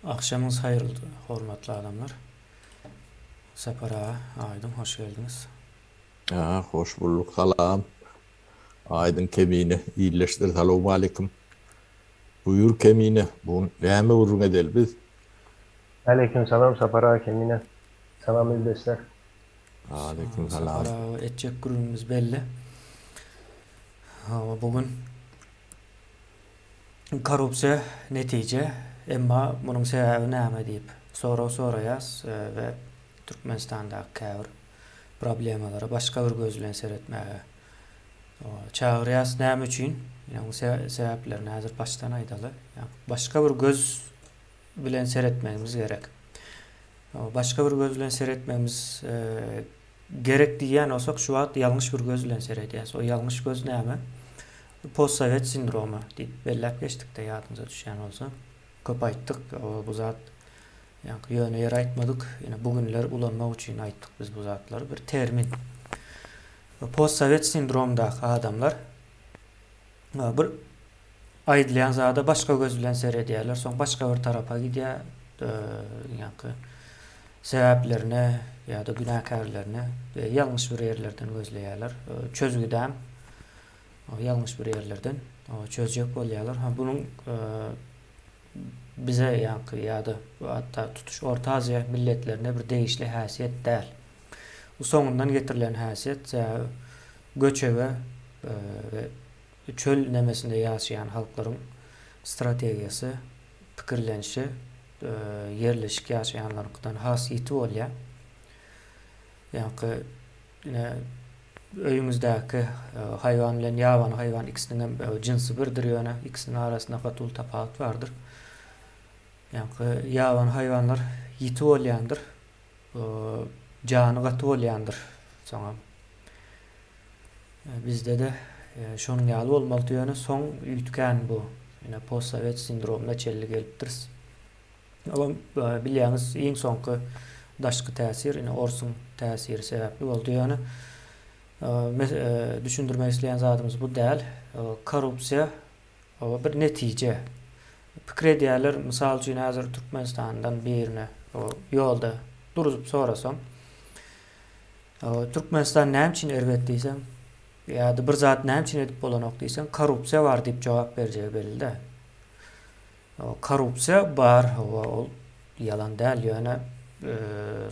Agşamyňyz haýyrly hormatly adamlar. Sapar aga, Aýdyň hoş geldiňiz. Haa hoş bulduk salam. Aýdyň Kemine ildeşler salowmaleýkim. Buýur Kemine bu gün näme gürrüň edeli biz? Aleýkim salam Sapar aga Kemine. Salam ildeşler. Aleýkim salam. Sapar aga etjek gürrüňimiz belli. Hawa bu gün Korrupsiýa netije, emma munuň sebäbi näme diýip sorag soraýas we Türkmenistandaky käbir problemalara başga bir göz bilen seretmäge çagyrýas. Näme üçin? Ine onuň sebäplerini häzir başdan aýdaly. Başga bir göz bilen seretmegimiz gerek. Başga bir göz bilen seretmegimiz gerek diýýän bolsak, şu wagt ýalňyş bir göz bilen seredýäs. O ýalňyş göz näme? Postsowet sindromy diýip belläp geçdik-de ýadyňyza düşýän bolsa. Köp aýtdyk, bu zat ýaňky ýöne ýere aýtmadyk. Ýöne bu günler ulanmak üçin aýtdyk biz bu zatlary. Bir termin. Postsowet sindromdaky adamlar bir aýdylýan zada başga göz bilen seredýärler, soň başga bir tarapa gidýär, ýaňky sebäplerine ýa-da günäkärlerine ýalňyş bir ýerlerden gözleýärler. Çözgüdem ýalňyş bir ýerlerden çözjek bolýarlar. Ha bunuň bize ýaňky ýa-da hatda tutuş Orta Aziýa milletlerine bir degişli häsiýet däl. Bu soňundan getirilen häsiýet, sebäbi göçebe we çöl nemesinde ýaşaýan halklaryň strategiýasy, pikirlenişi ýerleşik ýaşaýanlaryňkydan has ýiti bolýar. Ýaňky ine öýüňizdäki haýwan bilen ýabany haýwan ikisiniň hem jynsy birdir ýöne ikisiniň arasynda gaty uly tapawut bardyr. Ýaňky ýabany haýwanlar ýiti bolýandyr. Jany gaty bolýandyr soňam. Bizde-de şonuň ýaly bolmalydy ýöne soň üýtgän bu. Ine postsowet sindromyna çenli gelipdiris. Olam bilýäňiz iň soňky daşky täsir ine orsuň täsiri sebäpli boldy ýöne düşündirmek isleýän zadymyz bu däl. Korrupsiýa bir netije. Pikir edýärler, mysal üçin häzir Türkmenistandan birine ýolda duruzyp sorasaň, Türkmenistan näme üçin erbet diýseň, ýa-da bir zat näme üçin edip bolanok diýseň, korrupsiýa bar diýip jogap berjegi belli-dä. Korrupsiýa bar, hawa, ol ýalan däl, ýöne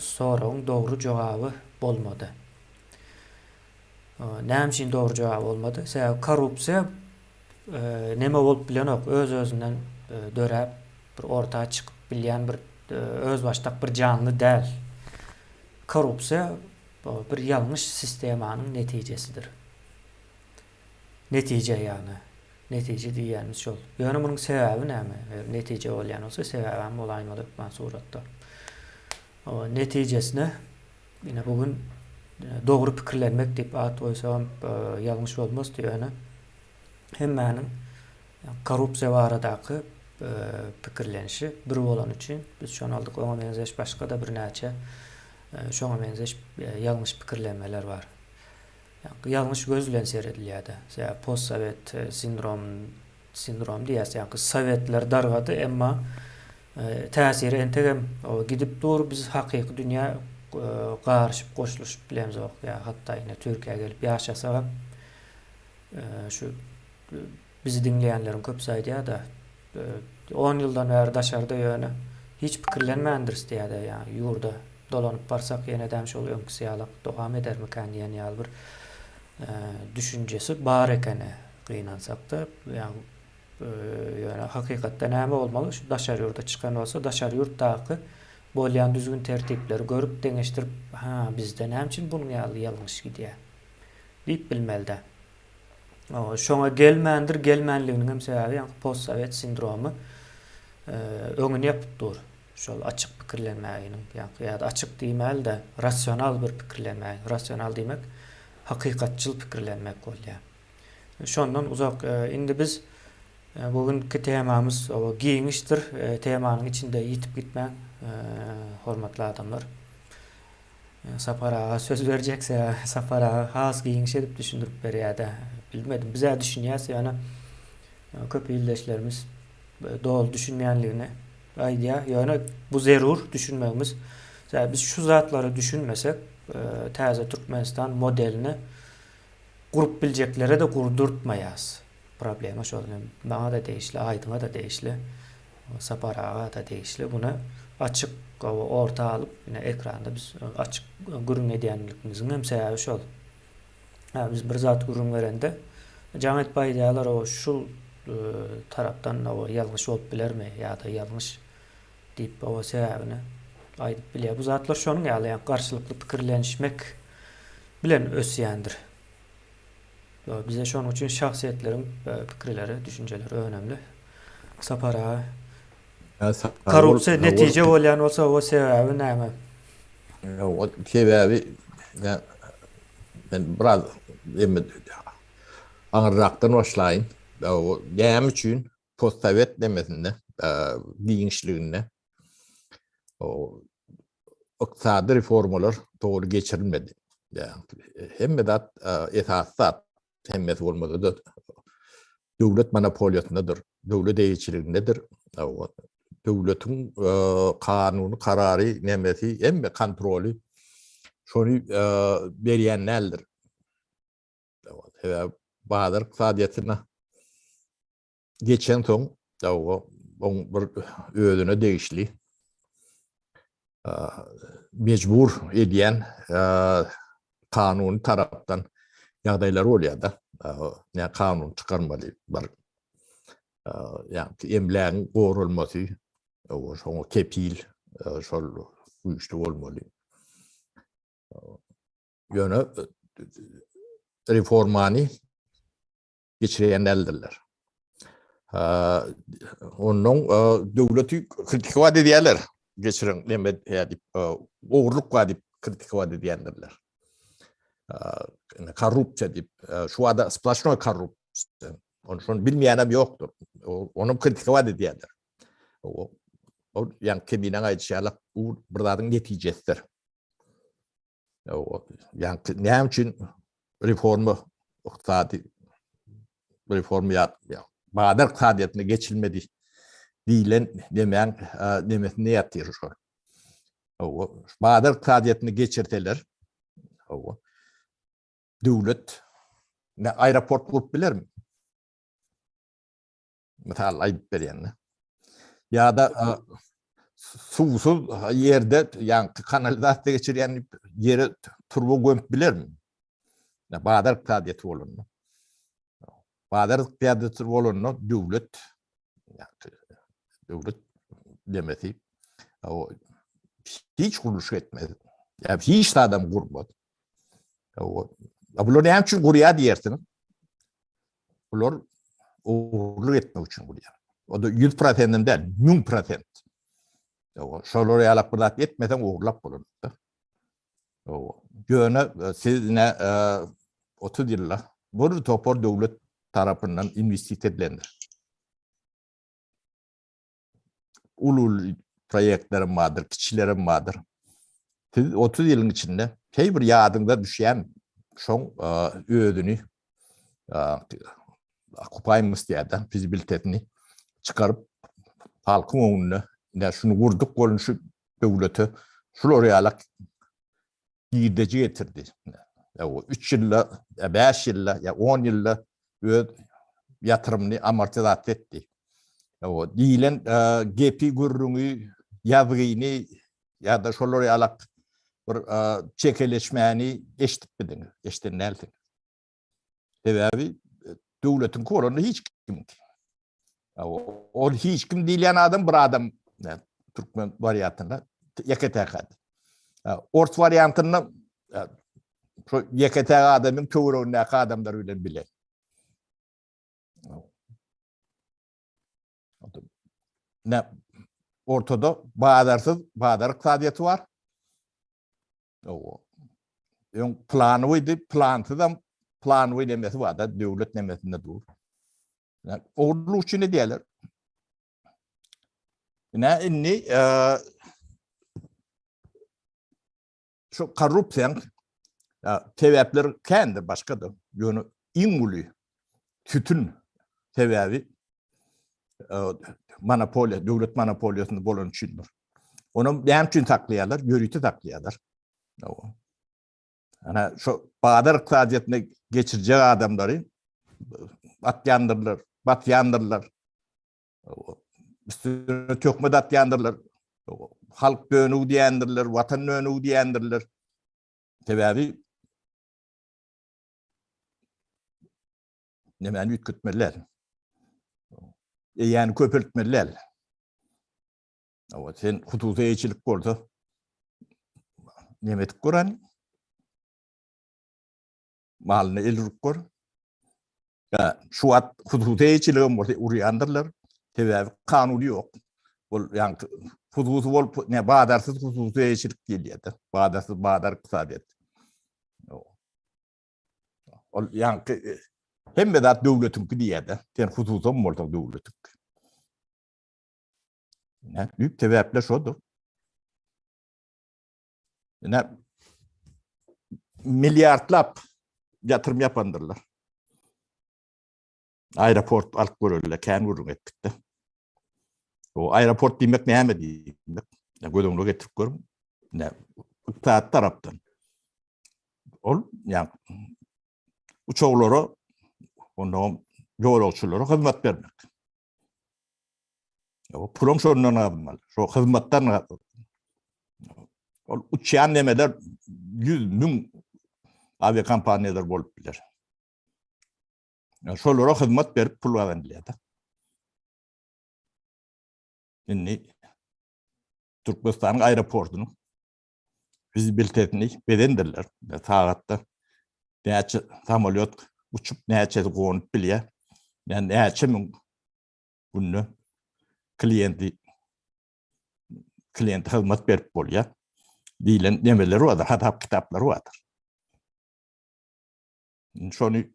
soragyň dogry jogaby bolmady. Näme üçin dogry jogaby bolmady? Sebäbi korrupsiýa neme bolup bilenok, öz-özünden döräp, bir orta çykyp bilýän bir özbaşdak bir janly däl. Korrupsiýa bir ýalňyş sistemanyň netijesidir. Netije ýagny. Netije diýýänimiz şol. Ýöne munuň sebäbi näme? Eger netije bolýan bolsa, sebäbem bolaýmaly hökman suratda. Netijesine ine bu gün dogry pikirlenmek diýip at goýsagam ýalňyş bolmazdy ýöne hemmäniň korrupsiýa baradaky pikirlenişi bir bolany üçin biz şony aldyk. Oňa meňzeş başga-da birnäçe şoňa meňzeş ýalňyş pikirlenmeler bar. Ýalňyş göz bilen seredilýär-de. Sebäbi postsowet sindrom sindrom diýýäs, ýaňky sowetler dargady, emma täsiri entegem gidip dur. Biz hakyky dünýä garyşyp, goşulyşyp bilemzok. Ýa hatda ine Türkiýä gelip ýaşasagam şu Bizi diňleýänleriň köpüsi aýdýar-da, on ýyldan bäri daşarda ýöne hiç pikirlenmändiris diýýär-de, ýa ýurda dolanyp barsak ýenedem şol öňküsi ýalak dowam edermikän diýen ýaly bir düşünjesi bar ekeni gynansakda. Ýa ýöne hakykatda näme bolmaly? Şu daşary ýurda çykan bolsa daşary ýurtdaky bolýan düzgün-tertipleri görüp, deňeşdirip, ha bizde näme üçin bunuň ýaly ýalňyş gidýär diýip bilmeli-dä. Şoňa gelmändir, gelmänliginiň hem sebäbi ýaňky postsowet sindromy öňüni ýapyp dur. Şol açyk pikirlenmäginiň, ýaňky ýa-da açyk diýmäli-de, rasional bir pikirlenmägiň, rasional diýmek hakykatçyl pikirlenmek bolýar. Şondan uzak. Indi biz bu günki temamyz giňişdir. Temanyň içinde ýitip gitmäň, hormatly adamlar. Sapar aga söz berjek sebäbi Sapar aga has giňiş edip düşündirip berýärde. Bilmedim bizä düşünýäs ýöne köp ildeşlerimiz doly düşünmeýänligini. aýdýar. Ýöne bu zerur düşünmegimiz. Sebäbi biz şu zatlara düşünmesek, täze Türkmenistan modelini gurup biljeklere-de gurdurtmaýas. Problema şol. Maňa-da degişli, Aýdyňa-da degişli, Sapar aga-da degişli. Muny açyk orta alyp, ine ekranda biz açyk gürrüň edýänligimiziň hem sebäbi şol. Hä, biz bir zat gürrüň berende, jaň edip aýdýarlar, o şu tarapdan o ýalňyş bolup bilermi ýa-da ýalňyş diýip, o sebäbini aýdyp bilýär. Bu zatlar şonuň ýaly, ýa garşylykly pikirlenişmek bilen ösýändir. Bize şonuň üçin şahsyýetleriň pikirleri, düşünjeleri önemli. Sapar aga. Korrupsiýa netije bolýan bolsa, o sebäbi näme? O sebäbi men biraz aňyrrakdan başlaýyn. Näme üçin postsowet nemesinde, giňişliginde ykdysady reformalar dogry geçirilmedi. Hemme zat esasy zat hemmesi bolmasa-da döwlet monopoliýasyndadyr, döwlet eýeçiligindedir. Döwletiň kanuny, karary, nemesi, hemme kontroly şony berýän däldir. Sebäbi bazar ykdysadyýetine geçensoň, oň bir özüne degişli mejbur edýän kanuny tarapdan ýagdaýlar bolýar-da. Ýa kanun çykarmaly bir ýa emlägiň goralmasy, şoňa kepil şol güýçli bolmaly. Ýöne reformany geçirýän däldirler. Ondan döwleti kritikować edýärler. Geçiriň neme diýip, ogurlyk bar diýip kritikować edýändirler. Korrupsiýa diýip, şu wada sploşnoý korrupsiýa. Onu şony bilmeýän hem ýokdur. Onu kritikować edýärler. O ýa kemine aýdyşy ýaly bu bir zadyň netijesidir. Ýa näme üçin reforma ykdysady reforma ýa bazar ykdysadyýetine geçilmedi diýlen demäň nemesinde ýatyr şol. Bazar ykdysadyýetine geçirseler, döwlet ne aeroport gurup bilermi? Mysal aýdyp berýän. Ýa-da suwsuz ýerde ýaňky kanalizasiýa geçirýän ýere turba gömüp bilermi? Bazar ykdysadyýeti bolanda. Bazar ykdysadyýeti bolanda döwlet döwlet demesi o hiç gurluşyk etmez. Ýa hiç adam gurmaz. O bular näme üçin gurýar diýersiňiz? Bular ogurlyk etmek üçin gurýar. O da 100%-den däl, 1000%. Şolar ýalak bir zat etmeseň ogurlap bolar. Ýöne e, siz ne 30 e, ýylda bir topar döwlet tarapyndan investisiýa edilendir. Uly-uly proýektlerem bardyr, kiçilerem bardyr. Siz 30 ýylyň içinde heý bir ýadyňda düşýän şoň özüni okupaýmyst ýa-da fizibilitetini çykaryp halkyň öňünde ine şuny gurduk bolun şu döwlete şular ýalak girdeji getirdi. Ýa o 3 ýylda, ýa 5 ýylda, ýa 10 ýylda öz ýatyrymyny amortizasiýa etdi. Ýa o diýlen e, gepi gürrüňi, ýazgyny ýa-da şolar ýalak bir e, çekeleşmäni eşidip bidiňiz, eşiden dälsiňiz. Sebäbi e, döwletiňki bolanda hiç kimiňki. Ol hiç kim diýilýän adam bir adam türkmen wariantynda ýeke täk adam. Ors wariantynda şu ýeke täk adamyň töweregindäki adamlar bilen bile. Ne ortada bazarsyz bazar ykdysadyýeti bar. Öň planywydy, plansyzam planywy nemesi bar da, döwlet nemesinde dur. Ogurlyk üçin edýärler. Ine indi e, şu korrupsiýaň e, sebäpleri kändir başga-da. Ýöne iň uly sütün sebäbi e, monopoliýa, döwlet monopoliýasynda bolany üçindir. Onam näme üçin saklaýarlar? Ýörite saklaýarlar. Ana şu bazar ykdysadyýetine geçirjek adamlary atýandyrlar, batýandyrlar. Üstüne töhmet atýandyrlar. Halk dönügi diýendirler, watan dönügi diýendirler. Sebäbi nemäni üýtgetmeliler. Eýäni köpeltmeliler. Awa sen hususy eýeçilik bolsa neme edip gören? Malyny el urup gör. Ya, şu wagt hususy eýeçiligem bolsa urýandyrlar. Sebäbi kanuny ýok. Ol ýaňky hususy bolup, ne bazarsyz hususy eýeçilik diýilýär-de. Bazarsyz bazar ykdysadyýet. Ol ýaňky e, hemme zat döwletiňki diýýär-de. Sen hususam bolsaň döwletiňki. Ne, düýp sebäpler şodur. Ne milliardlap ýatyrym ýapandyrlar. Aeroport alyp görelde kän gürrüň etdik-de. O aeroport diýmek näme diýmek? Göz öňüne getirip görüň. Ne, ykdysady tarapdan. Ol ýa uçaglara, ondan ýolagçylara hyzmat bermek. O pulum şondan gazanmaly. Şo hyzmatdan Ol uçýan nemeler 100 müň awiakompaniýalar bolup biler. Şolara hyzmat berip pul gazanylýar da. Indi Türkmenistanyň aeroportunyň fizibilitetini bezendirler. Sagatda näçe samolýot uçup, näçesi gonup bilýär. Yani näçe müň günde klienti kliente hyzmat berip bolýar diýlen nemeler bardyr, hasap kitaplary bardyr. Şony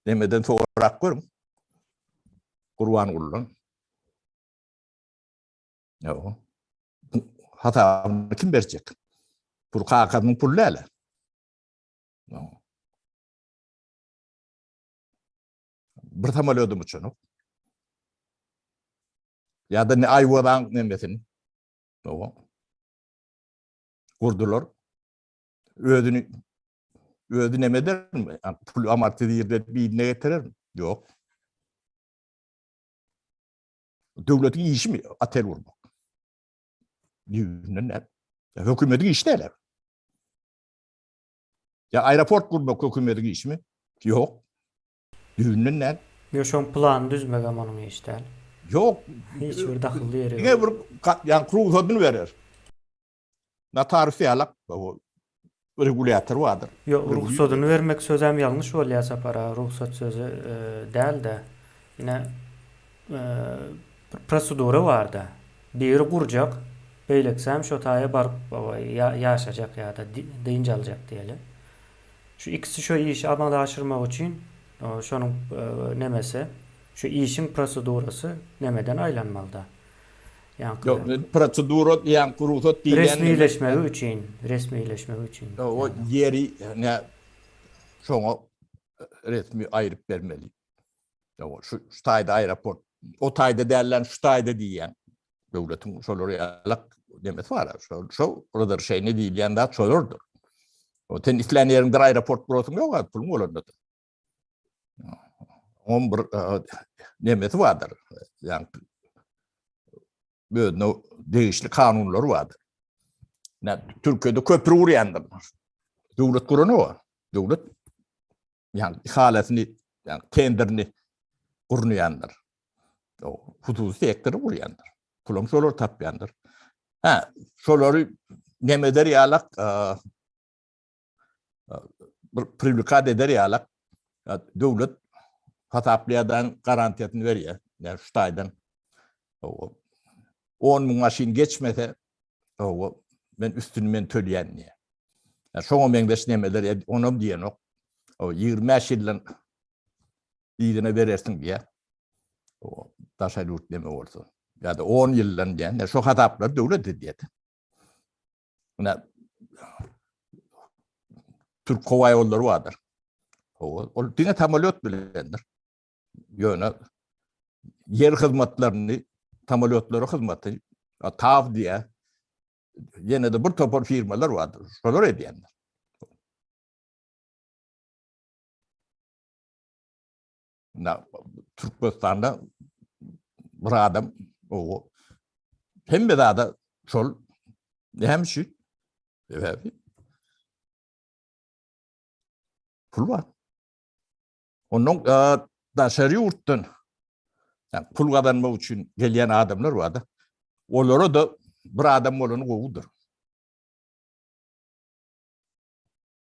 nemeden sorap görüň. Gurbangulydan. Ýok. Hasabyny kim berjek? Pul kakasynyň puly däl. Bir samolýodum uçanok. Ýa-da ne Aýwazaň nemesini. Ýok. Gurdular. Özüni özi neme edermi? Pul amortizir edip birine getirermi? Ýok. Döwletiň işimi otel gurmak? Düýbünden däl. Hökümetiň işi däl. Ya aeroport gurmak hökümetiň işimi? Ýok. Düýbünden däl. Ýok, şoň planyny düzmegem onuň işi däl. Ýok. Hiç bir dahylly ýeri ýok. Diňe bir ýa rugsadyny berer. Notarius ýalak regulýator bardyr. Ýok, rugsadyny bermek sözem ýalňyş bolýar Sapar aga, rugsat sözi däl-de, ine bir prosedura barda. Biri gurjak, beýlekisem şo taýa baryp ýaşajak ýa-da dynç aljak diýeli. Şu ikisi şo işi amala aşyrmak üçin şonuň nemesi, şu işiň prosedurasy nemeden aýlanmalyda. Ýaňky. Ýok, prosedura ýaňky rugsat diýilýän. Resmileşmegi üçin, resmileşmegi üçin. O ýeri ne şoňa resmi aýryp bermeli. Ýok, şu şu taýda aeroport, o taýda dällen şu taýda diýýän. Döwletiň şolar ýalak demesi bar. Şo şo razrešeniýe diýilýän zat şolardyr. O sen islän ýeriňde aeroport gurasyň ýok, puluň bolanda. Oň bir nemesi bardyr. Ýagny özüne degişli kanunlary bardyr. Nä Türkiýede köprü gurýandyr. Döwlet guranok. Döwlet ýagny ihalasyny, ýagny tenderini gurnaýandyr. O hususy sektory gurýandyr. Pulam şolar tapýandyr. Ha, şolary nemeder ýalak bir priwlikat eder ýalak döwlet hasaplaýardan garantiýasyny berýär. Ýa şu taýdan 10 müň maşyn geçmese, o men üstüni men töleýän diýýär. Ýa şoňa meňzeş nemeler onam diýenok. O 25 ýyldan yzyna berersiň diýýär. O daşary ýurt neme bolsa. Ýa-da 10 ýyldan diýen. Şo hasaplary döwlet edýär. Mine Türk howa ýollary bardyr. Ol diňe samolýot bilendir. Ýöne ýer hyzmatlaryny samolýotlara hyzmaty TAW diýä. Ýene-de bir topar firmalar bardyr. Şolar edýänler. Na, Türkmenistanda bir adam o hemme zada şol näme üçin? Sebäbi pul bar. Ondan e, daşary ýurtdan yani pul gazanmak üçin gelýän adamlar bar-da. Olara da bir adam bolany gowudyr.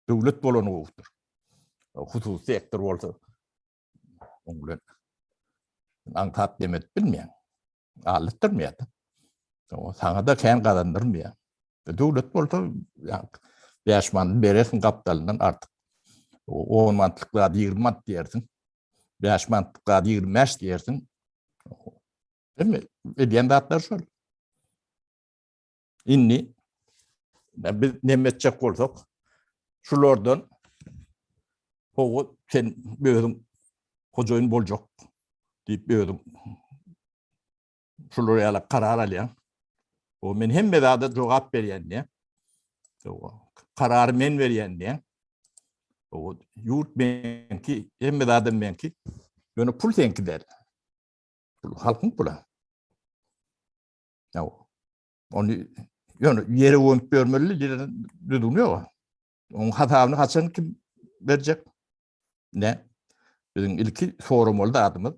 Döwlet bolany gowudyr. Hususy sektor bolsa oň bilen aňsat dem edip bilmeýän. Aldytdyrmaýar. Saňa da kän gazandyrmaýar. Döwlet bolsa 5 manat berersiň gapdalyndan artyk. 10 manatlyk zat 20 manat diýersiň. 5 manatlyk zat 25 diýersiň. Hemme edýän zatlar şol. Indi biz neme etjek bolsak, şulardan hawa sen özüň hojaýyn boljak diýip özüň şular ýaly karar alýaň. O men hemme zada jogap berýän diýen. Karary men berýän diýen. O ýurt meňki, hemme zadam meňki. Ýöne pul seňki däl. Pul halkyň puly. Ýa ony ýöne ýere gömüp bermeli diýen düzgün ýok. Onuň hasabyny haçan kim berjek? Ne? Biziň ilki soramaly zadymyz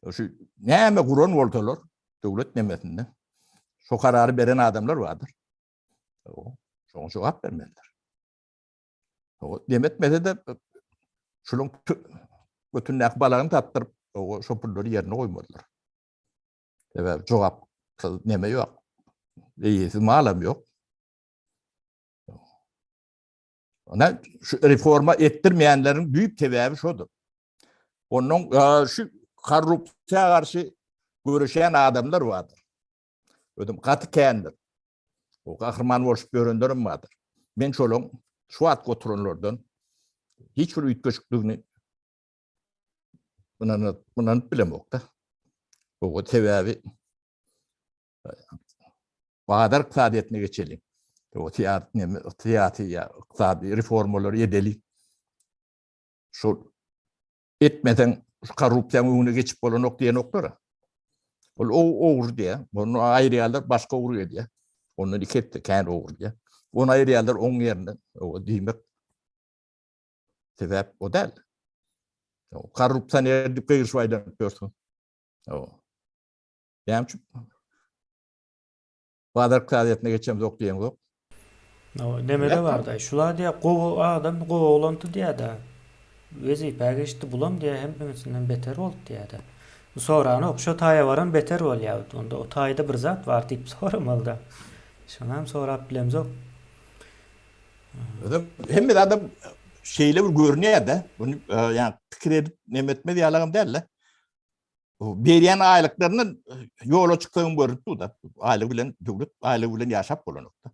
şu näme guran bolsalar döwlet nemesinde şu karary beren adamlar bardyr. Şoňa jogap bermelidir. O demetmese de şunuň götündäki balagyny tapdyryp, o şo pullary ýerine goýmalydyr. Sebäbi jogapsyz neme ýok. Eýesiz malam ýok. Ona şu reforma etdirmeýänleriň büyük sebäbi şodur. Ondan e, şu korrupsiýa garşy göreşen adamlar bardyr. Ödüm gaty kändir. O gahryman bolşup ýörenlerim bardyr. Men şolaň şu wagt oturanlardan hiç bir üýtgeşikligini ynanyp, ynanyp bilemok-da. O sebäbi bazar ykdysadyýetine geçeliň. O syýasy ýa ykdysady reformalary edeli. Şol etmeseň şu korrupsiýanyň öňüne geçip bolanok diýenoklar. Ol ogry diýär. Onu aýyrýarlar, başga ogry gelýär. Ondan iki etse kän ogry diýär. Onu aýyrýarlar oň ýerine. O diýmek sebäp o däl. Korrupsioner diýip gygyryşyp aýlanyp ýörsün. Näme üçin? Bazar ykdysadyýetine geçemzok diýeňzok. Nemede barda, şular diýä gowy adam, gowy oglandy diýä-de. Wezipä geçdi, bulam diýä hemmesinden beter boldy diýä-de. Soranok, şo taýa baran beter bolýa. Onda o taýda bir zat bar diýip soramaly-da. Şonam sorap bilemzok. Özem hemme adam şeýle bir görünýär-de, bunu ýa pikir edip neme etmez ýalagam däl-de. Berýän aýlyklaryndan ýola çyksaň görüp dur-da. Aýlyk bilen döwlet aýlygy bilen ýaşap bolanok-da.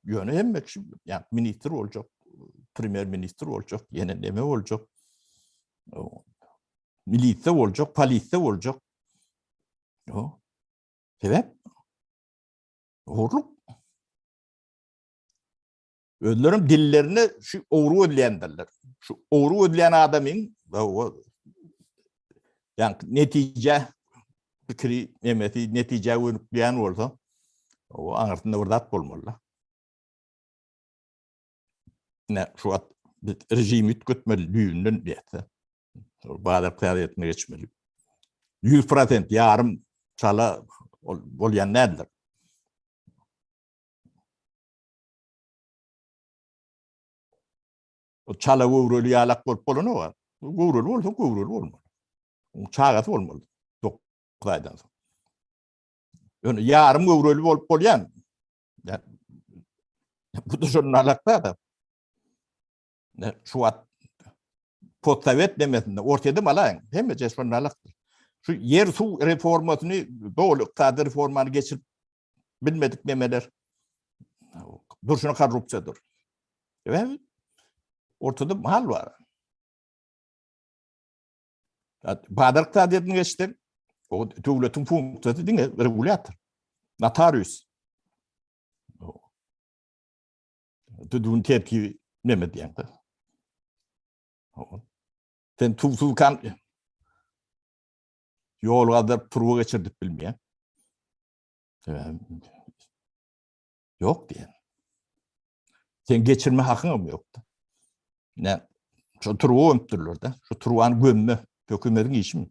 Ýöne hemme kişi ýa ministr boljak, premýer ministr boljak, ýene neme boljak. Milisiýa boljak, polisiýa boljak. Sebäp? Ogurlyk. Özlerem dillerine şu ogry gözleýändirler. Şu ogry gözleýän adamyň ýa netije pikiri nemesi netijä gönükleýän bolsa, o aňyrsynda bir zat bolmaly. Ne şu wagt biz rejimi üýtgetmeli düýbünden diýse. Bazar ykdysadyýetine geçmeli. 100% ýarym çala bolýan däldir. O çala göwreli ýalak bolup bolanok. Göwreli bolsa göwreli bolmaly. Onuň çagasy bolmaly. 9 aýdan soň. Ýöne ýarym göwreli bolup bolýan. Bu da şonun alakda da. Şu wagt postsowet demesinde Orsýede malaýyň hemme şonun alakdyr. Şu ýer suw reformasyny doly ykdysady reformany geçirip bilmedik nemeler durşuna korrupsiýadyr. Sebäbi ortada mal bar. Bazar ykdysadyýetine geçdik. O döwletiň funksiýasy diňe regulýator. Notarius. Düzgün tertibi neme diýende. Sen tuzsuz kan ýol gazdyryp turba geçirdip bilmeýän. Ýok diýen. Sen geçirme hakyň hem ýokdy. Ne? Şu turba gömüpdirler de. Şu turbany gömme hökümetiň işimi?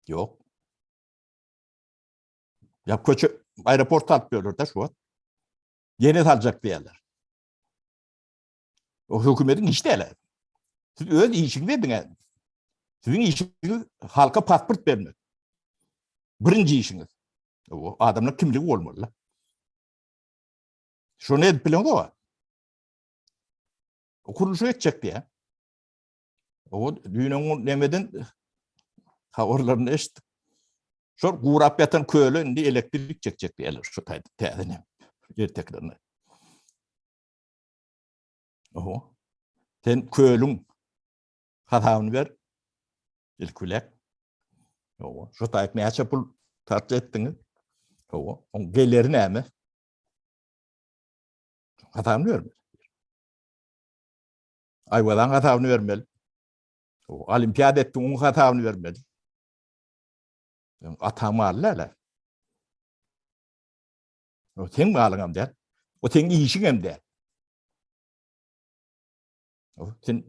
Ýok. Ya köçe aeroport alyp berler de şu wagt. Ýene saljak diýerler. O hökümetiň işi däl. Siz öz işiňizi ediň. Siziň işiňiz halka pasport bermek. Birinji işiňiz. O adamlar kimligi bolmaly. Şony edip bileňiz o. O kuruluşa etjek diýä. O düýn nemeden habarlaryny eşitdik. Şol gurap ýatan köle indi elektrik çekjek diýerler şu taýda täze ne erteklerine. Oho. Sen kölüň hasabyny ber. Ilki bilen. Oho. Şu taýda näçe pul sarp etdiňiz? Oho. Oň geleri näme? Hasabyny bermeli. Aýwazaň hasabyny bermeli. Olimpiada etdiň, oň hasabyny bermeli. Ataň maly däl. O seň malyň hem däl. O seň işiň hem däl. O sen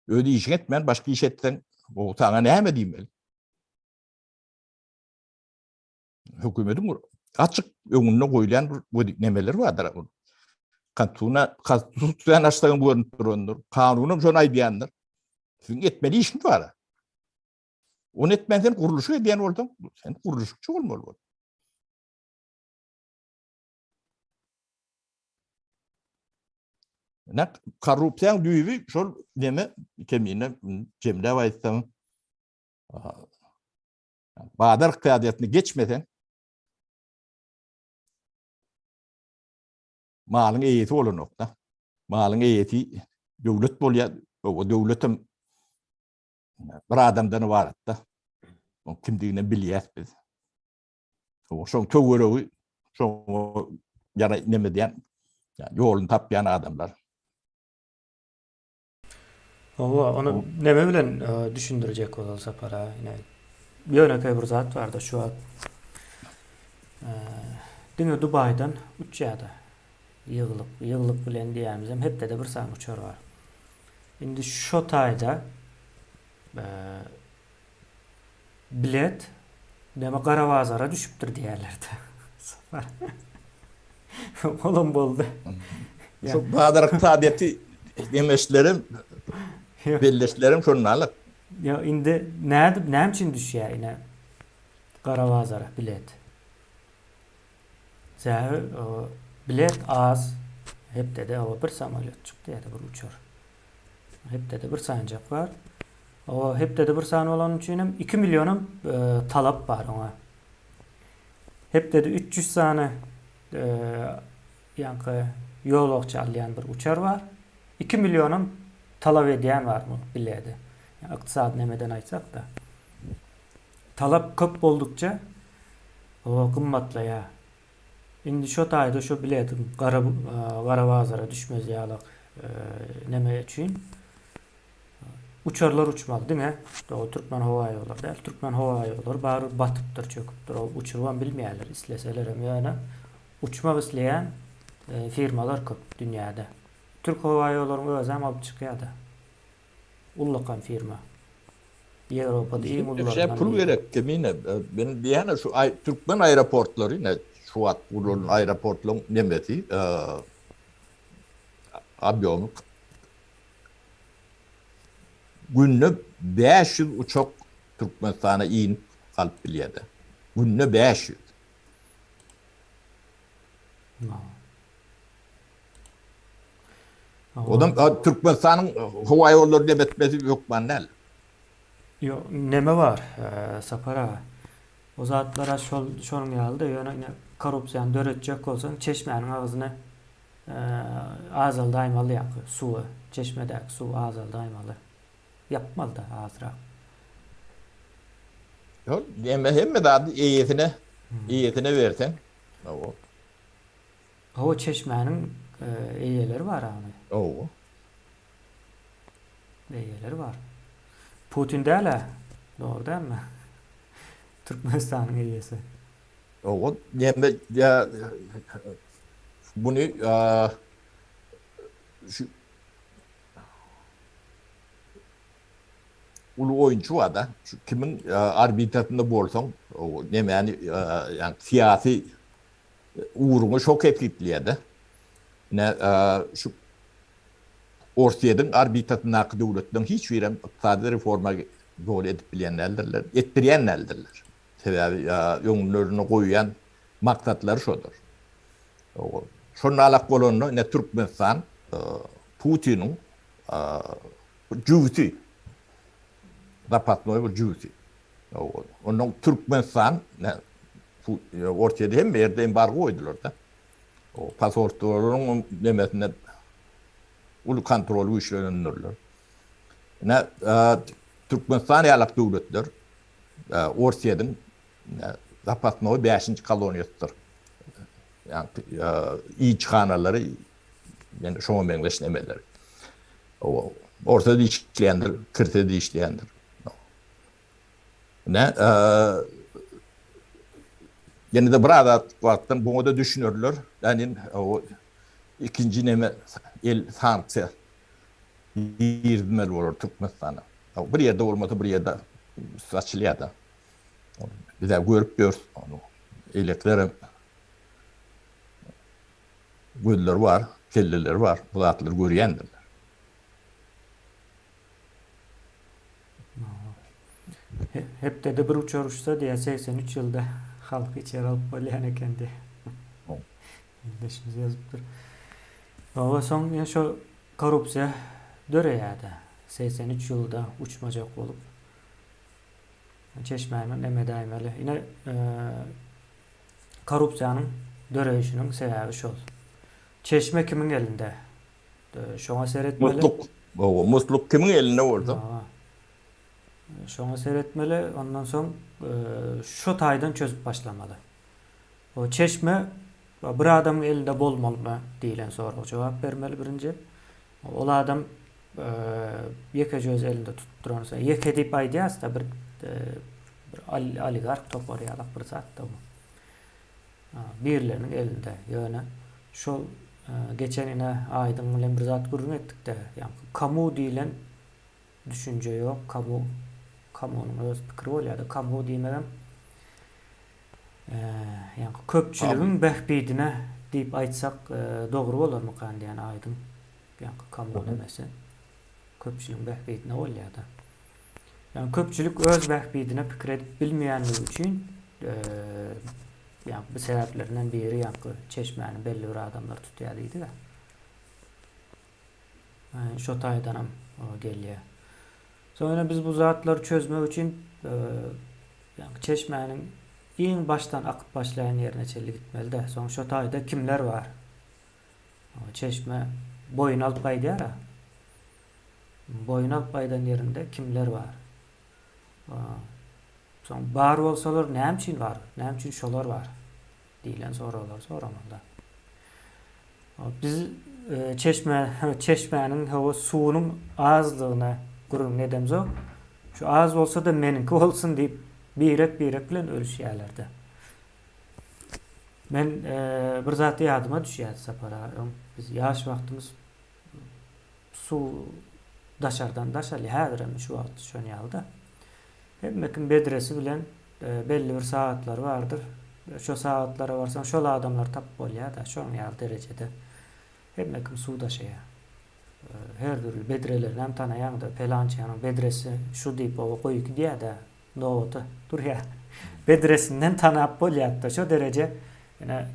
öz işiňi etmän başga iş etseň, o saňa näme diýmeli? Hökümetiň açyk öňünde goýlan bir nemeler bardyr. Konstitusiýa, konstitusiýany açsaň görünip durandyr. Kanunam şony aýdýandyr. Siziň etmeli işiňiz bar. Ony etmän sen gurluşyk edýän bolsaň, sen gurluşykçy bolmaly bol. Ne korrupsiýaň düýbi şol neme kemine jemläp aýtsaň bazar ykdysadyýetine geçmeseň malyň eýesi bolanokda. Malyň eýesi döwlet bolýar. O döwletem bir adamdan ybaratda. Oň kimdigini bilýäs biz. Şoň töweregi şoňa ýara neme diýen, ýoluny tapýan adamlar. Hawa, ony neme bilen düşündirjek ozal Sapar aga? Ine, ýönekeý bir zat barda şu wagt diňe Dubaýdan uçýar-da. Ýygylyk, ýygylyk bilen diýýänimizem hepdede bir sany uçar bar. Indi şo taýda bilet neme gara bazara düşüpdir diýýärler-de. Sapar. Olam boldy. Şu bazar ykdysadyýeti demeşlerim, belleşlerim şondalyk. Ýa indi nädip, näme üçin düşýär ine gara bazara bilet? Sebäbi bilet az, hepdede bir samolýot çykdy ýa-da bir uçar. Hepdede bir sanjak bar. O hepdede bir sany bolany üçin hem 2 millionam e, talap bar oňa. Hepdede 300 sany e, ýaňky ýolagçy alýan bir uçar bar. 2 millionam talap edýän bar bu biledi. Yani ykdysady nemeden aýtsak-da. Talap köp boldukça o gymmatlaýar. Indi şo taýda şo biletiň gara gara bazara düşmez ýalak neme üçin uçarlar uçmaly diňe o Türkmen howa ýollary däl. Türkmen howa ýollary bary batypdyr, çöküpdir. O uçurybam bilmeýärler isleselerem ýöne uçmak isleýän firmalar köp dünýäde. Türk howa ýollaryň özem alyp çykýada. Ullakan firma. Ýewropada iň ulularyndan Pul biri. gerek kemine. Men diýýän şu türkmen aeroportlary ne şu wagt gurlan aeroportlaryň nemesi obýomy günde 500 uçak Türkmenistana inip galyp bilýär. Günde 500. Odam Türkmenistanyň howa ýollary diýip etmesi hökman däl. Ýok, neme bar, Sapar aga. O zatlara şol şonuň ýaly-da, ýöne ine korrupsiýany döretjek bolsaň, çeşmäniň agzyny azaldaýmaly ýaňky suwy, çeşmedäki suwy azaldaýmaly. Ýapmaly-da azrak. Ýok, hemme hemme zady eýesine, eýesine berseň. Hawa. Hawa, çeşmäniň eýeleri bar agny. Hawa. Eýeleri bar. Putin däl-ä, dogry dälmi? Türkmenistanyň eýesi. Hawa, näme ýa buny şu uly oýunçy bar-da. Şu kimiň orbitasynda bolsaň, nemäni, ýagny syýasy ugruňy şo kesgitleýär-de. Ine, şu Orsýetiň orbitasyndaky döwletleriň hiç birem ykdysady reforma doly edip bilýän däldirler, etdirýän däldirler. Sebäbi öňlerinde goýýan maksatlary şodur. Şonda alak bolanda ine Türkmenistan Putiniň jübüti, zapasnoý bir jübüti. Ondan Türkmenistan Orsýede hemme ýerde embargo goýdular-da. Pasportlaryň nemesinde uly kontroly güýçlendirdiler. Ine Türkmenistan ýalak döwletler Orsýetiň zapasnoý bäşinji koloniýasydyr. Ýagny ilçihanalary ýene şoňa meňzeş nemeler. Orsa-da işleýändir, kirse-de işleýändir. Ine, ýene-de bir az wagtdan buňa-da düşünerler. Ýagny ikinji neme el sanksiýa girizmeli bolar Türkmenistana. Bir ýerde bolmasa bir ýerde üsti açylýar-da. Biz-ä görüp ýörüs ony. Eýlekilerem gözleri bar, kelleleri bar, bu zatlary görýändirler. Hepdede bir uçar uçsa diýýär, 83 ýylda halky içeri alyp bolýan eken diýýär. Ildeşimiz ýazypdyr. Hawa, soň ýene şo korrupsiýa döreýär-de. 83 ýylda uçmajak bolup. Çeşmäni neme edäýmeli. Ine, korrupsiýanyň döreýşiniň sebäbi şol. Çeşme kimiň elinde? Şoňa seretmeli. Musluk. Hawa, musluk kimiň elinde bolsa. Şoňa seretmeli, ondan soň şo taýdan çözüp başlamaly. O çeşme bir adamyň elinde bolmalymy diýlen soraga jogap bermeli birinji. Ol adam ýekeje öz elinde tutup duransa, ýeke diýip aýdýas-da bir bir oligarh topary ýalak bir zat-da bu. Birleriniň elinde. Ýöne şol geçen ine Aýdyň bilen bir zat gürrüň etdik-de, ýaňky kamu diýlen düşünje ýok. Kamu kamunyň öz pikiri bolýar-da. Kamu diýmegem Ýaňky köpçüligiň bähbidine diýip aýtsak dogry bolarmykan diýen aýdyň. Ýaňky kamu nemesi köpçüligiň bähbidine bolýar-da. Ýagny köpçülik öz bähbidine pikir edip bilmeýänligi üçin ýaňky bu sebäplerinden biri ýaňky çeşmäni belli bir adamlar tutýar diýdik-ä. Şo taýdanam gelýär. Soň ýene biz bu zatlary çözmek üçin ýagny çeşmäniň iň başdan akyp başlaýan ýerine çenli gitmeli-de. Soň şo taýda kimler bar? Çeşme boýun alyp gaýdýar-a. Boýun alyp gaýdan ýerinde kimler bar? Soň bar bolsalar näme üçin bar? Näme üçin şolar bar? Diýlen soraglary soramaly. Biz çeşme çeşmäniň hawa suwunyň azlygyna gürrüň edemzok. Şu az bolsa-da meniňki bolsun diýip birek-birek bilen ölüşýärler-de. Men bir zat ýadyma düşýär Sapar aga öň biz ýaş wagtymyz suw daşardan daşalýar häzirem şu wagt şon ýaly-da. Hemme kim bedresi bilen belli bir sagatlary bardyr. Şo sagatlara barsaň şol adamlary tapyp bolýar-da, şoň ýaly derejede. Hemme kim suw daşaýar. Her dürli bedrelerini hem tanaýaň-da, pelançanyň bedresi şu diýip oba goýup gidýär-de, nobata durýar. Bedresinden tanap bolýar-da, şo dereje ine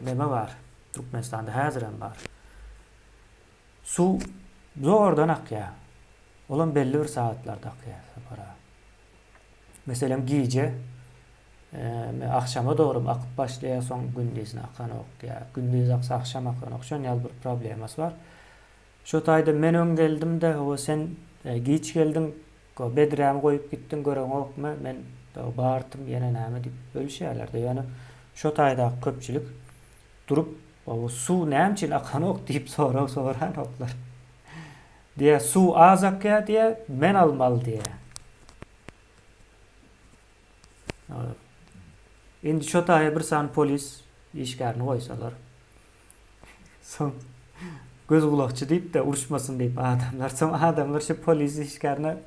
neme bar, Türkmenistanda häzirem bar. Suw zordan akýar. Olam belli bir sagatlarda akýar Sapar aga. Meselem gije agşama dogry akyp başlaýar, soň gündizine akanok ýa gündiz aksa agşam akanok. Şon ýaly bir problemasy bar. Şo taýda men öň geldim-de, hawa sen giç geldiň. Bedrämi goýup gitdiň göreňokmy, men bartym ýene näme diýip bölüşýärler-de. Ýöne şo taýdaky köpçülik durup, suw näme üçin akanok diýip sorag soranoklar. Diýýär, suw az akýar diýýär, men almaly diýýär. Indi şo taýa bir sany polis işgärini goýsalar. Soň göz gulakçy diýip-de uruşmasyn diýip adamlar. Soň adamlar şu polis işgärine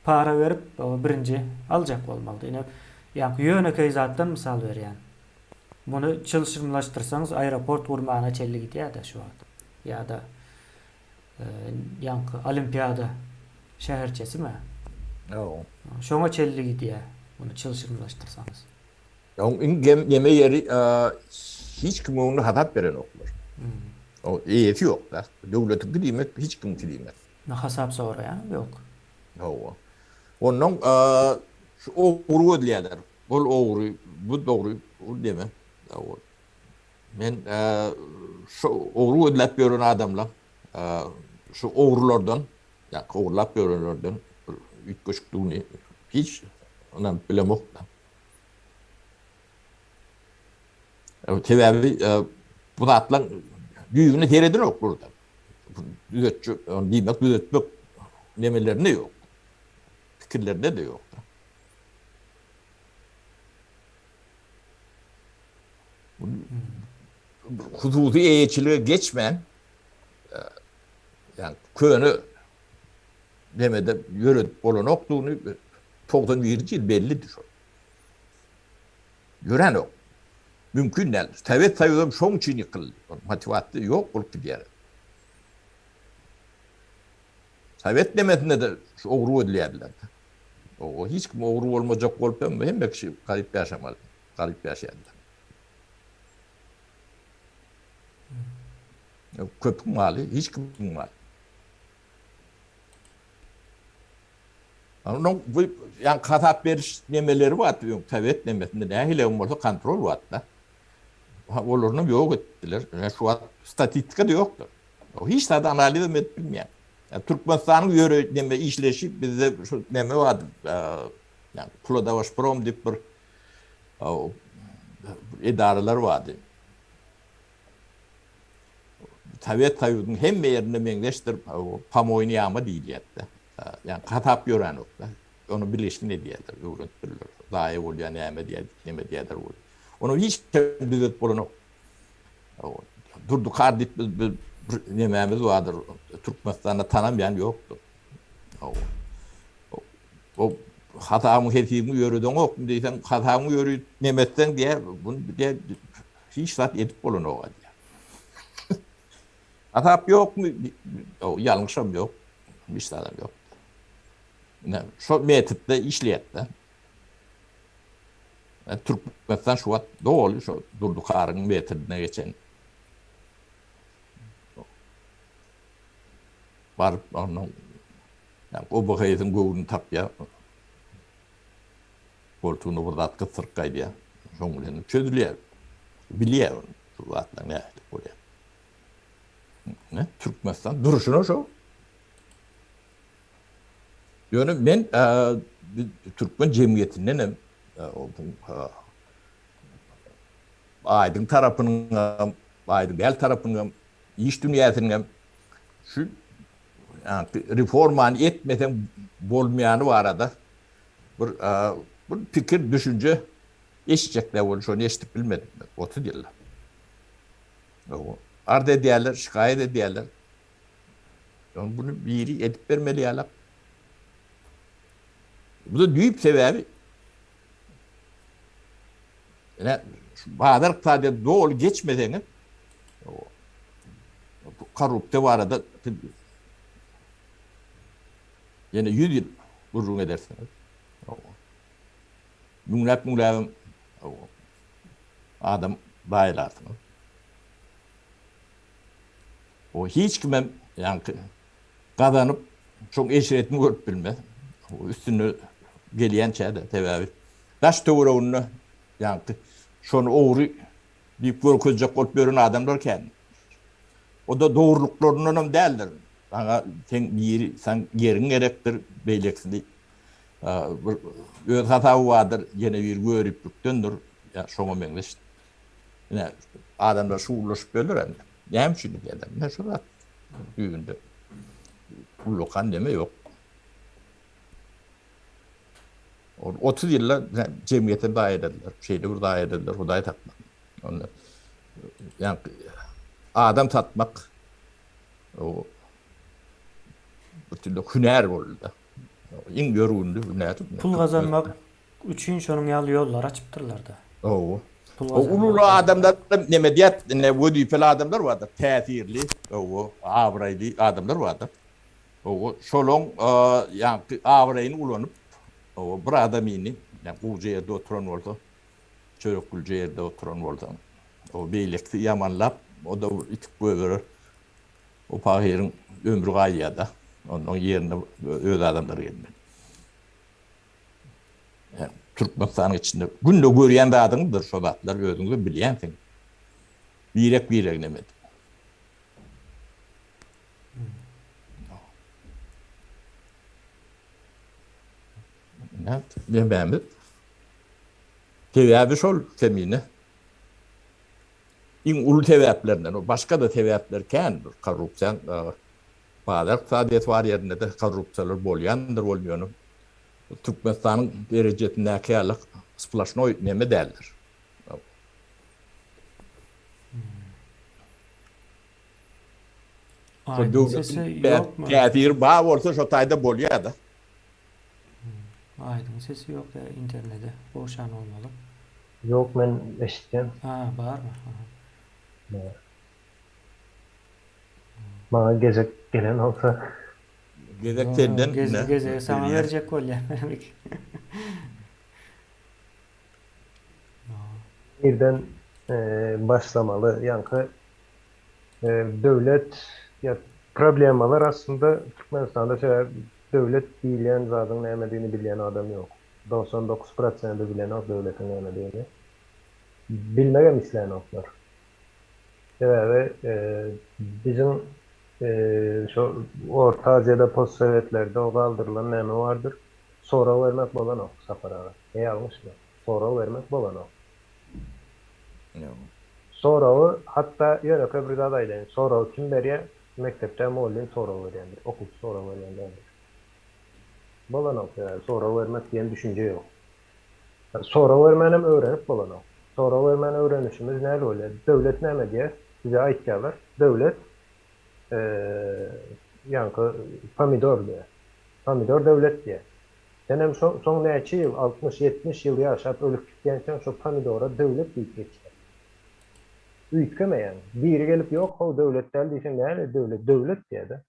para berip, birinji aljak bolmalydy. Ine, ýaňky ýönekeý zatdan mysal berýän. Muny çylşyrymlaşdyrsaňyz aeroport gurmaga çenli gidýär-de şu wagt. Ýa-da ýaňky olimpiada şäherçesimi? Ýok. Şoňa çenli gidýär, muny çylşyrymlaşdyrsaňyz. Oň iň gem ýeme ýeri hiç kim öňünde hasap berenoklar. O eýesi ýok da. Döwletiňki diýmek hiç kimiňki diýmek. Hasap soraýan ýok. Hawa. Onnoň şu ogry gözleýärler. Ol ogry, bu dogry, bu neme. Men şu ogry gözläp ýören adamlar şu ogrulardan, ýa ogurlap ýörenlerden bir üýtgeşikdigini hiç ynanyp bilemok. Sebäbi bu zatlaryň düýbüne seredenok burada. Düzetjek, diýmek düzetmek nemelerinde ýok. Pikirlerinde-de ýok. Hususy eýeçilige geçmän, ýagny köne nemede ýöredip bolanokdygyny 91-nji ýyl bellidi şol. Ýöränok. Mümkin däl. Sowet Soýuzam şoň üçin ýykyldy. Motiwasiýa ýok bolup gidýär. Sowet nemesinde-de şu ogry gözleýärdiler. O hiç kim ogry bolmajak bolup hem hemme kişi garyp ýaşamaly. Garyp ýaşaýardylar. Köpüň maly, hiç kimiň maly. Onuň bu ýa hasap beriş nemeleri bardy öň sowet nemesinde nähili hem bolsa kontrol bardy-da. Olaryny ýok etdiler. Şu wagt statistika-da ýokdur. Hiç zady analiz hem edip bilmeýär. Türkmenistanyň ýöre neme işleşi bizde şu neme bardy. Ýa Puladawaşprom diýip bir edaralar bardy. Sowet Soýuzynyň hemme ýerinde meňzeşdir, pomoýny ýama diýilýärdi. Ýagny hasap ýöränokda. Ony bilgeşlin edýärler, öwrenipdirler. Zaýa bolýar, näme diýýär, näme diýýärler bol. Ony hiç kim düzedip bolanok. Durdy kar diýip biz bir nemämiz bardyr. Türkmenistanda tanamaýan ýokdur. O hasabyň hesibiňi ýöredeňokmy diýseň, hasabyňy ýörit neme etseň diýýär, bunu diýýär, hiç zat edip bolanok diýýär. Hasap ýokmy? Ýalňyşam ýok. Hiç zadam ýok. Ine, şo metodda işleýär-de. Türkmenistan şu wagt doly şo Durdy Karyň metodyna geçen. Baryp onuň ýa OBH-yň göwnüni tapýar. Goltugyna bir zat gysdyryp gaýdýar. Şoň bilen çözülýär. Bilýär ony şu zatlaryň nähili bolýar. Ne? Türkmenistan durşuna şo. Ýöne men türkmen jemgyýetinden hem aýdyň tarapynyň hem, aýdyň däl tarapynyň hem, iş dünýäsiniň hem şu reformany etmeseň bolmaýany barada bir bir pikir, düşünje eşitjek däl boldy, şony eşidip bilmedim men 30 ýylda. Arz edýärler, şikaýat edýärler. Ýöne bunu biri edip bermeli ýalak. Bu da düýp sebäbi ine şu bazar ykdysadyýeti doly geçmeseňiz korrupsiýa barada siz ýene 100 ýyl gürrüň edersiňiz. Müňläp müňläbem adam baýlarsyňyz. O hiç kimem ýaňky gazanyp şoň eşretini görüp bilmez. Üstünde gelýänçä-de sebäbi daş töwereginde ýaňky şony ogry diýip görkezjek bolup ýören adamlar kän. O-da dogrulyklaryndanam däldir. Saňa seň biri saň ýeriň gerekdir, beýlekisini. Bir öz hasaby bardyr, ýene biri göriplikdendir, ýa şoňa meňzeş. Ine, adamlar şuwlaşyp ýörler indi. Näme üçin diýýärler? Ine şu zat düýbünde ullakan neme ýok. Ol 30 ýylda jemgyýetem zaýa edediler. Şeýle bir zaýa edediler, Hudaý saklasyn. Onda ýa adam satmak o bütünle hünär boldy. Iň ýörgünli hünär. Pul gazanmak üçin şonuň ýaly ýollar açypdyrlar-da. Hawa. O uly-uly adamlar neme diýýär, ine wezipeli adamlar bardyr, täsirli, hawa, abraýly adamlar bardyr. Hawa, şolaň ýaňky abraýyny ulanyp, hawa, bir adamyny, ýa gowja ýerde oturan bolsa, çöreklije ýerde oturan bolsa, o beýlekisi ýamanlap, o-da bir itip goýberer. O pahyryň ömri gaýýar-da. Ondan ýerine öz adamlary gelmeli. Türkmenistanyň içinde günde görýän zadyňyzdyr şo zatlar özüňiz bilýänsiňiz. Birek biregine edip. Nämämiz? Sebäbi şol kemine. Iň uly sebäplerinden, o başga-da sebäpler kän, korrupsiýaň bazar ykdysadyýeti bar ýerinde-de korrupsiýalar bolýandyr, ol ýöne Türkmenistanyň derejesindäki ýaly sploşnoý neme däldir. Şo döwletiň täsiri bar bolsa şo taýda bolýar-da. Aýdyň sesi ýok ýa internede gowşan bolmaly. Ýok men eşitýän. Ha barmy? Aha. Bar. Maňa gezek gelen bolsa. Gezek senden. Gezek gezegi saňa berjek bolýan men. Nirden başlamaly ýaňky döwlet ýa problemalar aslynda Türkmenistanda sebäbi döwlet diýilýän zadyň nämedigini bilýän adam ýok. 99 prosendi bilenok döwletiň nämedigini. Bilmegem islänoklar. Sebäbi biziň şo Orta Aziýada postsowetlerde o galdyrylan näme bardyr? Sorag bermek bolanok Sapar aga. Ne ýalňyşmy? Sorag bermek bolanok. Soragy hatda ýönekeý bir zat aýdaýyn. Soragy kim berýär? Mekdepde mugallym sorag berýändir. Okuwçy sorag berýän däldir. Bolanok sebäbi sorag bermek diýen düşünje ýok. Sorag bermänem öwrenip bolanok. Sorag bermän öwrenişimiz näl bolýar? Döwlet näme diýýär? Bize aýtýarlar. Döwlet ýaňky pomidor diýýär. Pomidor döwlet diýýär. Senem şo soň näçe ýyl, 60, 70 ýyl ýaşap ölüp gitýänçäň şo pomidora döwlet diýip geçýär. Üýtgemeýäň. Biri gelip ýok how döwlet däl diýseň näle döwlet, döwlet diýýär-de.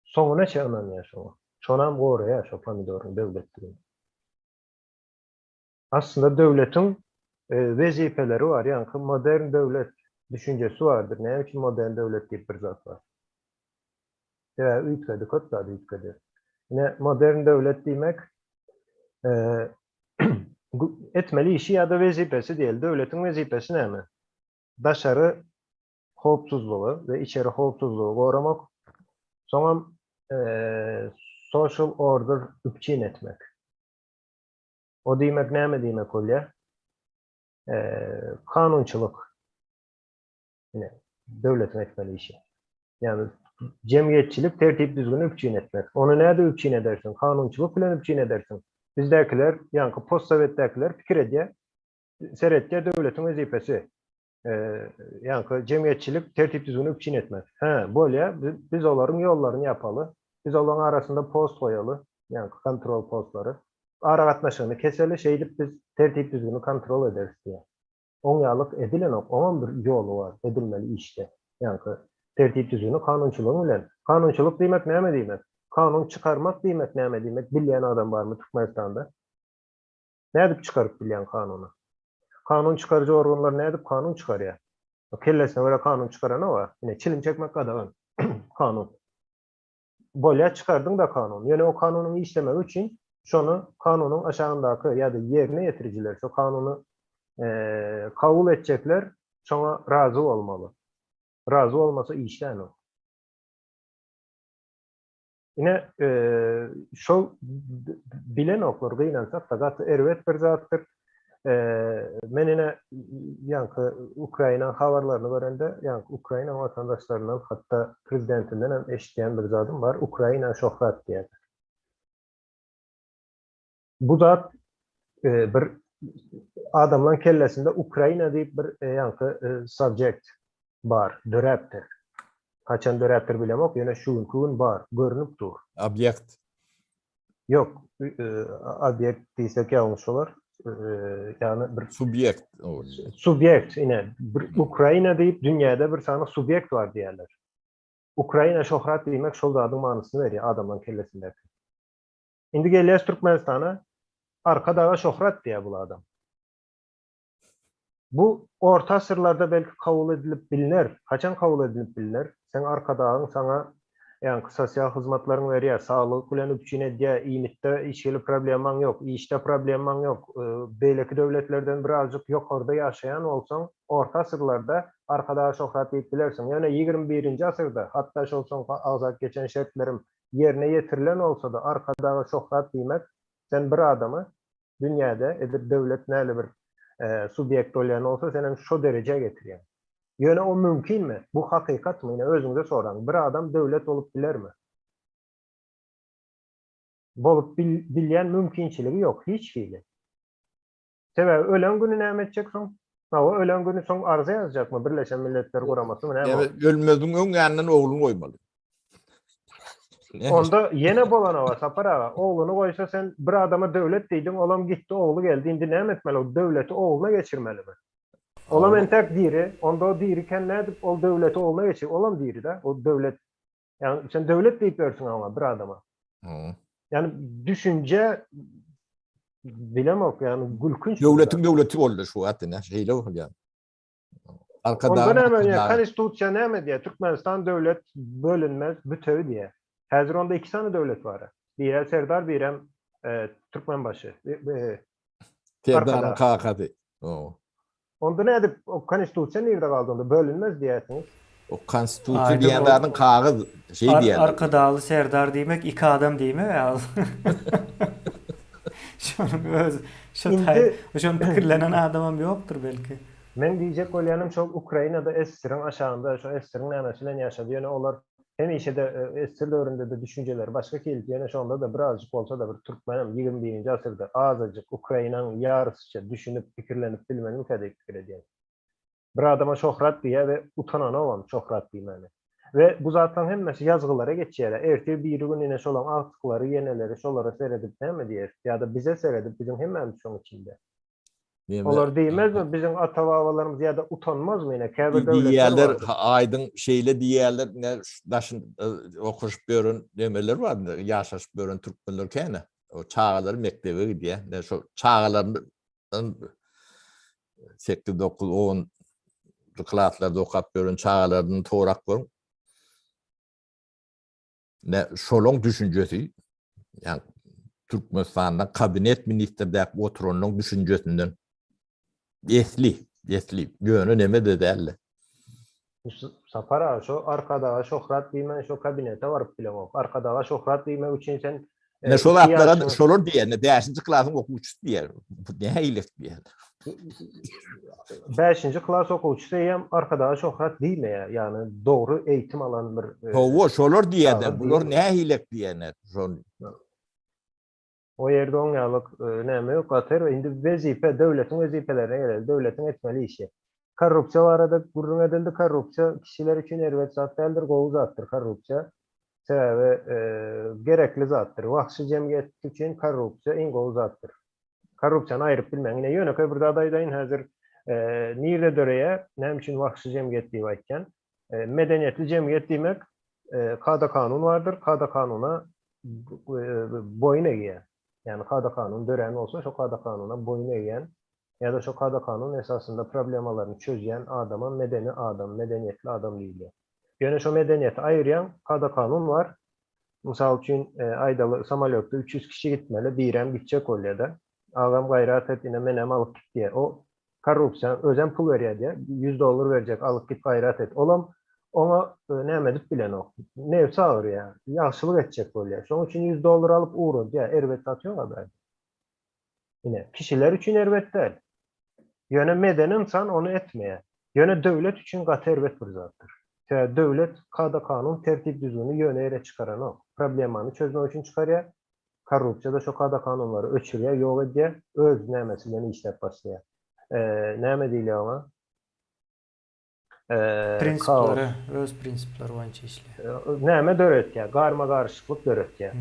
Soňuna çe ynanýar şoňa. Şonam goraýar şo pomidoryň döwletdigini. Aslynda döwletiň wezipeleri bar, ýaňky modern döwlet düşünjesi bardyr. Näme üçin modern döwlet diýip bir zat bar? Sebäbi üýtgedi, köp zat üýtgedi. Ine, modern döwlet diýmek, etmeli işi ýa-da wezipesi diýeli. Döwletiň wezipesi näme? Daşary howpsuzlygy we içeri howpsuzlygy goramak, soňam social order üpjün etmek. O diýmek näme diýmek bolýar? Kanunçylyk. Ine, döwletiň etmeli işi. Ýagny jemgyýetçilik tertip-düzgüni üpjün etmek. Ony nädip üpjün edersiň? Kanunçylyk bilen üpjün edersiň. Bizdäkiler, ýaňky postsowetdäkiler pikir edýär, seretýär döwletiň wezipesi. Ýaňky jemgyýetçilik tertip-düzgüni üpjün etmek. Hä, bolýar, biz olaryň ýollaryny ýapaly. Biz olaryň arasynda post goýaly, ýaňky kontrol postlary. Aragatnaşygyny keseli, şeýdip biz tertip-düzgüni kontrol ederis diýýär. Oňýalyk edilenok, oňam bir ýoly bar, edilmeli işde. Ýaňky tertip-düzgüni kanunçylygyň bilen. Kanunçylyk diýmek näme diýmek? Kanun çykarmak diýmek näme diýmek? Bilýän adam barmy Türkmenistanda? Nädip çykaryp bilýän kanuny? Kanun çykaryjy organlar nädip kanun çykarýar? Kellesine görä kanun çykaranok-a. Ine, çilim çekmek gadagan. Kanun. Bolýar çykardyň-da kanun. Ýöne o kanunyň işlemegi üçin şony kanunyň aşagyndaky ýa-da ýerine ýetirijiler, şo kanuny kabul etjekler şoňa razy bolmaly. Razy bolmasa işlänok. Ine, şol bilenoklar gynansak-da gaty erbet bir zatdyr. Men ine ýaňky Ukraina habarlaryny görende, ýaňky Ukraina watandaşlaryndan, hatda prezidentinden hem eşidýän bir zadym bar, Ukraina şöhrat diýýärler. Bu zat bir adamlaryň kellesinde Ukraina diýip bir ýaňky subject bar, döräpdir. Haçan döräpdir bilemok, ýöne şu günki gün bar, görnüp dur. Obýekt. Ýok, obýekt diýsek ýalňyş bolar. Ýagny bir subýekt. Subýekt, ine, bir Ukraina diýip dünýäde bir sany subýekt bar diýýärler. Ukraina şöhrat diýmek şol zadyň manysyny berýär adamlaryň kellesindäki. Indi gelýäs Türkmenistana, Arkadaga şöhrat diýýär bul adam. Bu orta asyrlarda belki kabul edilip bilner. Haçan kabul edilip bilner? Seň Arkadagyň saňa ýaňky sosial hyzmatlaryňy berýär, saglyk bilen üpjün edýär, iýmitde hiç hili problemaň ýok, işde problemaň ýok. Beýleki döwletlerden birazjyk ýokarda ýaşaýan bolsaň, orta asyrlarda Arkadaga şöhrat diýip bilersiň. Ýöne ýigrimi birinji asyrda, hatda şol soňky agzap geçen şertlerim ýerine ýetirilen bolsa-da, Arkadaga şöhrat diýmek, sen bir adamy Dünýäde edil döwlet näli bir subýekt bolýan bolsa senem şo derejä getirýäň. Ýöne o mümkinmi? Bu hakykatmy? Ine özüňize soraň. Bir adam döwlet bolup bilermi? Bolup bilýän mümkinçiligi ýok hiç hili. Sebäbi ölen güni näme etjek soň? Hawa ölen güni soň arza ýazjakmy Birleşen Milletler Guramasymy näme? Ölmeziniň öň ýanyndan ogluny goýmaly. Onda ýene bolanowa Sapar aga, ogluny goýsa sen bir adama döwlet diýdiň, olam gitdi ogly geldi, indi näme etmeli o döwleti ogluna geçirmelimi? Olam entäk diri, onda o diriken nädip ol döwleti ogluna geçir, olam diri-de, o döwlet, ýagny sen döwlet diýip ýörsüň oňa bir adama. Ýagny düşünje bilemok, ýagny gülkünç. Döwletiň döwleti boldy şu wagt ine, şeýle bolýar. Onda näme diýýär? Konstitusiýa näme diýýär? Türkmenistan döwlet bölünmez, bütewi diýýär. Häzir onda iki sany döwlet bar. Biri Serdar, birem Türkmenbaşy. Serdaryň kakasy. Onda nädip o konstitusiýa nirde galdy onda? Bölünmez diýýärsiňiz. O konstitusiýa diýen zadyň kagyz şeý diýýärler. Arkadagly Serdar diýmek iki adam diýmek ýa. Şonuň özi şo taý şony pikirlenen adamam ýokdur belki. Meň diýjek bolýanym şol Ukrainada SSR-iň aşagynda şo SSR-iň nämesi bilen ýaşady ýöne olar hemişe-de SSR döwründe-de düşünjeleri başga hildi ýöne şonda-da birazjyk bolsa-da bir türkmenem 21-nji asyrda azajyk Ukrainaň ýarysyça düşünip pikirlenip bilmelimikä diýip pikir edýän. Bir adama şöhrat diýýär we utananogam şöhrat diýmäne. We bu zatlaryň hemmesi ýazgylara geçýär. Ertir birigün ine şolaň agtyklary, ýeneleri şolara seredip näme diýer? Ýa-da bize seredip biziň hemmämiz şoň içinde. Olar diýmezmi biziň ata-babalarymyz ýa-da utanmazmy ine käbir döwletler Diýýärler aýdyň şeýle diýýärler ine daşyn okaşyp ýören nemeler bar ýaşaşyp ýören türkmenler kän. O çagalary mekdebe gidýär. Ine şo çagalaryny 8, 9, 10 klaslarda okap ýören çagalaryny sorap görüň. Ne şolaň düşünjesi, ýa Türkmenistanda kabinet ministrdäki oturanyň düşünjesinden esli, esli, ýöne neme de däldi. Sapar aga, şo Arkadaga şöhrat diýmän şo kabinete baryp bileňok. Arkadaga şöhrat diýmek üçin sen Ne şol zatlara şolar diýen, 5-nji klasyň okuwçysy diýer. Bu nähili diýer. 5-nji klas okuwçysy eýýäm Arkadaga şöhrat diýmeýär. Ýagny dogry eýitim alan bir Hawa, şolar diýer, bular nähili diýenler. Şol O ýerde oň ýalyk näme ýok, gaty erbet. Indi wezipe, döwletiň wezipelerine geleli, döwletiň etmeli işi. Korrupsiýa barada gürrüň edildi. Korrupsiýa kişiler üçin erbet zat däldir, gowy zatdyr korrupsiýa. Sebäbi gerekli zatdyr. Wagşy jemgyýet üçin korrupsiýa iň gowy zatdyr. Korrupsiýany aýryp bilmäň. Ine ýönekeý bir zat aýdaýyn häzir nirde döreýär, näme üçin wagşy jemgyýet diýip aýtýan. Medeniýetli jemgyýet diýmek kada-kanun bardyr, kada-kanuna boýun egýär. Ýagny kada-kanun dörän bolsa, şo kada-kanuna boýun egýän ýa-da şo kada-kanun esasynda problemalaryny çözýän adama medeni adam, medeniýetli adam diýilýär. Ýöne şo medeniýeti aýyrýaň, kada-kanun bar. Mysal üçin, aýdaly, samolýotda 300 kişi gitmeli, birem gitjek bolýar-da. Agam gaýrat et, ine menem alyp git diýýär. O korrupsiýa, özem pul berýär diýýär. 100 dollar berjek, alyp git, gaýrat et. Olam. Oňa näme edip bilenok. Nebsi agyrýar. Ýagşylyk etjek bolýar. Şonuň üçin 100 dollar alyp ugradýar. Erbet zat ýok-a bärde. Ine, kişiler üçin erbet däl. Ýöne medeni ynsan ony etmeýär. Ýöne döwlet üçin gaty erbet bir zatdyr. Sebäbi döwlet kada-kanun, tertip-düzgüni ýöne ýere çykaranok. Problemany çözmek üçin çykarýar. Korrupsiýa-da şo kada-kanunlary öçürýär, ýok edýär, öz nämesi bilen işläp başlaýar. Näme diýilýär oňa? Prinsipleri, öz prinsipleri boýunça işleýär. Näme döretýär? Garma-garyşyklyk döretýär.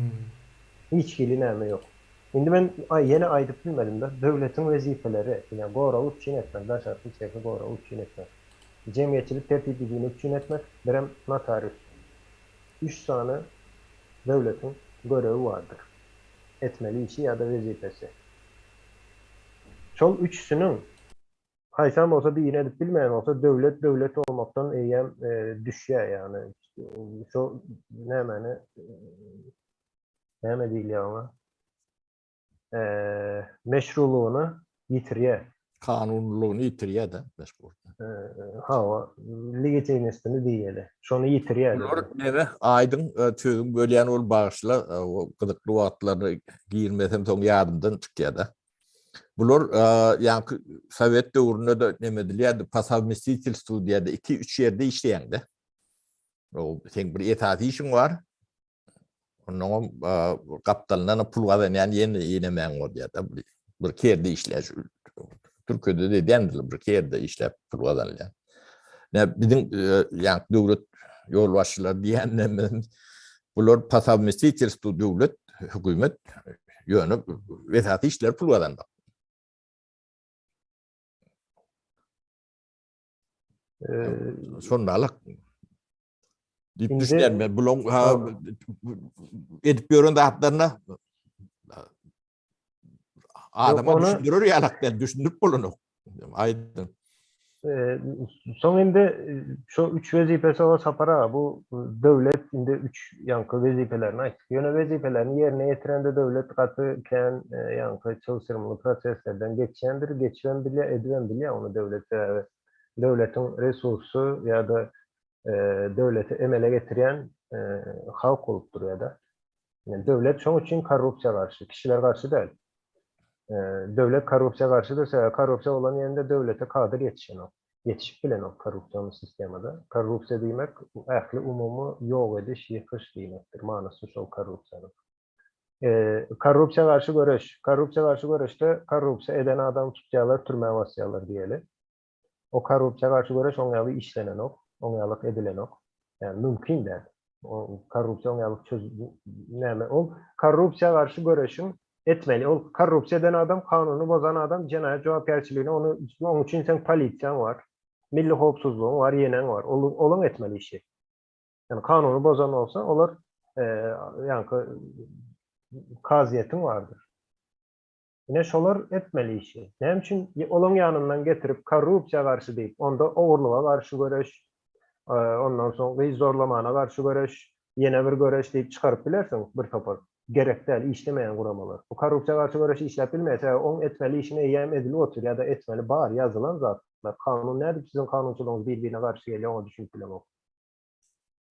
Hiç hili näme ýok. Indi men ýene aýdyp bilmedim-de, döwletiň wezipeleri, ine, goragy üpjün etmek, daşarky, içerki goragy üpjün etmek, jemgyýetçilik tertip-düzgüni üpjün etmek, birem notarius. Üç sany döwletiň görewi bardyr. Etmeli işi ýa-da wezipesi. Şol üçüsiniň Haýsam bolsa birini edip bilmeýän bolsa döwlet döwlet bolmakdan eýýäm düşýär ýagny şo nämäni näme diýilýär oňa meşrulygyny ýitirýär. Kanunylygyny ýitirýär-de meşhur. Hawa, legitimistini diýeli. Şony ýitirýär. Bular neme aýdyň sözüň bölýän bolup bagyşla gyzykly wagtlaryna girmesem soň ýadymdan çykýar-da. Bular ýaňky sowet döwründe-de neme edilýärdi, po sowmestitelstwu diýýärdi, iki-üç ýerde işleýäň-de. O seň bir esasy işiň bar. Onnoňam gapdalyndan pul gazanýan ýene ýenemäň bolýar-da. Bir iki ýerde işleýär. Türkiýede-de edýändirler, bir iki ýerde işläp pul gazanylýar. Ne biziň ýaňky döwlet ýolbaşçylary diýýän bular po sowmestitelstwu döwlet, hökümet Ýöne esasy işler pul gazanmak. Şonda alak. Diýip düşünýän men bulaň edip ýören zatlaryna adama düşündirer ýalak däl, düşündirip bolanok. Aýdyň. Soň indi şu üç wezipesi bar Sapar aga, bu döwlet indi üç ýaňky wezipelerini aýtdyk. Ýöne wezipelerini ýerine ýetirende döwlet gaty kän ýaňky çylşyrymly proseslerden geçýändir, geçibem bilýär, edibem bilýär ony döwlet sebäbi döwletiň resursy ýa-da döwleti emele getirýän halk bolup durýar-da. Döwlet şoň üçin korrupsiýa garşy, kişiler garşy däl. Döwlet korrupsiýa garşydyr, sebäbi korrupsiýa bolan ýerinde döwlete kadr ýetişenok. Ýetişip bilenok korrupsiýaly sistemada. Korrupsiýa diýmek ähli umumy ýok ediş, ýykyş diýmekdir. Manysy şol korrupsiýanyň. Korrupsiýa garşy göreş. Korrupsiýa garşy göreşde korrupsiýa eden adamy tutýarlar, türmä basýarlar diýeli. O korrupsiýa garşy göreş oň ýaly işlenenok, oň ýalyk edilenok. Ýagny mümkin däl. O korrupsiýa oň ýalyk çöz näme ol korrupsiýa garşy göreşiň etmeli. Ol korrupsiýa eden adam, kanuny bozan adam jenaýat jogapkärçiligine ony oň üçin seň polisiýaň bar, milli howpsuzlygyň bar, ýeneň bar. Ol olaň etmeli işi. Ýagny kanuny bozan bolsa olar ýaňky kazyýetiň bardyr. Ine şolar etmeli işi. Näme üçin olaň ýanyndan getirip korrupsiýa garşy diýip, onda ogurlyga garşy göreş, ondan soň gyz zorlamana garşy göreş, ýene bir göreş diýip çykaryp bilersiň bir topar gerek däl işlemeýän guramalar. Bu korrupsiýa garşy göreş işläp bilmeýär, sebäbi oň etmeli işini eýýäm edilip otyr ýa-da etmeli bar ýazylan zatlar. Kanun nädip siziň kanunçylygyňyz bir-birine garşy gelýär oňa düşünip bilemok.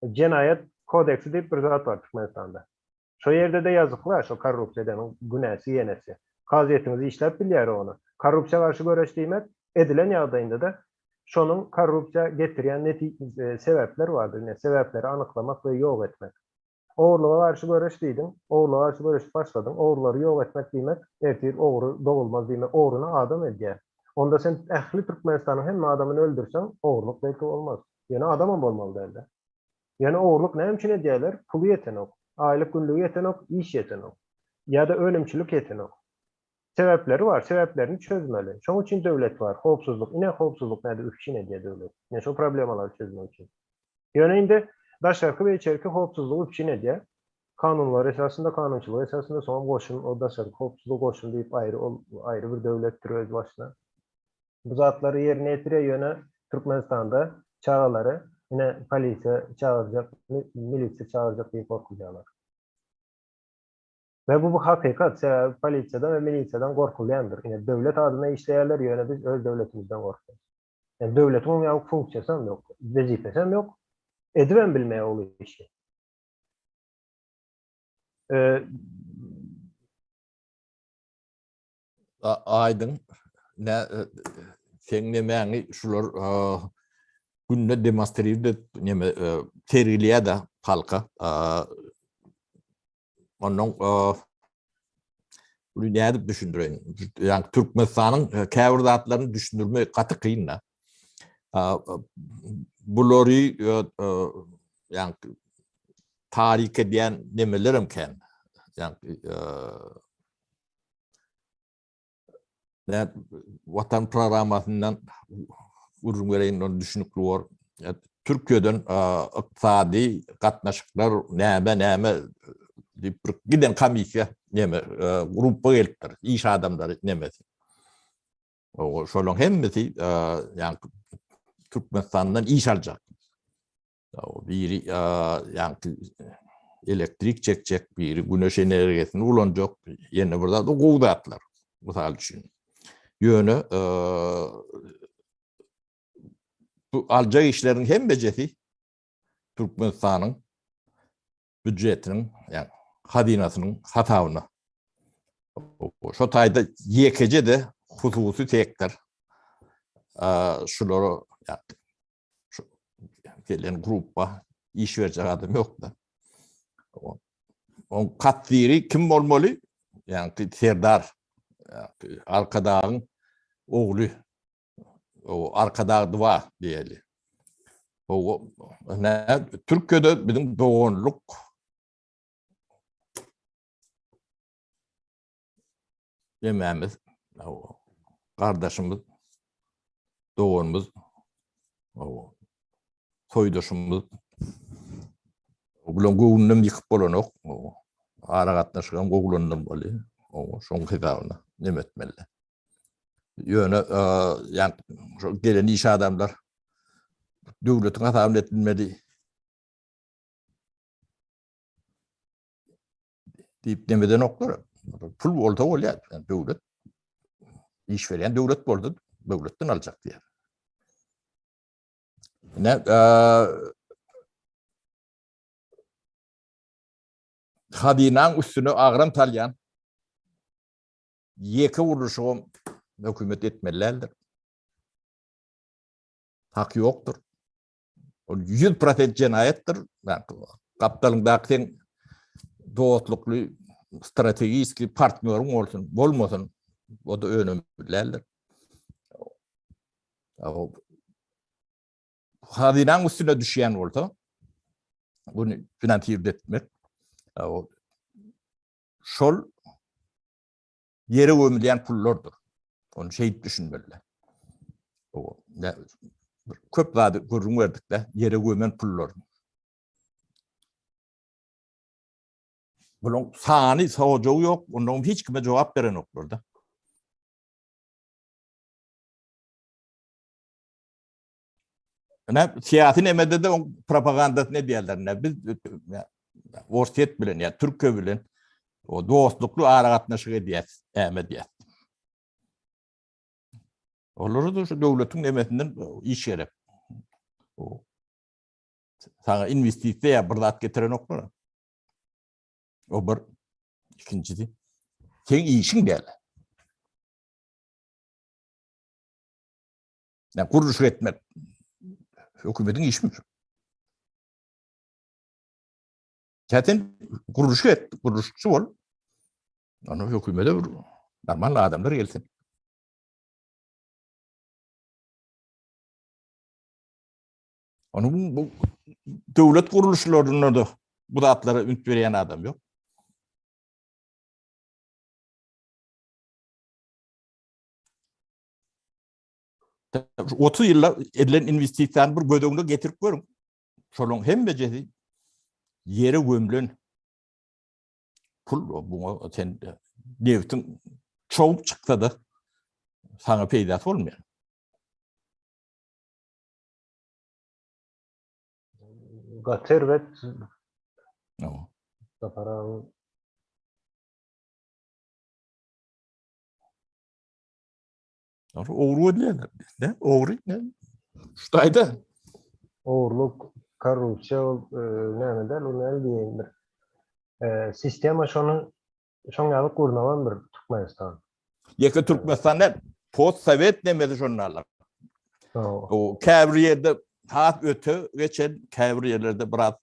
Jenaýat kodeksi diýip bir zat bar Türkmenistanda. Şo ýerde-de ýazykla şo korrupsiýa edeniň günäsi ýenesi. Kazyýetiňiz işläp bilýär ony. Korrupsiýa garşy göreş diýmek, edilen ýagdaýynda-da şonuň korrupsiýa getirýän neti sebäpler bardyr. Ine, sebäpleri anyklamak we ýok etmek. Ogurlyga garşy göreş diýdiň, ogurlyga garşy göreşip başladyň, ogrulary ýok etmek diýmek, ertir ogry dogulmaz diýmek, ogryny adam edýär. Onda sen ähli Türkmenistanyň hemme adamyny öldürseň, ogurlyk belki bolmaz. Ýöne adamam bolmaly däldi. Ýöne ogurlyk näme üçin edýärler? Puly ýetenok. Aýlyk günlügi ýetenok, iş ýetenok. Ýa-da önümçilik ýetenok. Sebäpleri bar, sebäplerini çözmeli. Şoň üçin döwlet bar, howpsuzlyk. Ine howpsuzlyk nädip üpjün edýär döwlet. Ine şo problemalary çözmek üçin. Ýöne indi daşarky we içerki howpsuzlygy üpjün edýär. Kanunlar esasynda, kanunçylyk esasynda, soňam goşun, o daşarky howpsuzlyk goşun diýip aýry ol aýry bir döwletdir öz başyna. Bu zatlary ýerine ýetirýär ýöne Türkmenistanda çagalary ine polisiýa çagyrjak, milisiýa çagyrjak diýip gorkuzýarlar. We bu bu hakykat, sebäbi polisiýadan we milisiýadan gorkulýandyr. Ine döwlet adyna işleýärler, ýöne biz öz döwletimizden gorkýarys. Ýani döwletiň oň ýaly funksiýasy hem ýok, wezipesi hem ýok. Edibem bilmeýär ol işi. Aýdyň, nä seň nemäňi şular günde demonstrirde neme sergileýär-de halka. Ondan bunu nädip düşündireýin? Ýa Türkmenistanyň käbir zatlaryny düşündirmek gaty kyn-da. Bulary ýa taryk edýän nemelerem kän. Ýa Nä Watan programmasyndan gürrüň bereýin, ony düşünikli bor. Türkiýeden ykdysady gatnaşyklar näme näme diýip bir giden komissiýa näme gruppa gelipdir. Iş adamlary nemesi. Şolaryň hemmesi ýa Türkmenistandan iş aljak. Biri ýaňky elektrik çekjek, biri güneş energiýasyny ulanjak, ýene bir zat, gowy zatlar, mysal üçin. Ýöne bu aljak işleriň hemmejesi Türkmenistanyň býujetiniň, ýagny hazynasynyň hasabyna. Şo taýda ýekeje-de hususy sektor şulara Şu gelen gruppa iş berjek adam ýok-da. Oň kassiri kim bolmaly? Ýagny Serdar, Arkadagyň ogly. O Arkadag 2 diýeli. O ne Türkiýede biziň doganlyk Demämiz, gardaşymyz, doganymyz, soýdaşymyz. Bulaň göwnünem ýykyp bolanok. Aragatnaşygam gowulandyrmaly. Şoň hesabyna neme etmeli. Ýöne ýa şo gelen iş adamlar döwletiň hasabyna edilmeli. Diýip demedenoklar. Pul bolsa bolýar. Yani döwlet iş berýän döwlet boldy, döwletden aljak diýär. Ne hazynaň üstüne agram salýan ýeke gurluşygam hökümet etmeli däldir. Haky ýokdur. Ol 100% jenaýatdyr. Gapdalyňdaky seň dostlukly strategiki partnýoryň bolsun, bolmasyn, o da önemli däldir. Hazynaň üstüne düşýän bolsa, bunu finansir etmek, şol ýere gömülýän pullardyr. Ony şeýdip düşünmeliler. Köp zady gürrüň berdik-de, ýere gömen pullar. Bularyň sany, sojagy ýok, ondan hiç kime jogap berenoklar-da. Ine, syýasy nemede-de oň propagandasyny edýärler. Ine, biz Orsýet bilen ýa Türkiýe bilen o dostlukly aragatnaşyk edýäs, näme edýäs. Olara da şu döwletiň nemesinden iş gerek. O saňa inwestisiýa bir zat getirenoklar. O bir ikinjisi seň işiň däl. Yani gurluşyk etmek hökümetiň işimi şu? Zaten gurluşyk et, gurluşykçy bol. Onu hökümete bir normal adamlar gelsin. Onu bu döwlet gurluşlarynda da bu zatlara üns berýän adam ýok. 30 ýylda edilen investisiýany bir göz öňüne getirip görüň. Şolaryň hemmejesi ýere gömlen pul buňa sen nebitiň çogup çyksa-da saňa peýdasy bolmaýar. Gaty erbet. Sapar aga. Ogry edilýärler. Ne? Ogry ne? Şu taýda. Ogurlyk. Korrupsiýa ol näme däl, ol näme diýeýin bir sistema şony şoň ýaly gurnalan bir Türkmenistan. Ýeke Türkmenistan däl, postsowet nemesi şonda alar. O käbir ýerde has öte geçen, käbir ýerlerde biraz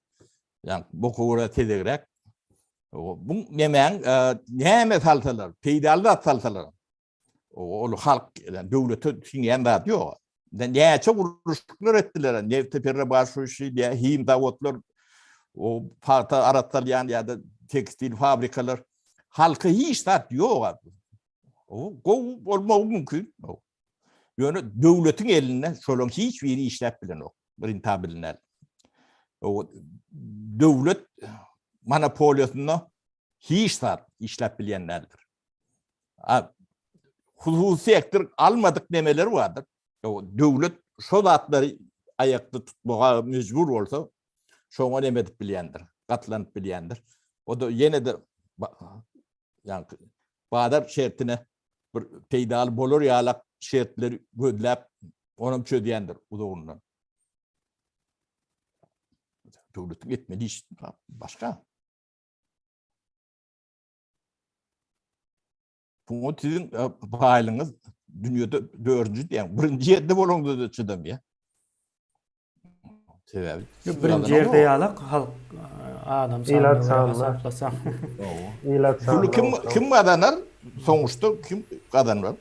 ýa boka görä tezegräk. Bu nemäň näme salsalar, peýdaly zat salsalar, Ol halk, yani döwlete siňýän zat ýok. Näçe gurluşyklar etdiler, nefte perrabaşuşy, ýa him zawodlar, o pagta arassalýan ýa-da tekstil fabrikalar. Halka hiç zat ýok. O gowy bolmagy mümkin. Ýöne döwletiň elinde şolaryň hiç biri işläp bilenok, rentabil däl. O döwlet monopoliýasynda hiç zat işläp bilýän däldir. Hususy sektor almadyk nemeler bardyr. Döwlet şo zatlary aýakda tutmaga mejbur bolsa, şoňa neme edip bilýändir, gatlanyp bilýändir. O da ýene-de ýaňky bazar şertine bir peýdaly bolar ýalak şertleri gözläp, onam çözýändir uzagyndan. Döwletiň etmeli işi başga. Bu siziň e, paýlyňyz dünýede dördünji diýen, birinji ýerde bolanda da çydamýar. Sebäbi birinji ýerde ýalak halk e, adam sanyna hasaplasaň. Ilat sany. Kim kim gazanar? Soňuşda kim gazanar?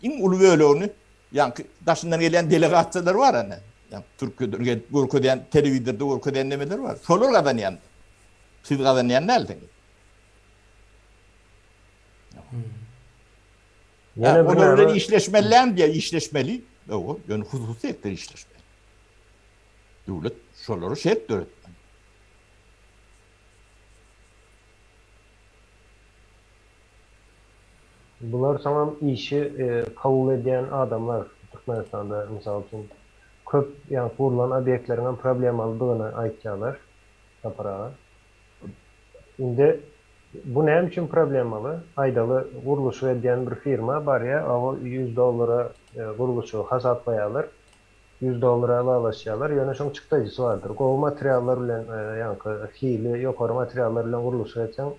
Iň uly bölegini ýaňky daşyndan gelýän delegasiýalar bar ana. Ýa Türkiýeden gelip görkezýän telewizorda görkezýän nemeler bar. Şolar gazanýan. Siz gazanýan dälsiňiz. Ýene bir olar bilen işleşmeli diýär, işleşmeli. Ýok, ýöne hususy sektor işleşmeli. Döwlet şolara şert döretmeli. Bular soňam işi e, kabul edýän adamlar Türkmenistanda mysal üçin köp ýa gurlan obýektleriň hem problemalydygyny aýtýarlar Sapar aga. Indi bu näme üçin problemaly? Aýdaly, gurluşyk edýän bir firma barýar, o 100 dollara e, gurluşygy hasaplaýarlar. 100 dollara ylalaşýarlar. Ýöne şoň çykdajysy bardyr. Gowy materiallar bilen, e, ýaňky hili ýokary materiallar bilen gurluşyk etseň,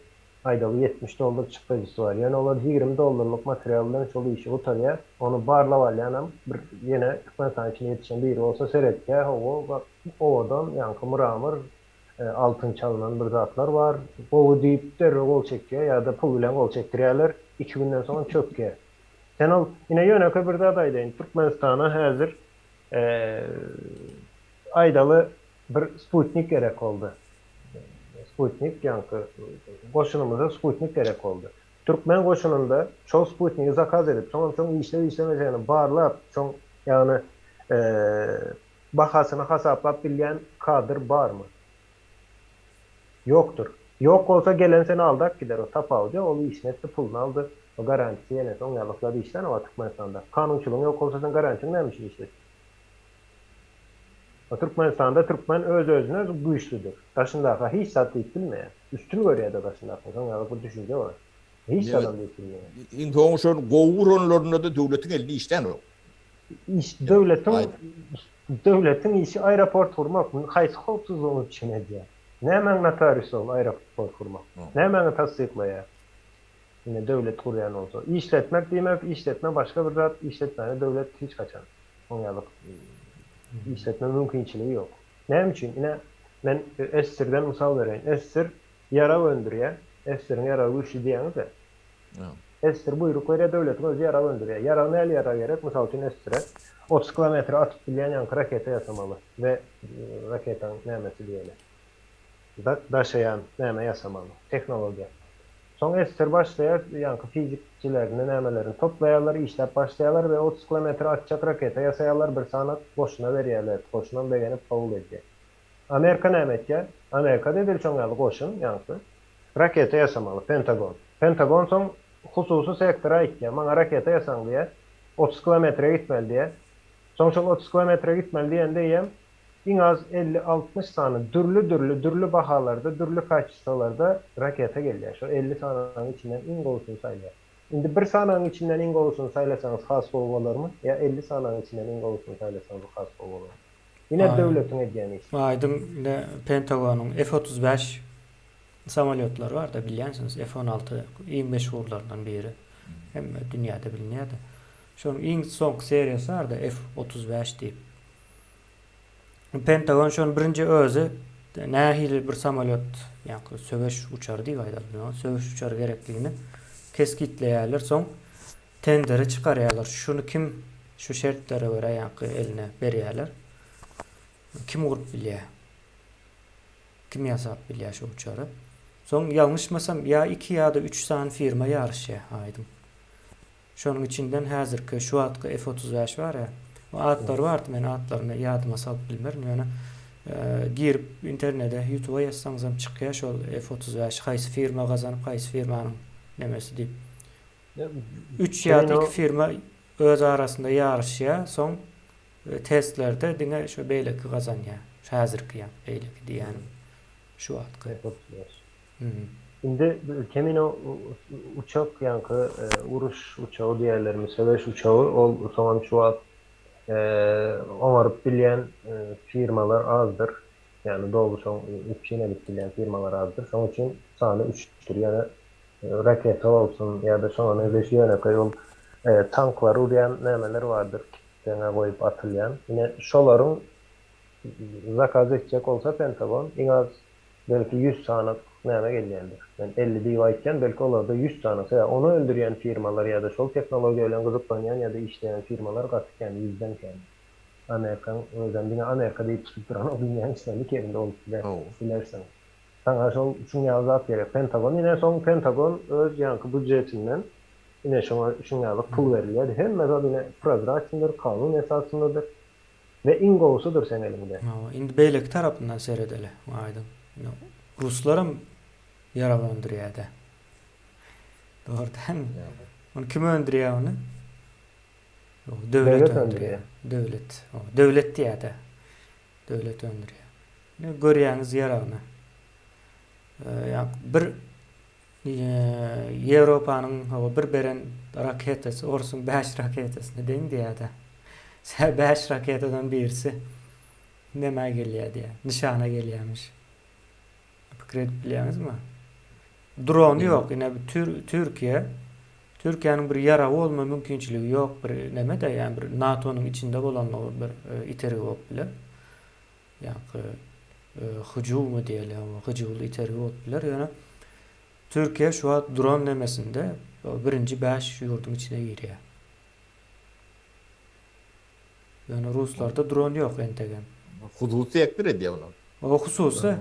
aýdaly 70 dollar çykdajysy bar. Ýöne olar 20 dollarlyk material bilen şol işi gutarýar. Ony barlap alýanam bir ýene Türkmenistanyň içinde ýetişen biri bolsa seretýär, hawa, owadan, ýaňky mramor, altyn çalynan bir zatlar bar. Gowy diýip derrew gol çekýär ýa-da pul bilen gol çekdirýärler. Iki günden soňam çökýär. Sen ol, ine ýönekeý bir zat aýdaýyn. Türkmenistana häzir aýdaly bir sputnik gerek boldy. Sputnik ýaňky goşunymyza sputnik gerek boldy. Türkmen goşunynda şol sputnigi zakaz edip, soňam şoň işlep işlemejegini barlap, şoň ýagny Bahasyny hasaplap bilýän kadr barmy? Ýokdur. Ýok bolsa gelen seni aldap gider o tapawudy ýok ol işini etdi puluny aldy o garantiýa ýene soň ýaly zat işlänok a Türkmenistanda. Kanunçylygyň ýok bolsa sen garantiň näme üçin işlesin? A Türkmenistanda türkmen öz özüne güýçlüdir. Daşyndaka hiç zat diýip bilmeýär. Üstün görýärde daşyndakyny şoň ýaly bir düşünje bar. Hiç zadam diýip bilmeýär. Iň soňy şol gowy guranlarynda-da döwletiň elinde işlänok. Iş döwletiň döwletiň işi aeroport gurmak. Haýsy howpsuzlygyny üpjün edýär? Nämäň notariusy ol aeroport gurmak? Nämäňi tassyklaýar? Ine döwlet gurýan bolsa. Işletmek diýmek, işletme başga bir zat, işletmäni döwlet hiç haçan oň ýaly işletme mümkinçiligi ýok. Näme üçin? Ine men SSR-den mysal bereýin. SSR ýarag öndürýär. SSR-iň ýaragy güýçli diýýäňiz-ä. SSR buýruk berýär, döwletiň özi ýarag öndürýär. Ýarag näli ýarag gerek? Mysal üçin SSR-e 30 kilometre atyp bilýän ýaňky raketa ýasamaly we raketaň nämesi diýeli. Daşaýan näme ýasamaly, tehnologiýa. Soň SSR başlaýar, ýaňky fizikçilerini, nämelerini toplaýarlar, işläp başlaýarlar we 30 kilometre atjak raketa ýasaýarlar, bir sany goşuna berýärler, goşunam begenip kabul edýär. Amerika näme etýär? Amerika-da edil şoň ýaly goşun, ýaňky raketa ýasamaly, Pentagon. Pentagon soň hususy sektora aýtýar, maňa raketa ýasaň diýýär, 30 kilometre gitmeli diýýär. Soň şol 30 kilometre gitmeli diýende eýýäm iň az 50-60 sany dürli-dürli, dürli bahalarda, dürli kaçestwolarda raketa gelýär. Şo 50 sanyň içinden iň gowusyny saýlaýar. Indi bir sanagyň içinden iň gowusyny saýlasaňyz has gowy bolarmy? Ýa 50 sanagyň içinden iň gowusyny saýlasaňyz has gowy bolarmy? Ine döwletiň edýän işi. Aýdyň ine Pentagonyň F 35 samolýotlary barda bilýänsiňiz F 16 iň meşhurlaryndan biri. Hemme dünýäde bilinýärdi. Şonuň iň soňky seriýasy barda F 35 diýip. Pentagon şony birinji özi nähili bir samolýot, ýa-da söweş uçary diýip aýdaly, söweş uçary gerekligini kesgitleýärler. Soň tendere çykarýarlar. Şuny kim şu şertlere görä ýa-da eline berýärler. Kim gurup bilýär? Kim ýasap bilýär şu uçary? Soň ýalňyşmasam ýa iki ýa-da üç sany firma ýaryşýar aýdyň. Şonuň içinden häzirki şu wagtky F 35 bar ýa. O atlary bardy men atlaryny ýadyma salyp bilmerin ýöne girip internede ýutuba ýazsaňyzam çykýar şol F 35 haýsy firma gazanyp haýsy firmanyň nemesi diýip. Üç ýa-da iki firma öz arasynda ýaryşýar soň testlerde diňe şo beýleki gazanýar. Häzirki ýa beýleki diýýänim şu wagtky. F 35. Indi kemine uçak ýaňky uruş uçagy diýerlermi, söweş uçagy, ol soňam şu wagt oňaryp bilýän firmalar azdyr. Ýagny doly şoň üpjün edip bilýän firmalar azdyr. Şoň üçin sany üçdür. Ýöne raketa bolsun ýa-da şoňa meňzeş ýönekeý ol tanklary urýan nämeler bardyr, deňe goýup atylýan. Ine şolaryň zakaz etjek bolsa Pentagon iň az Belki 100 sany näme gelýändir. Men 50 diýip aýtýan, belki olarda 100 sany. Sebäbi ony öndürýän firmalar ýa-da şol tehnologiýa bilen gyzyklanýan ýa-da işleýän firmalar gaty kän, ýüzden kän. Amerikaň özem diňe Amerika diýip tutup duranok, dünýäň islendik ýerinde bolup biler, bilersiň. Saňa şol şuň ýaly zat gerek. Pentagon ine soň Pentagon öz ýaňky býudžetinden ine şoňa şuň ýaly pul berilýär. Hemme zat ine prozraçnydyr, kanun esasyndadyr. We iň gowusydyr seň eliňde. Hawa, indi beýleki tarapyndan seredeli, Aýdyň. Indi ruslaram ýarag öndürýär-dä. Dogry dälmi? Ony kim öndürýär ony? Döwlet öndürýär. Döwlet. Döwlet diýýär-dä. Döwlet öndürýär. Indi görýäňiz ýaragyny. Ýa bir Ýewropanyň hawa bir beren raketasy orsuň 5 raketasyna deň diýýär-de. Sä 5 raketadan birisi nämä gelýär diýýär. Nyşana gelýärmiş. Pikir edip bilýäňizmi? Drony ýok. Ine bu Türkiýe Türkiýäniň bir ýaragy bolma mümkinçiligi ýok bir neme-de, ýagny bir NATO-nyň içinde bolanlygy bir itergi bolup biler. Ýaňky hyjuwmy diýeli, hyjuwly itergi bolup biler. Ýöne Türkiýe şu wagt dron nemesinde birinji 5 ýurduň içine girýär. Ýöne ruslarda dron ýok entegem. Hususy sektor edýär ony. O hususy.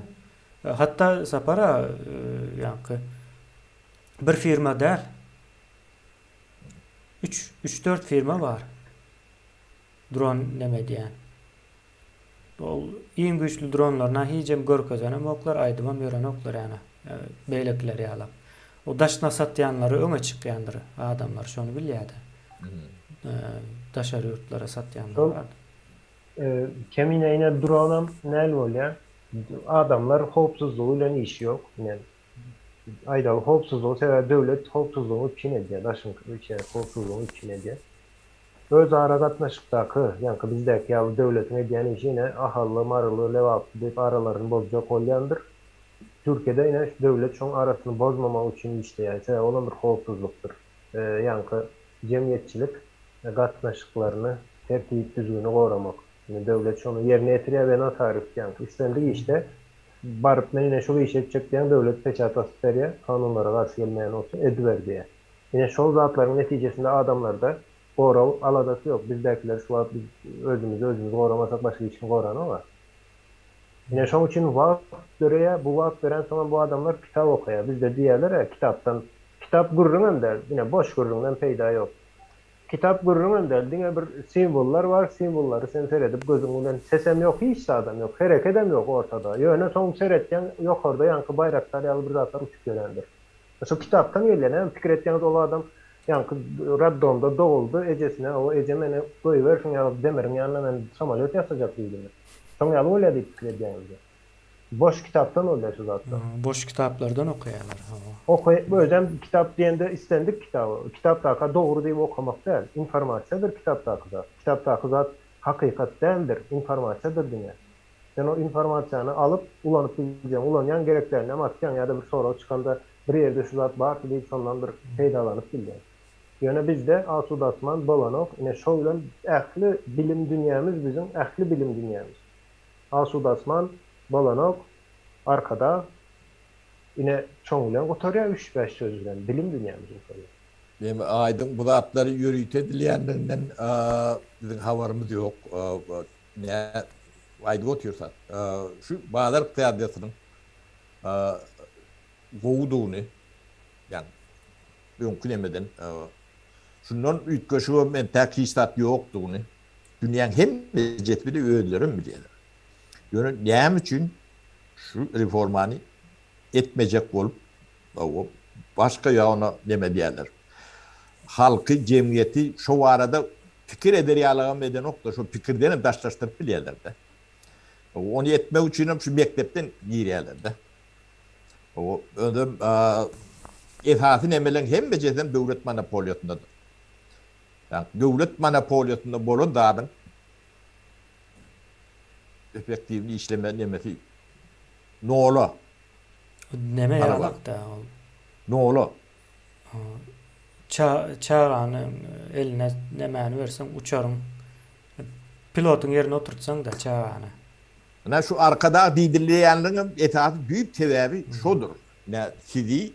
Hatda Sapar aga, ýaňky bir firma däl. 3 3-4 firma bar. Dron neme edýän. Ol iň güýçli dronlaryna hijem görkezenemoklar, aýdybam ýörenoklar ýana beýlekiler ýalak. O daşyna satýanlary öňe çykýandyr adamlar şony bilýädä. Daşary ýurtlara satýanlar bar. Kemine ine dronam näl bolýa? Adamlar howpsuzlygy bilen işi ýok. Ine aýdaly howpsuzlygy sebäbi döwlet howpsuzlygyny üpjün edýär, daşyňky içeri howpsuzlygyny üpjün edýär. Özara gatnaşykdaky, ýaňky bizdäki ýaly döwletiň edýän işi ine Ahally, Maryly, Lebaply diýip aralaryny bozjak bolýandyr. Türkiýede ine şu döwlet şoň arasyny bozmamak üçin işleýär. Sebäbi olam bir howpsuzlykdyr. Ýaňky jemgyýetçilik gatnaşyklaryny, tertip-düzgüni goramak. Ine döwlet şony ýerine ýetirýär we notarius ýaňky islendik işde baryp men ine şul işi etjek diýýäň döwlet peçat basyp berýär, kanunlara garşy gelmeýän bolsa ediber diýýär. Ine şol zatlaryň netijesinde adamlarda Gorag aladasy ýok. Bizdäkiler şu wagt biz özümizi özümiz goramasak başga hiç kim goranok-a. Ine şoň üçin wagt döreýär. Bu wagt döränsoňam bu adamlar kitap okaýar. Bizde diýýärler-ä kitapdan kitap gürrüňem däl. Ine boş gürrüňden peýda ýok. Kitap gürrüňem däl. Diňe bir simwollar bar. Simwollary sen seredip gözüň bilen sesem ýok, hiç zadam ýok. Herekedem ýok ortada. Ýöne soň seretýäň ýokarda ýaňky baýraktar ýaly bir zatlar uçup ýörendir. Şo kitapdan gelýär. Näme pikir etýäňiz ol adam ýaňky roddomda doguldy, ejesine o eje meni goýber şuň ýaly demiriň ýanyna men samolýot ýasajak diýdimi? Şoň ýaly bolýar diýip pikir edýäňizmi? Boş kitapdan bolýar şu zatlar. Boş kitaplardan okaýarlar hawa. Okaý özem kitap diýende islendik kitaby, kitapdaka dogry diýip okamak däl, informasiýadyr kitapdaky zat. Kitapdaky zat. Hakykat däldir, informasiýadyr diňe. Sen o informasiýany alyp, ulanyp biljeň, ulanýaň, gerekdäginem atýaň ýa-da bir sorag çykanda bir ýerde şu zat bardy diýip şondan bir peýdalanyp bilýäň. Ýöne bizde asuda asman bolanok, ine şo bilen ähli bilim dünýämiz biziň ähli bilim dünýämiz. Asuda asman bolanok, Arkadag, ine şoň bilen gutarýar üç-bäş söz bilen bilim dünýämiz gutarýar. Näme aýdyň bu zatlary ýörite edilýändiginden biziň habarymyz ýok. Nä aýdyp otyrsak, şu bazar ykdysadyýetiniň gowudygyny, ýagny öňki nemeden şundan üýtgeşigem entäk hiç zat ýokdugyny dünýäň hemmejesi bilýär, özlerem bilýärler. Ýöne näme üçin şu reformany etmejek bolup başga ýagyna neme diýerler. Halky, jemgyýeti şo barada pikir eder ýalagam edenok-da, şo pikirdenem daşlaşdyryp bilýärler-de. Ony etmek üçinem şu mekdepden girýärler-de. Özem esasy nemeleň hemmejesem döwlet monopoliýasyndadyr. Ýagny döwlet monopoliýasynda bolan zadyň effektiwli işleme nemesi nola. Neme ýalak-da ol. Nola. Çaganyň eline nemäni berseň uçaryň pilotyň ýerine oturtsaň-da çagany. Ine şu Arkadag diýdilýänligiň esasy düýp sebäbi şodur. Ine sizi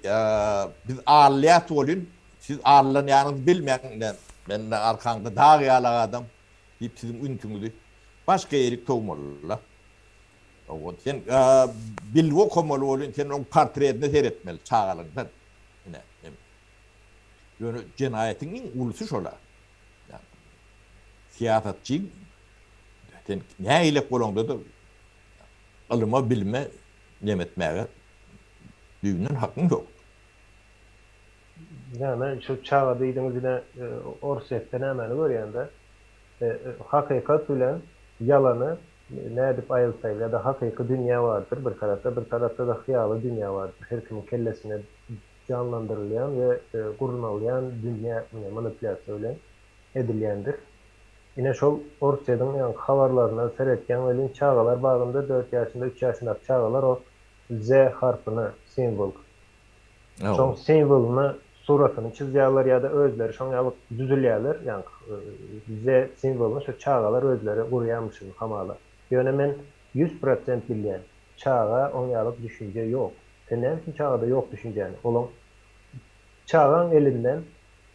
biz alýas welin siz allanýanyňyzy bilmäň ine men ine arkaňda dag ýalak adam diýip siziň ünsüňizi başga ýerik sowmalylar. Hawa sen bilgi okamaly welin sen oň portretine seretmeli çagalygyňdan. Ine ýöne jenaýatyň iň ulusy şola. Syýasatçy sen nähilek bolaňda-da ylyma, bilime neme etmäge düýbünden hakyň ýok. Näme, şu çaga diýdiňiz ine Orsýetde nämäni görýän-de. Hakykat bilen ýalany nädip aýyrsaýyl ýa-da hakyky dünýä bardyr bir tarapda, bir tarapda-da hyýaly dünýä bardyr. Her kimiň kellesinde janlandyrylýan we gurnalýan dünýä manipulýasiýa bilen edilýändir. Ine şol Orsýetiň ýaňky habarlaryna seretýäň welin çagalar bagynda dört ýaşynda üç ýaşyndaky çagalar o Z harpyny simwol şoň simwolyny suratyny çyzýarlar ýa-da özleri şoň ýaly düzülýärler ýaňky Z simwolyny şo çagalar özleri gurýarmyşyn hamala. Ýöne men 100% bilýän çaga oň ýaly düşünje ýok. Sen näme üçin çagada ýok düşünjäni olaň çagaň elinden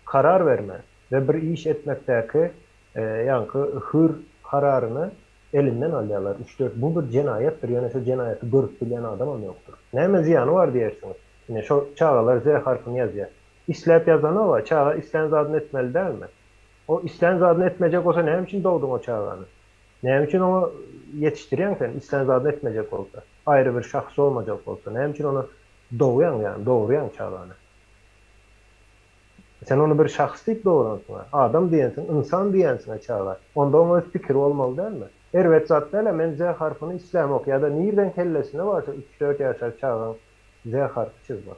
karar berme we bir iş etmekdäki ýaňky hür kararyny elinden alýarlar. Üç-dört bu bir jenaýatdyr, ýöne şo jenaýaty görüp bilýän adamam ýokdur. Näme zyýany bar diýersiňiz. Ine şo çagalar Z harpyny ýazýar. Isläp ýazanok-a, çaga islän zadyny etmeli dälmi? O islän zadyny etmejek bolsa näme üçin dogduň o çagany? Näme üçin oňa ýetişdirýäň sen islän zadyny etmejek bolsa? Aýry bir şahs bolmajak bolsa, näme üçin ony dogýaň ýagny dogurýaň çagany? Sen ony bir şahs diýip dogransyň-a. Adam diýensiň, ynsan diýensiň-a çaga. Onda oň öz pikiri bolmaly dälmi? Erbet zat däl-ä, men Z harpyny islämok ýa-da nirden kellesine barsa üç-dört ýaşar çagaň Z harpy çyzmak.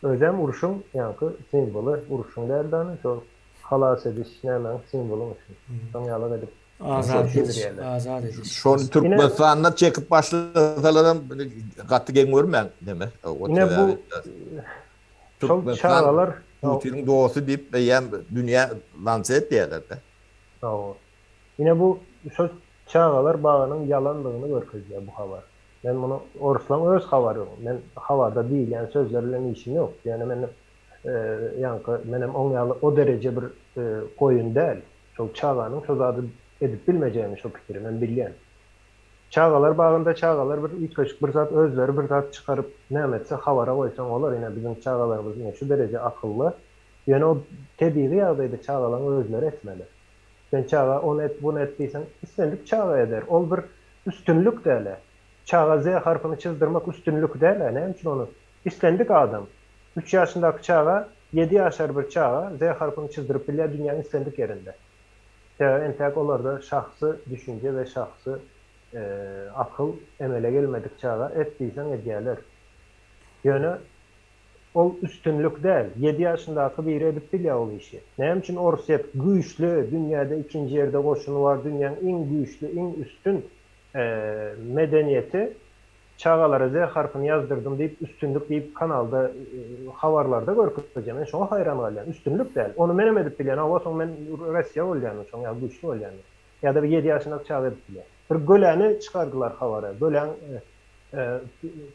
Özem urşuň ýaňky simwoly, urşuň däl-de ony, şol halas ediş nämäň simwolyňyşyn. Şoň ýalak edip Azat ediş, azat ediş. Şony Türkmenistanda çekip başlasalaram gaty geň görmäň neme. Ine bu şol çagalar Putiniň dosty diýip eýýäm dünýä lanse etýärler-de. Hawa. Ine bu şol çagalar bagynyň ýalandygyny görkezýär bu habar. Men muny orslaň öz habary bu. Men habarda diýilýän sözler bilen işim ýok. Ýöne men ýaňky menem oň ýaly o dereje bir goýun däl. Şol çaganyň şo zady edip bilmejegini şo pikiri men bilýän. Çagalar bagynda çagalar bir üýtgeşik bir zat özleri bir zat çykaryp näme etse habara goýsaň olar ine biziň çagalarymyz ine şu dereje akylly. Ýöne o tebigy ýagdaýda çagalaň özleri etmeli. Sen çaga ony et buny et diýseň islendik çaga eder. Ol bir üstünlik dälä. Çaga Z harpyny çyzdyrmak üstünlik dälä näme üçin ony islendik adam üç ýaşyndaky çaga ýedi ýaşar bir çaga Z harpyny çyzdyryp bilýär dünýäň islendik ýerinde. Sebäbi entäk olarda şahsy düşünje we şahsy akyl emele gelmedik çaga et diýseň edýärler. Ýöne. Ol üstünlik däl. Ýedi ýaşyndaky biri edip bilýär ol işi. Näme üçin Orsýet güýçli, dünýäde ikinji ýerde goşuny bar, dünýäň iň güýçli, iň üstün medeniýeti çagalara Z harpyny ýazdyrdym diýip üstünlik diýip kanalda habarlarda görkezýär. Men şoňa haýran galýan. Üstünlik däl. Ony menem edip bilýän. Hawa soň men Russiýa bolýan, şoň ýaly güýçli bolýan. Ýa-da bir ýedi ýaşyndaky çaga edip bilýär. Bir göläni çykardylar habara. Göläň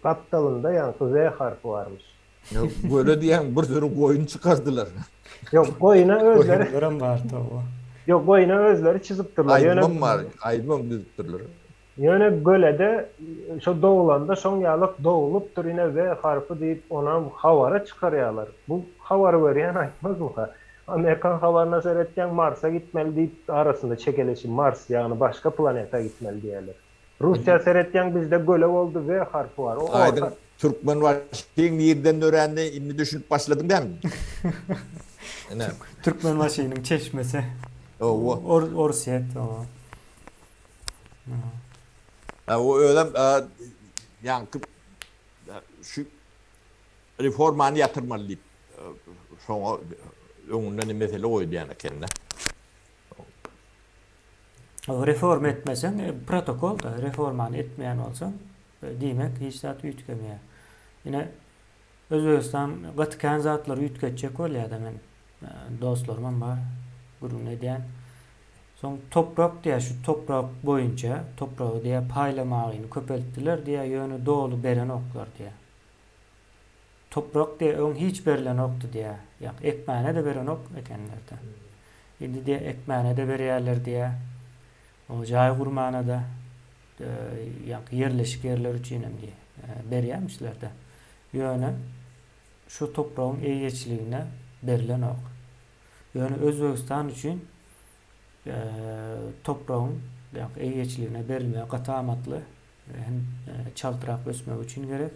gapdalynda ýaňky Z harpy barmyş. Ýok, göle diýýäň bir sürü goýun çykardylar. Ýok, goýuna özleri. Goýunlaram bar toba. Ýok, goýuna özleri çyzypdyrlar. Ýöne Aýdymam bar, aýdymam düzüpdirler. Ýöne gölede şo doglanda şoň ýalak doglupdyr ine W harpy diýip onam habara çykarýalar. Bu habary görýän aýtmazmyka? Amerikan habaryna seretýäň Marsa gitmeli diýip arasynda çekeleşip Mars ýagny başga planeta gitmeli diýýäler. Russiýa seretýäň bizde göle boldy W harpy bar. O Aýdyň orta. Türkmenbaşyň nirden döränini indi düşünip başladyň dämi? Ine. Türkmenbaşynyň çeşmesi. Hawa. Orsýet oba. Ha, o özem ýaňky şu reformany ýatyrmaly diýip, şoňa öňünden mesele goýulýan eken-de. Reforma etmeseň, e, protokol-da, reformany etmeýän bolsaň, e, diýmek hiç zat üýtgemeýär. Ine, Özbegistan gaty kän zatlary üýtgetjek bolýar-da men e, dostlarymam bar, gürrüň edýän. Soň toprak diýýär, şu toprak boýunça topragy diýýär paýlamagyny köpeltdiler diýýär, ýöne doly berenoklar diýýär. Toprak diýýär öň hiç berlenokdy diýýär. Ýa ekmäne-de berenok ekenler-de. Indi diýýär ekmäne-de berýärler diýýär. O jaý gurmana-da ýa ýerleşik ýerler üçin hem diýýär berýärmişler-de. Ýöne şu topragyň eýeçiligine berlenok. Ýöne Özbegistan üçin topragyň eýeçiligine berilmegi gaty amatly. Hem çaltrak ösmegi üçin gerek,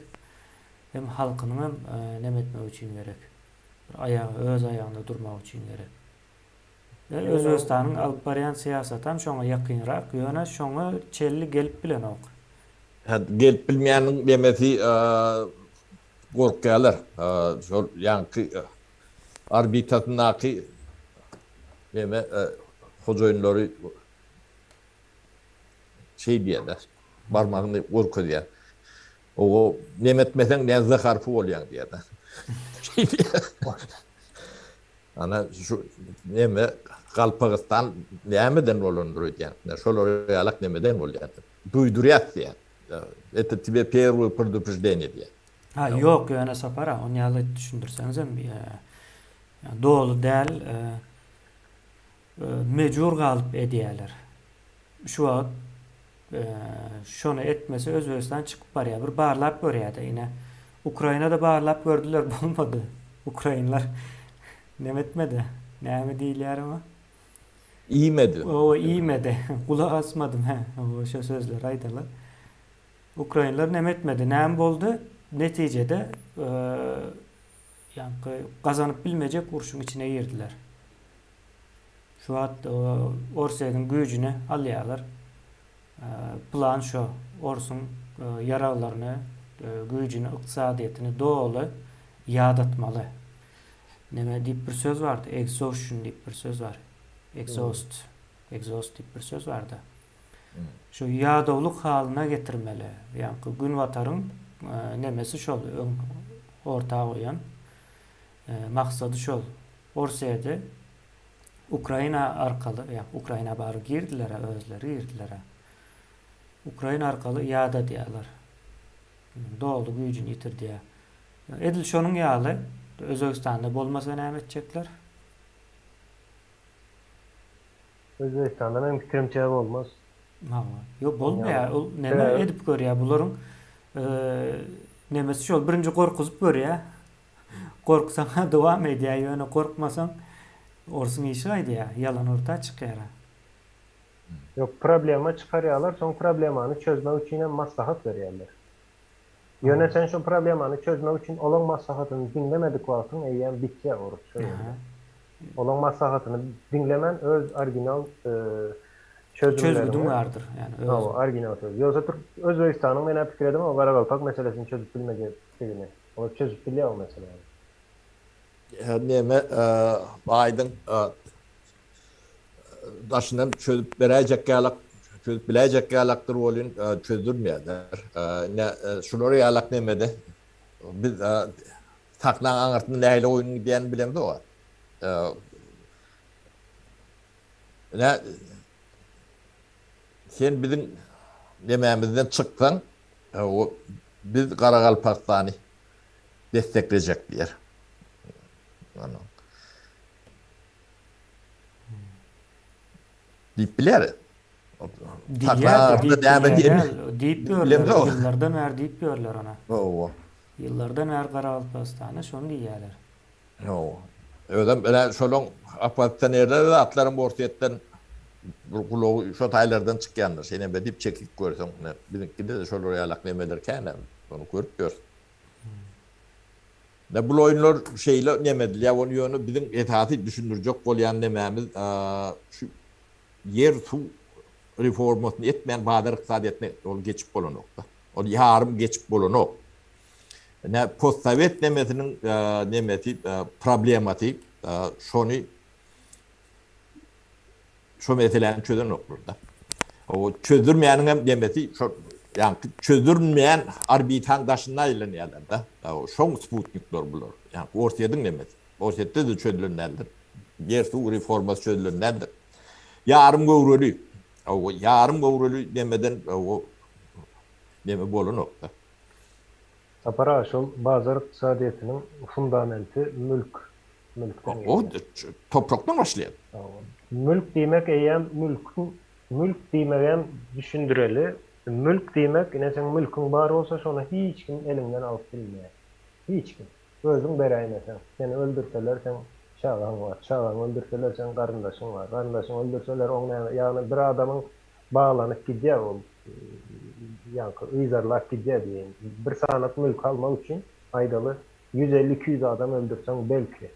hem halkynyň hem neme etmegi üçin gerek. Bir aýagy, öz aýagynda durmagy üçin gerek. We Özbegistanyň alyp barýan syýasatam şoňa ýakynrak, ýöne şoňa çelli gelip bilenok. Hä, gelip bilmeýäniň nemesi gorkýarlar. Şol ýaňky orbitasyndaky neme hojaýynlary şeý diýýärler, barmagyny görkezýär. Owo, neme etmeseň, näz harpy bolýaň diýýär. Şeý diýýär. Ana şu neme Galpagystan nämeden bolandyr öýdýän. Şolar ýalak nemeden bolýar. Duýdurýas diýýär. Это тебе первое предупреждение diýýär. Ha ýok ýöne Sapar aga ony ýaly düşündirseňizem doly däl mejbur galyp edýäler. Şu wagt şony etmese Özbegistan çykyp barýar. Bir barlap görýärde ine. Ukrainada barlap gördüler bolmady. Ukrainler neme etmedi. Näme diýilýär oňa? Iýmedi. Owa iýmedi. Gulak asmadym hä. Owa şo sözleri aýdalar. Ukrainler neme etmedi? Näme boldy? Netijede ýaňky gazanyp bilmejek urşuň içine girdiler. Şu wagt Orsýetiň güýjüni alýarlar. Plan şo, orsuň ýaraglaryny, güýjüni, ykdysadyýetini doly ýadatmaly. Neme diýip bir söz bardy, exhaustion diýip bir söz bar. Exhaust, exhaust diýip bir söz bardy. Şu ýadawlyk halyna getirmeli. Ýaňky Günbataryň nemesi şol öň orta goýan maksady şol. Orsýeti Ukraina arkaly, ýa Ukraina baryp girdiler-ä, özleri girdiler-ä. Ukraina arkaly ýadadýarlar. Doly güýjüni ýitirdýär. Edil şonuň ýaly Özbegistanda bolmasa näme etjekler? Özbegistanda meň pikirimçe bolmaz. Hawa. Ýok bolmaýar. Ol neme edip görýär bularyň nemesi şol birinji gorkuzyp görýär. Gorksaň dowam edýär ýöne gorkmasaň orsuň işi gaýdýar. Ýalan orta çykýar. Ýok problema çykarýarlar soň problemany çözmek üçin hem maslahat berýärler. Ýöne sen şo problemany çözmek üçin olaň maslahatyny diňlemedik wagtyň eýýäm bitýär uruş şo ýerde. Olaň maslahatyny diňlemän öz original çözümleriňi Çözgüdiň bardyr ýani öz. Hawa original çözgüt. Ýogsa türk Özbegistanyň menä pikir edemok garagalpak meselesini çözüp bilmejekdigini. Olar çözüp bilýär o meseläni. Neme aýdyň daşyndan çözüp beräýjek ýalak, çözüp biläýjek ýalakdyr welin çözdürmeýärler. Ine şular ýalak nemede biz sahnaň aňyrsynda nähili oýun gidýänini bilemzok. Ine sen biziň nemämizden çyksaň, biz Garagalpagystany desteklejek diýer. Diýip biler. Diýip ýörler, ýyllardan bäri diýip ýörler ona. Hawa. Ýyllardan bäri Garagalpagystana şony diýýärler. Hawa. Özem ine şolaň oppozisionerler zatlaryň Orsýetden bir gulagy şo taýlardan çykýandyr. Senem edip çekip görseň, ine biziňkide-de şolar ýalak nemeler kän-ä, ony görüp ýörüs. Ine bul oýunlar şeýle neme edilýär, ony ýöne biziň esasy düşündirjek bolýan nemämiz şu ýer suw reformasyny etmän bazar ykdysadyýetine ol geçip bolanokda. Ol ýarym geçip bolanok. Ine postsowet nemesiniň nemesi problemasy şony Şo meseläni çözenoklar-da. O çözdürmeýäniň hem demesi şo ýaňky çözdürmeýän orbitaň daşynda aýlanýarlar-da. Şoň sputnikleri bular. Ýaňky Orsýetiň demesi. Orsýetde-de çözülen däldir. Ýer-suw reformasy çözülen däldir. Ýarym göwreli, ýarym göwreli demeden o deme bolanok-da. Sapar aga, şol bazar ykdysadyýetiniň fundamenti mülk. Mülkden gelýär. O toprakdan başlaýar. Mülk diýmek eýýäm mülküň, mülk diýmegem düşündireli. Mülk diýmek, ine seň mülküň bar bolsa şony hiç kim eliňden alyp bilmeýär. Hiç kim. Özüň beräýmeseň. Seni öldürseler seň çagaň bar. Çagaňy öldürseler seň garyndaşyň bar. Garyndaşyňy öldürseler oň näme, ýagny bir adamyň baglanyp gidýär ol ýaňky yzarlap gidýär diýeýin. Bir sanyk mülki almak üçin aýdaly 150-200 adam öldürseň belki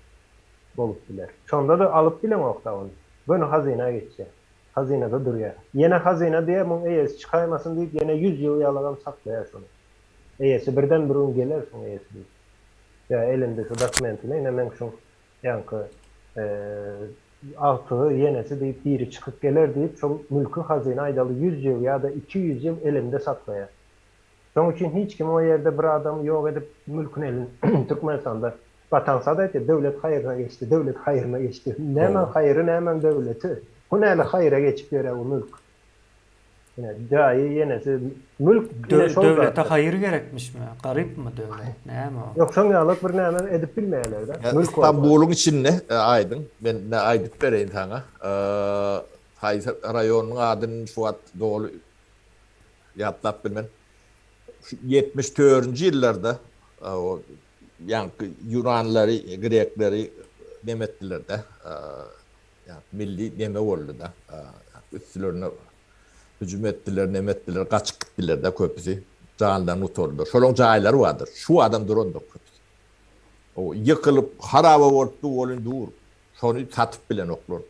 bolup biler. Şonda-da alyp bileňok-da ony. Göni hazyna geçýär. Hazynada durýar. Ýene hazyna diýýär, muň eýesi çykaýmasyn diýip ýene ýüz ýyl ýalagam saklaýar şony. Eýesi birden bir gün geler şuň eýesi diýip. Ýa elinde şu dokumentini ine meň şuň ýaňky agtygy, ýenesi diýip biri çykyp geler diýip şol mülki hazyna aýdaly ýüz ýyl ýa-da 200 ýyl elinde saklaýar. Şoň üçin hiç kim o ýerde bir adamy ýok edip mülküni elin Türkmenistanda Watan sada aýtýar döwlet haýryna geçdi, döwlet haýryna geçdi. Nämäň haýry nämäň döwleti? Bu näle haýra geçip ýörä bu mülk? Ine jaýy ýenesi mülk ine şol Döwlete haýyr gerekmişmi? Garypmy döwlet? Näme o? Ýok şoň ýaly bir näme edip bilmeýärler-de. Mülk Stambulyň içinde aýdyň men ne aýdyp bereýin saňa. Haýsy raýonyň adyny şu wagt doly ýatlap bilmen. Şu 74-nji ýyllarda o ýaňky ýunanlary, grekleri neme etdiler-de. Milli neme boldy-da. Üstlerine hüjüm etdiler, neme etdiler, gaçyp gitdiler-de köpüsi. Janlaryny gutardylar. Şolaryň jaýlary bardyr. Şu adam durandyr köpüsi. O ýykylyp, haraba bolup dur welin dur. Şony satyp bilenoklar.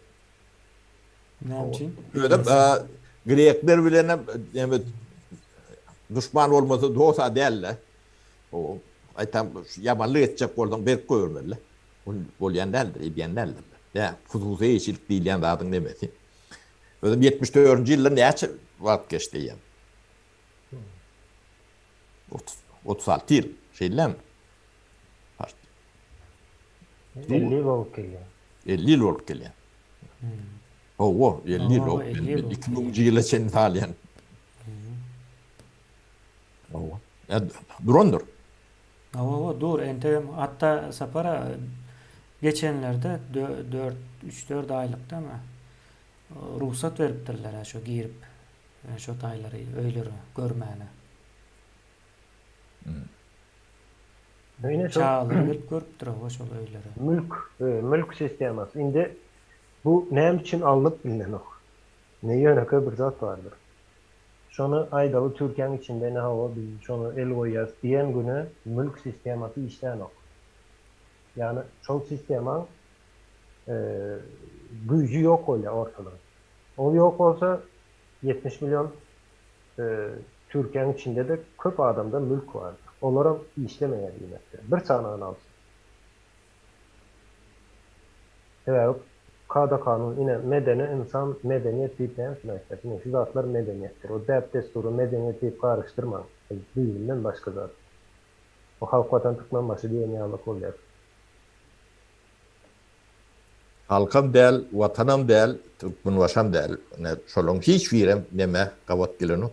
Näme üçin? Özem grekler bilen hem neme duşman bolmasa dost-a däl-de. O aýtam ýamanlyk etjek bolsaň berk goýbermeli-de. Ol bolýan däldir, edýän däldirler. Ýa hususy eýeçilik diýilýän zadyň nemesi. Özem 74-nji ýyldan näçe wagt geçdi eýýäm? 30, 36 ýyl, şeýlemi? 50 ýyl bolup gelýär. 50 ýyl bolup gelýär. Hawa, 50 ýyl bolup gelýär. 2000-nji ýyla çenli salýan. Hawa. Durandyr. Hawa, dur, entegem hatda Sapara geçenlerde 4 3-4 aýlykdamy rugsat beripdirler şo girip şo taýlary öýleri görmäne. Ine şol Çagalar gelip görüpdir hawa şol öýleri. Mülk, mülk sistemasy. Indi bu näme üçin alnyp bilnenok. Ine ýönekeý bir zat bardyr. Şony aýdaly Türkiýäň içinde ine hawa biz şony el goýýas diýen güni mülk sistemasy işlänok. Ýagny şol sistemaň güýji ýok bolýar ortadan. Ol ýok bolsa 70 million Türkiýäň içinde-de köp adamda mülk bardyr. Olaram işlemeýär diýmekdir. Bir sanagyny alsak. Sebäbi kada-kanun, ine, medeni ynsan, medeniýet diýip näme üçin aýtýas? Ine, şu zatlar medeniýetdir. O däp-dessury medeniýet diýip garyşdyrmaň. Ol düýbünden başga zat. O Halk Watan Türkmenbaşy diýen ýalyk bolýar. Halkam däl, Watanam däl, Türkmenbaşam däl. Ine, şolaryň hiç birem neme gabat gelenok.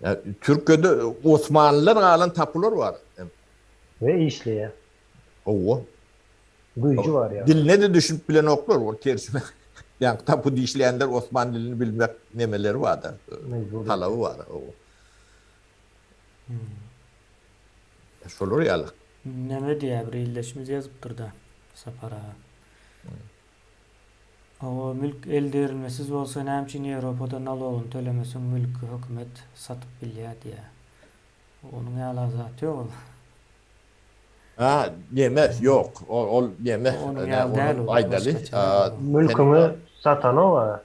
Ýa Türkiýede Osmanlylar galan tapular bar. We işleýär. Hawa. Güýji bar ýa. Diline-de düşünip bilenoklar, ol terjime. Ýa tapu işleýänler osman dilini bilmek nemeleri bar-da, talaby bar. Hawa. Şolar ýaly. Neme diýýär bir ildeşimiz ýazypdyr-da Sapar aga. Hawa, mülk eldegrilmesiz bolsa näme üçin Ýewropada nalogyny tölemeseň mülki hökümet satyp bilýär diýýär. Onuň ýaly zat ýok ol. Ha, neme, ýok. Ol, ol neme, Onuň ýaly däl ol. Aýdaly. Mülküňi satanok-a.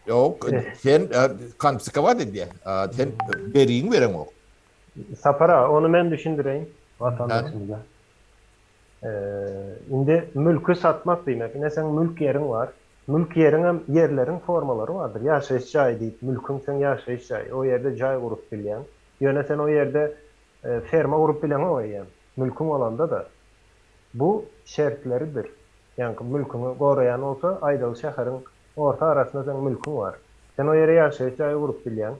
Ýok, sen konfiskowat edýär. Sen bergiňi bereňok. Sapar aga, ony men düşündireýin watandaşymyza. Indi mülki satmak diýmek, ine seň mülk ýeriň bar. Mülk ýeriňem ýerleriň formalary bardyr. Ýaşaýyş jaýy diýip, mülküň seň ýaşaýyş jaýy. O ýerde jaý gurup bilýäň. Ýöne sen o ýerde ferma gurup bileňok eýýäm. Mülküň bolanda-da. Bu şertleridir. Ýaňky mülküňi goraýan bolsa, aýdaly şäheriň orta arasynda seň mülküň bar. Sen o ýere ýaşaýyş jaýy gurup bilýäň.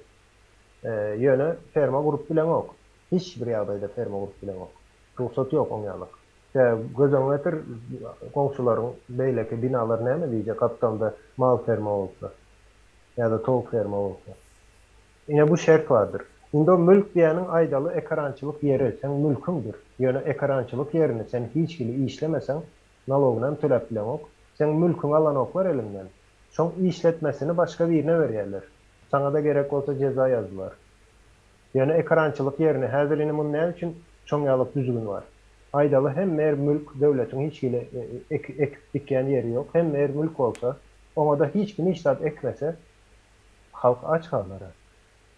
Ýöne ferma gurup bileňok. Hiç bir ýagdaýda ferma gurup bileňok. Rugsat ýok oň ýalyk. Sebäbi göz öňüňe getir, goňşularyň beýleki binalar näme diýjek gapdalda mal ferma bolsa ýa-da towuk ferma bolsa. Ine bu şert bardyr. Indi o mülk diýýäniň aýdaly ekarançylyk ýeri seň mülküňdir. Ýöne ekarançylyk ýerini sen hiç hili işlemeseň nalogynam töläp bileňok. Seň mülküňi alanoklar eliňden. Şoň işletmesini başga birine berýärler. Saňada gerek bolsa jeza ýazdylar. Ýöne ekarançylyk ýerini häzir indi muny näme üçin şoň ýalyk düzgün bar. Aýdaly hemme ýer mülk döwletiň hiç hili ekip dikýän ýeri ýok hemme ýer mülk bolsa oňada hiç kim hiç zat ekmese halk aç galara.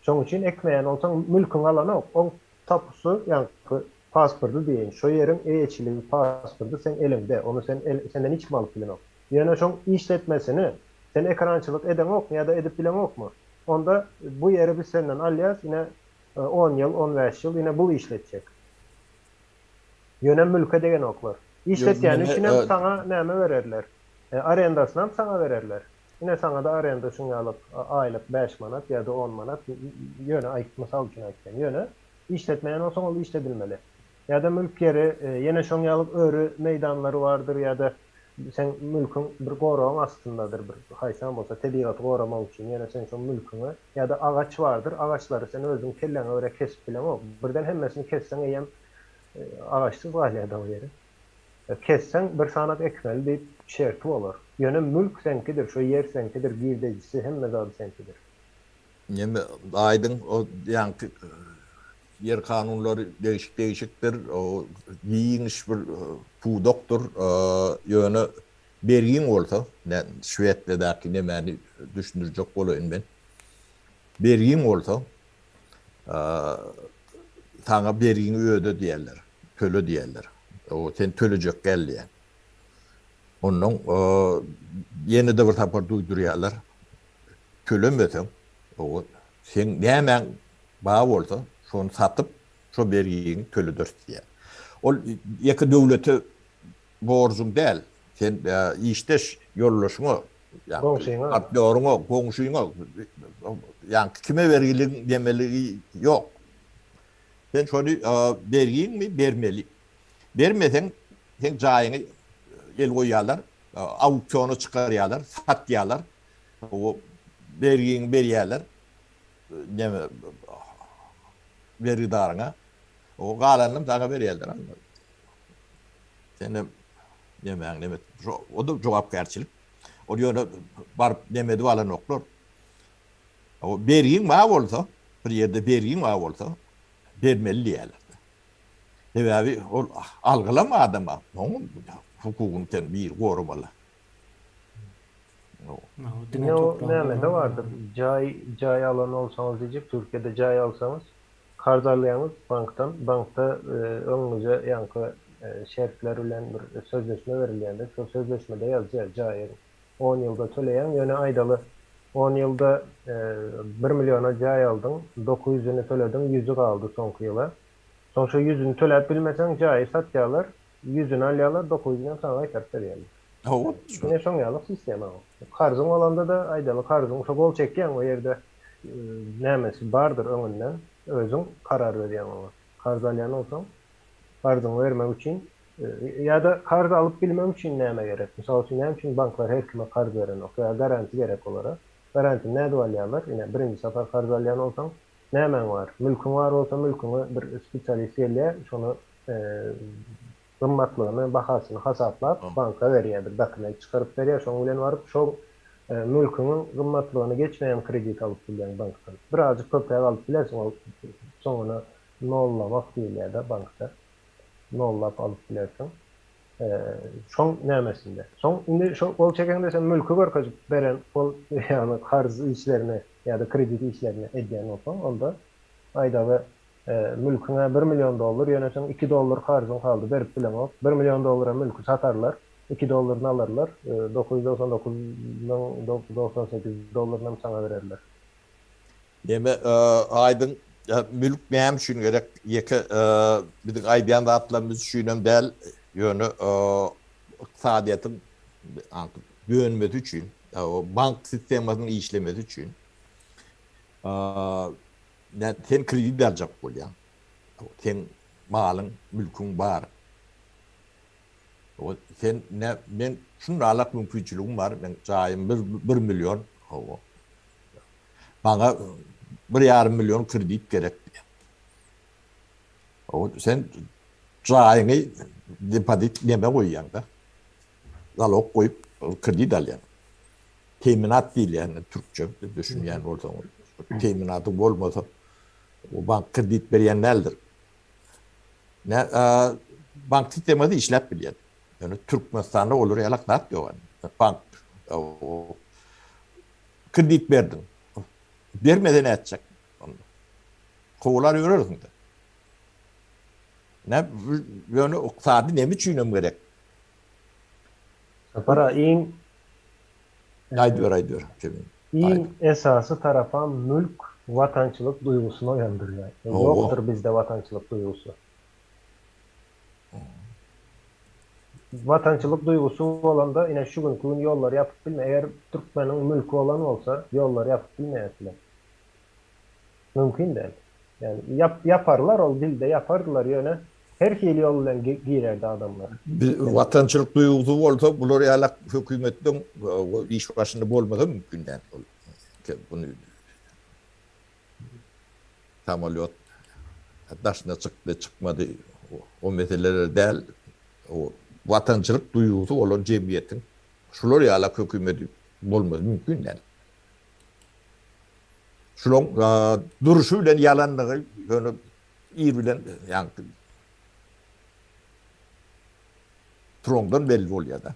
Şoň üçin ekmeýän bolsaň mülküňi alanok oň tapusy ýaňky pasporty diýeýin şo ýeriň eýeçiligi pasporty seň eliňde ony sen senden hiç kim alyp bilenok. Ýöne şoň işletmesini sen ekarançylyk edeňokmy ýa-da edip bileňokmy? Onda bu ýeri biz senden alýas, ine on ýyl, on bäş ýyl ine bul işletjek. Ýöne mülke degenoklar. Işletýäni üçinem saňa näme bererler? Arendasynam saňa bererler. Ine saňada arenda şuň ýaly aýlyk bäş manat ýa-da on manat, ýöne aýt, mysal üçin aýtýan. Ýöne işletmeýän bolsaň ol işledilmeli. Ýa-da mülk ýeri, ýene şoň ýaly öri meýdanlary bardyr ýa-da seň mülküň bir goragyň astyndadyr bir haýsam bolsa tebigaty goramak üçin ýöne sen şo mülküňe ýa-da agaç bardyr, agaçlary sen özüň kelläňe görä kesip bileňok. Birden hemmesini kesseň eýýäm agaçsyz galýar-da o ýeri. Kesseň bir sanak ekmeli diýip şerti bolar. Ýöne mülk seňkidir, şo ýer seňkidir, girdejisi hemme zady seňkidir. Neme aýdyň o ýaňky ýer kanunlary degişik degişikdir. O giňiş bir pudakdyr. Ýöne bergiň bolsa, men Şwesiýadaky nemäni düşündirjek bolaýyn men. Bergiň bolsa, saňa bergiňi öde diýerler, töle diýerler. O sen tölejek däl diýýär. Ondan ýene-de bir sapar duýdurýarlar. Tölemeseň, o seň nämäň bar bolsa, şony satyp, şo bergiňi tölederis diýýär. Ol ýeke döwlete borjuň däl, sen işdeş ýoldaşyňa, Goňşyňa. Partnýoryňa, goňşyňa, ýaňky kime bergiligiň demeligi ýok. Sen şony bergiňmi bermeli. Bermeseň, seň jaýyňy el goýýarlar, auksiona çykarýarlar, satýarlar. O bergiňi berýärler. Neme bergidaryňa. O galanyny saňa berýärler. Senem nemäň neme o da jogapkärçilik. Ol ýöne baryp neme edip alanoklar. O bergiň bar bolsa, bir ýerde bergiň bar bolsa, bermeli diýýärler. Sebäbi ol algylam adama, onuň hukugyny sen bir goramaly. Diňe o nämede bardyr, jaý jaý alan bolsaňyz diýjek, Türkiýede jaý alsaňyz, karz alýaňyz bankdan, bankda öňüňize ýaňky. şertler bilen bir sözleşme berilýändir. Şol sözleşmede ýazýar, jaýyň on ýylda töleýäň, ýöne aýdaly on ýylda bir milliona jaý aldyň, 900-üni tölediň, ýüzi galdy soňky ýyla. Soň şo ýüzüni töläp bilmeseň, jaýy satýarlar, ýüzüni alýarlar, 900-üni hem saňa gaýtaryp berýärler. Hawa. Ine şoň ýaly sistema o. Karzyň bolanda-da aýdaly karzyň şo gol çekýäň o ýerde nämesi bardyr öňünden özüň karar berýäň oňa. Karz alýan bolsaň karzyňy bermek üçin ýa-da karz alyp bilmek üçin näme gerek? Mysal üçin näme üçin banklar her kime karz berenok ýa garanti gerek olara. Garantini nädip alýarlar? Ine birinji sapar karz alýan bolsaň nämäň bar? Mülküň bar bolsa mülküňi bir spesialist gelýär şony gymmatlygyny, bahasyny hasaplap, banka berýär, bir dokument çykaryp berýär, şoň bilen baryp, şol mülküňiň gymmatlygyny geçmeýän kredit alyp bilýäň bankdan. Birazjyk köpräk alyp bilersiň, ol soňuna nollamak diýilýär-de bankda. Nollap alyp bilersiň. Şoň nämesinde. Soň indi şol gol çekeňde sen mülki görkezip beren gol, ýagny karz işlerini ýa-da kredit işlerini edýän bolsaň, onda aýdagy Mülküň-ä bir million dollar, ýöne seň iki dollar karzyň galdy, berip bileňok. Bir million dollara mülki satarlar, iki dollaryny alarlar, 999 1098 dollarynam saňa bererler. Neme, aýdyň, mülk näme üçin gerek? Ýeke biziň aýdýan zatlarymyz üçinem däl, ýöne ykdysadyýetiň dönmesi üçin, bank sistemasynyň işlemesi üçin. Nä sen kredit aljak bolýaň. Seň malyň, mülküň bar. O sen nä men şunalak mümkinçiligim bar, meň jaýym bir, bir million. Hawa. Maňa bir ýarym million kredit gerek diýýär. O sen jaýyňy depozit neme goýýaň-da? Zalog goýup kredit alýaň. Teminat diýilýär türkçe düşünýän bolsaňyz. Teminaty bolmasa o bank kredit berýän däldir. Ne bank sistemasy işläp bilýär. Ýöne Türkmenistanda olar ýalak zat ýok. Bank kredit berdiň. Bermese nätjek? Kowlar ýörersiň-de. Ne ýöne ykdysady neme üçin hem gerek? Sapar aga iň Aýdyber aýdyber. Iň esasy tarapam mülk watançylyk duýgusyny oýandyrýar. Ýokdur bizde watançylyk duýgusy. Watançylyk duýgusy bolanda ine şu günki gün ýollary ýapyp bilme eger türkmeniň mülki bolan bolsa ýollary ýapyp bilmeýärdiler. Mümkin däl. Ýani ýap ýaparlar ol dilde ýapardylar ýöne her hili ýol bilen girerdi adamlar. Watançylyk duýgusy bolsa bular ýalak hökümetden iş başynda bolmasa mümkin däl ol. Buny samolýot daşyna çykdy çykmady o meseleler däl. O watançylyk duýgusy bolan jemgyýetiň şular ýalak hökümeti bolmasy mümkin däl. Şulaň durşy bilen ýalanlygy ýöne ir bilen ýaňky turandan belli bolýar-da.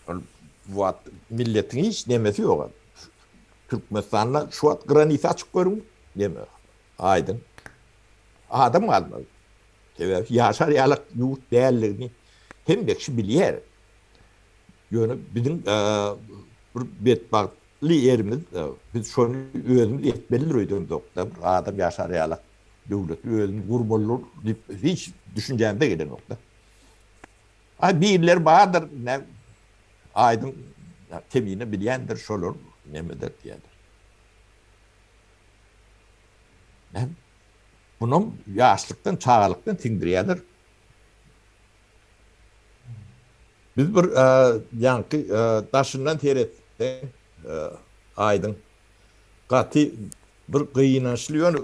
Ol bu wagt milletiň hiç nemesi ýok. Türkmenistanda şu wagt granisa açyp görüň, neme aýdyň. Adam galmaz. Sebäbi ýaşar ýalak ýurt däldigini hemme kişi bilýär. Ýöne biziň bir betbagtly ýerimiz, biz şony özümiz etmelidir öýdemzok-da, bir adam ýaşar ýalak döwleti özümiz gurmalydyr diýip hiç düşünjämize gelenok-da. A birileri bardyr, nä aýdyň kemine bilýändir, şolar nemedir diýýärler. Näme? Munam ýaşlykdan, çagalykdan siňdirýärler. Biz bir ýaňky daşyndan seretseň aýdyň gaty bir gynançly ýöne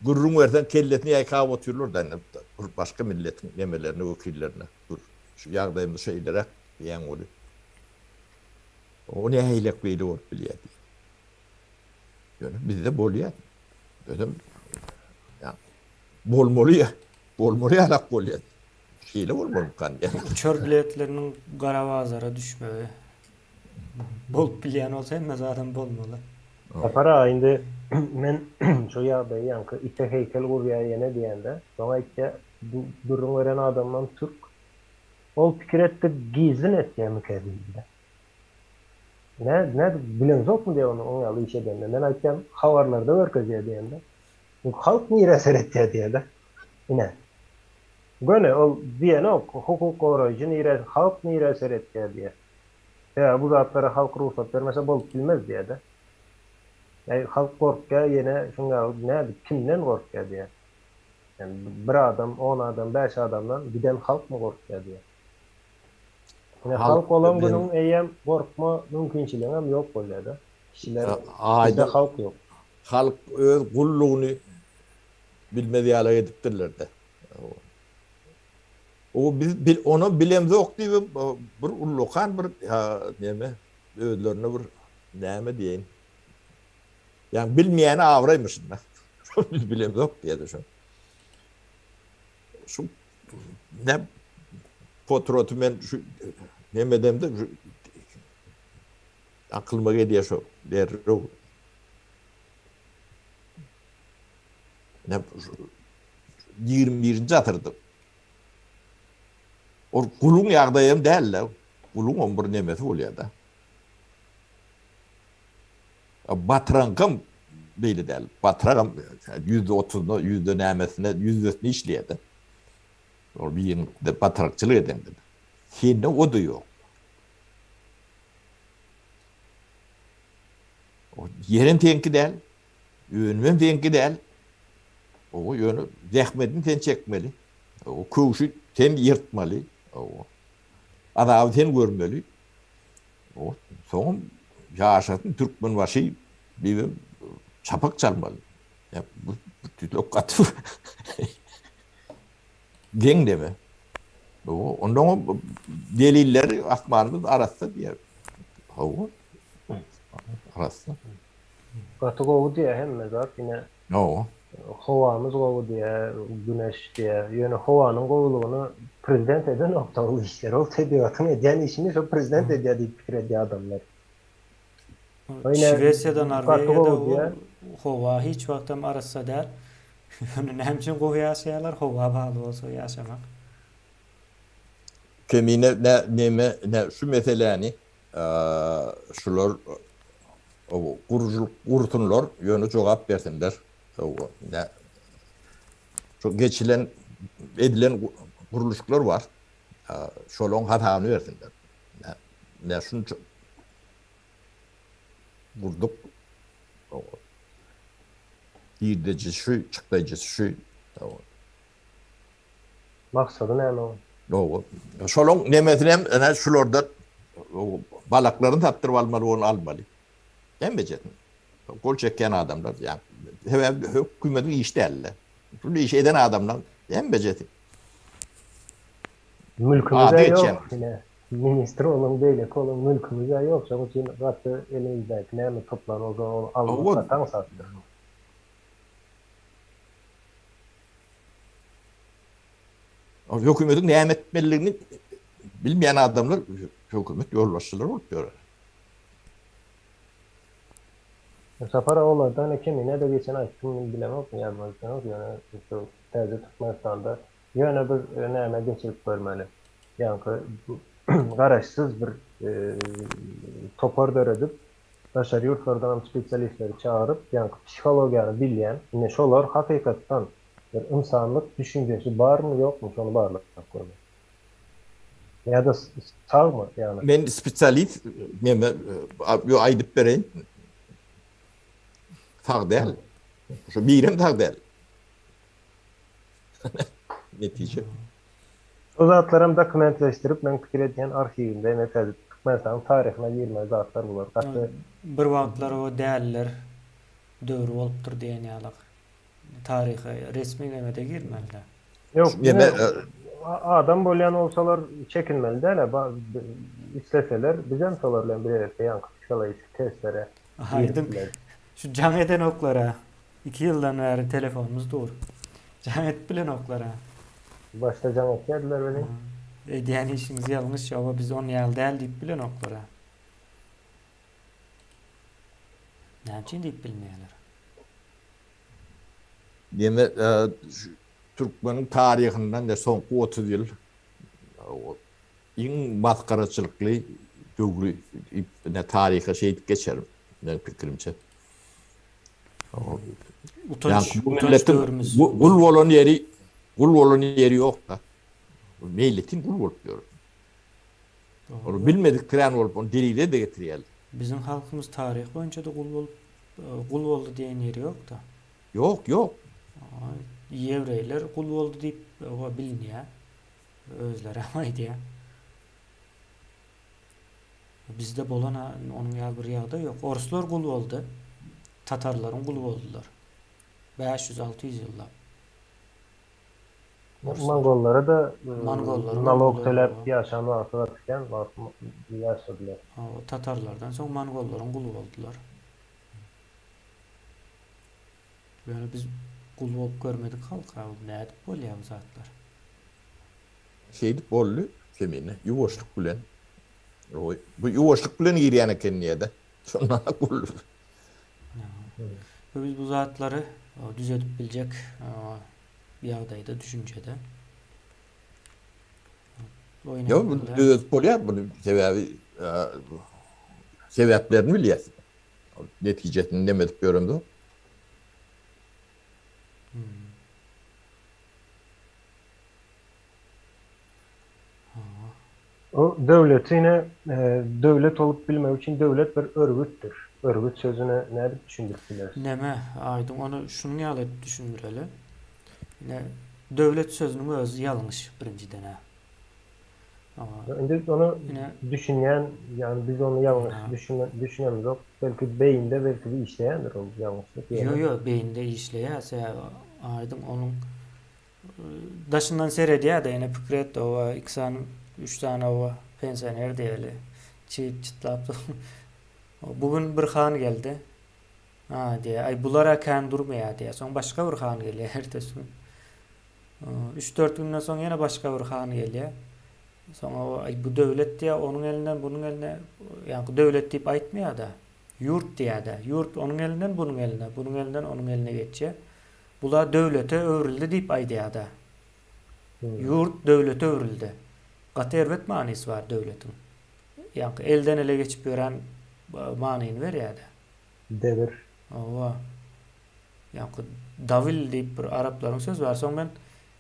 gürrüň berseň kellesini ýaýkap otyrlar da indi bir başga milletiň nemelerine wekillerine bir şu ýagdaýymyz şeýleräk diýýän weli o nähilek beýle bolup bilýär diýýär. Ýöne bizde bolýar. Özem ýa bolmaly bolmaly ýalak bolýar. Şeýle bolmalymykan diýýän. Uçar biletleriniň gara bazara düşmegi bolup bilýän bolsa hemme zadam bolmaly. Sapar aga indi. Men şo ýagdaýy ýaňky ite heýkel gurýar ýene diýende, soň aýtýar, bu gürrüň beren adamam türk. Ol pikir etdi, gizlin etýärmikä diýdi-de. Nä, nädip bileňzokmy diýýär ony oň ýaly iş edenini. Men aýtýan, habarlarda görkezýär diýende, halk nirä seretýär diýýär-de. Ine. Göni ol diýenok, hukuk goraýjy nirä, halk nirä seretýär diýýär. Sebäbi bu zatlara halk rugsat bermese bolup bilmez diýýär-de. Äý halk gorkýar ýene şuň ýaly nädip kimden gorkýar diýýär. Ýani bir adam, on adam, bäş adamdan giden halkmy gorkýar diýýär. Ine halk bolan günüň eýýäm gorkma mümkinçiligiňem ýok bolýar-da. Kişiler bizde halk ýok. Halk öz gullugyny bilmez ýaly edipdirler-de. O biz bil ona bilemzok diýibem bir ullakan bir neme özlerine bir näme diýeýin. Ýa bilmeýäni abraýmyşyn da. Biz bilemzok diýýär şo. Şu ne potroty men şu neme edemde şu aklyma gelýär şo derrew. Ne 21-nji asyrda Ol guluň ýagdaýy hem däl-de, guluň hem bir nemesi bolýar-da. Batyraňkam beýle däl. Batyragam ýüzde otuzyna, ýüzde nämesine, ýüzdesine işleýär-de. Ol birinde batyrakçylyk edende. Sende o-da ýok. Ýerem seňki däl, önümem seňki däl. Owa, ýöne zähmetini sen çekmeli. Owa, köwşi sen ýyrtmaly. Owa. Azaby sen görmeli. Owa, soňam ýaşasyn Türkmenbaşy diýibem çapak çalmaly. Ýa bu tüýtlek gaty geň deme. Owa, ondan delilleri asmanymyz arassa diýer. Hawa. Arassa. Gaty gowy diýýär hemme zat ine. Hawa. Howamyz gowy diýýär, güneş diýýär. Ýöne howanyň gowulygyny prezident edenokda ol işleri. Ol tebigatyň edýän işini şo prezident edýär diýip pikir edýär adamlar. Şwesiýada, Norwegiýada ol howa hiç wagtam arassa däl. Ýöne näme üçin gowy ýaşaýarlar? Howa bagly bolsa ýaşamak. Kemine nä neme nä şu meseläni Şular gurujylyk gursunlar, ýöne jogap bersinler. Şu geçilen, edilen gurluşyklar bar. Şolaryň hasabyny bersinler. Näme şunça gurduk. Girdejisi şu, çykdajysy şu. Maksady näme oň? Dogry. Şolaň nemesini hem ene şulardan balaklaryny tapdyryp almaly ony almaly. Hemmejesini. Gol çekýän adamlar ýa sebäbi hökümetiň işi dälde. Şu işi eden adamlar hemmejesi. Mülkümiz-ä ýok. Ine, ministr boluň, beýleki boluň, mülkümiz-ä ýok. Şonuň üçin gaty elimizdäki näme toplan bolsa ony almak gaty aňsatdyr. Hökümetiň näme etmelidigini bilmeýän adamlar hökümet ýolbaşçylary bolup ýör. Sapar olardan eken ine-de geçen aýtdym men bilemok ýazmadyk ýöne şu täze Türkmenistanda ýöne bir näme geçirip görmeli ýaňky garaşsyz bir topar döredip daşary ýurtlardanam spesialistleri çagyryp ýaňky psihologiýany bilýän ine şolar hakykatdan Bir ynsanlyk düşünjesi barmy ýokmy şony barlap görmeli. Ýa-da sagmy ýagny. Men spesialist neme ýo aýdyp bereýin. Sag däl. Şu birem sag däl. Netije. Şo zatlaram dokumentleşdirip men pikir edýän arhiwinde ine täze Türkmenistanyň taryhyna girmeli zatlar bular. Gaty Bir wagtlar o däliler döwri bolupdyr diýen ýalak. Taryha resmi nemede girmeli-dä. Ýok, diňe adam bolýan bolsalar çekinmeli däl-ä. Isleseler bizem şolar bilen bilelikde ýaňky psihologiki testlere girip bileris. Şu jaň edenoklar-a. Iki ýyldan bäri telefonymyz dur. Jaň edip bilenoklar-a. Başda jaň etýärdiler welin. Edýän işiňiz ýalňyş, ýoga biz on ýaly däl diýip bilenoklar-a. Näme üçin diýip bilmeýärler? Neme türkmeniň taryhyndan de soňky 30 ýyl iň masgaraçylykly döwri ne taryha şeýdip geçer meniň pikirimçe. Utanç, utanç döwrümiz. Gul bolan ýeri, gul bolan ýeri ýok da. Meýletin gul bolup ýör. Ony bilmedik kiran bolup, ony delile de getirýärler. Biziň halkymyz taryh boýunça-da gul bolup, gul boldy diýen ýeri ýok-da. Ýok, ýok. Ýewreýler gul boldy diýip, oba bilinýär. Özleri hem aýdýar. Bizde bolan onuň ýaly bir ýagdaý ýok. Orslar gul boldy. Tatarlaryň guly boldular. 500-600 ýyllap. Mongollara-da nalog töläp ýaşan wagty gaty kän wagt ýaşadylar. Tatarlardan soň mongollaryň guly boldular. Ýöne biz gul bolup görmedik halk-a, nädip bolýar bu zatlar? Şeýdip boldy Kemine ýuwaşlyk bilen. Bu ýuwaşlyk bilen girýän eken diýýär-de. Şondan boldy. Biz bu zatlary düzedip biljek ýagdaýda, düşünjede. Ýok, bu düzedip bolýar bunu sebäbi sebäplerini bilýäs. Netijesini neme edip ýöremzok. O döwleti ine döwlet bolup bilmek üçin döwlet bir örgütdir. Örgüt sözüne nädip düşündirip bileris? Neme, Aýdyň ony şunuň ýaly edip düşündireli. Ine döwlet sözüniň özi ýalňyş birinjiden-ä. Indi ony düşünýän, ýagny biz ony ýalňyş düşünemizok. Belki beýinde belki de işleýändir ol ýalňyşlyk. Ýok, ýok, beýinde işleýär. Sebäbi Aýdyň onuň Daşyndan seredýär-de, ýene pikir etdi, oba, iki sany, üç sany oba pensioner diýeli, çiýip çytlap dur. Bu gün bir han geldi. Ha diýýär, aý bular-a kän durmaýar diýýär. Soň başga bir han gelýär ertesi gün. Üç-dört günden soň ýene başga bir han gelýär. Soň oba, aý bu döwlet diýýär, onuň elinden, bunuň eline, ýaňky döwlet diýip aýtmaýar-da, ýurt diýýär-de. Ýurt onuň elinden, bunuň eline, bunuň elinden onuň eline geçýär. Bula döwlete öwrüldi diýip aýdýada. Ýurt döwlete öwrüldi. Gaty erbet manysy bar döwletiň. Ýaňky elden ele geçip ýören manyny berýädä. Debir. Hawa. Ýaňky dawil diýip bir araplaryň sözi bar. Soň men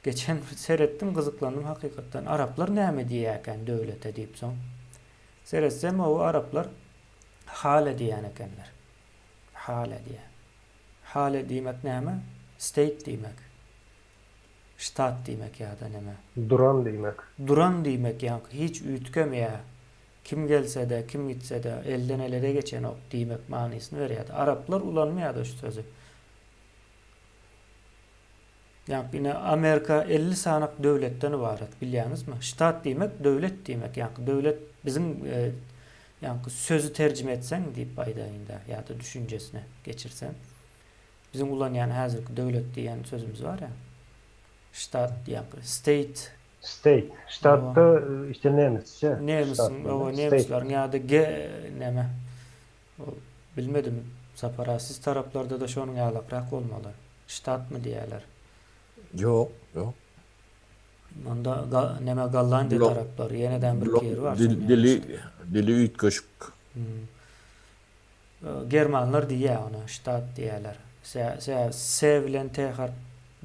geçen seretdim gyzyklandym hakykatdan araplar näme diýýäkän döwlete diýip soň. Seretsem o araplar hale diýýän ekenler. Hale diýýän. Hale diýmek näme? State diýmek. Ştat diýmek ýa-da neme? Duran diýmek. Duran diýmek ýaňky hiç üýtgemeýär. Kim gelse-de, kim gitse-de, elden ele-de geçenok diýmek manysyny berýärdi. Araplar ulanmaýardy şu sözi. Ýaňky ine Amerika 50 sanak döwletden ybarat bilýäňizmi? Ştat diýmek döwlet diýmek. Ýaňky döwlet biziň e, ýaňky sözi terjime etseň diýip aýdaýynda ýa-da düşünjesine geçirseň. Biziň ulanýan häzirki döwlet diýen sözümiz bar ýa. Ştat ýaňky state. State. Ştatda işte nemisçe. Nemisiň, o nemisleriň ýa-da ge näme Bilmedim Sapar aga siz taraplarda-da şonuň ýalakrak bolmaly. Ştatmy diýýäler. Ýok, ýok. Onda neme Gollandiýa taraplary ýenedem bir ýeri bar. Dili dili üýtgeşik. Germanlar diýýär ona ştat diýýärler. Se S bilen T harp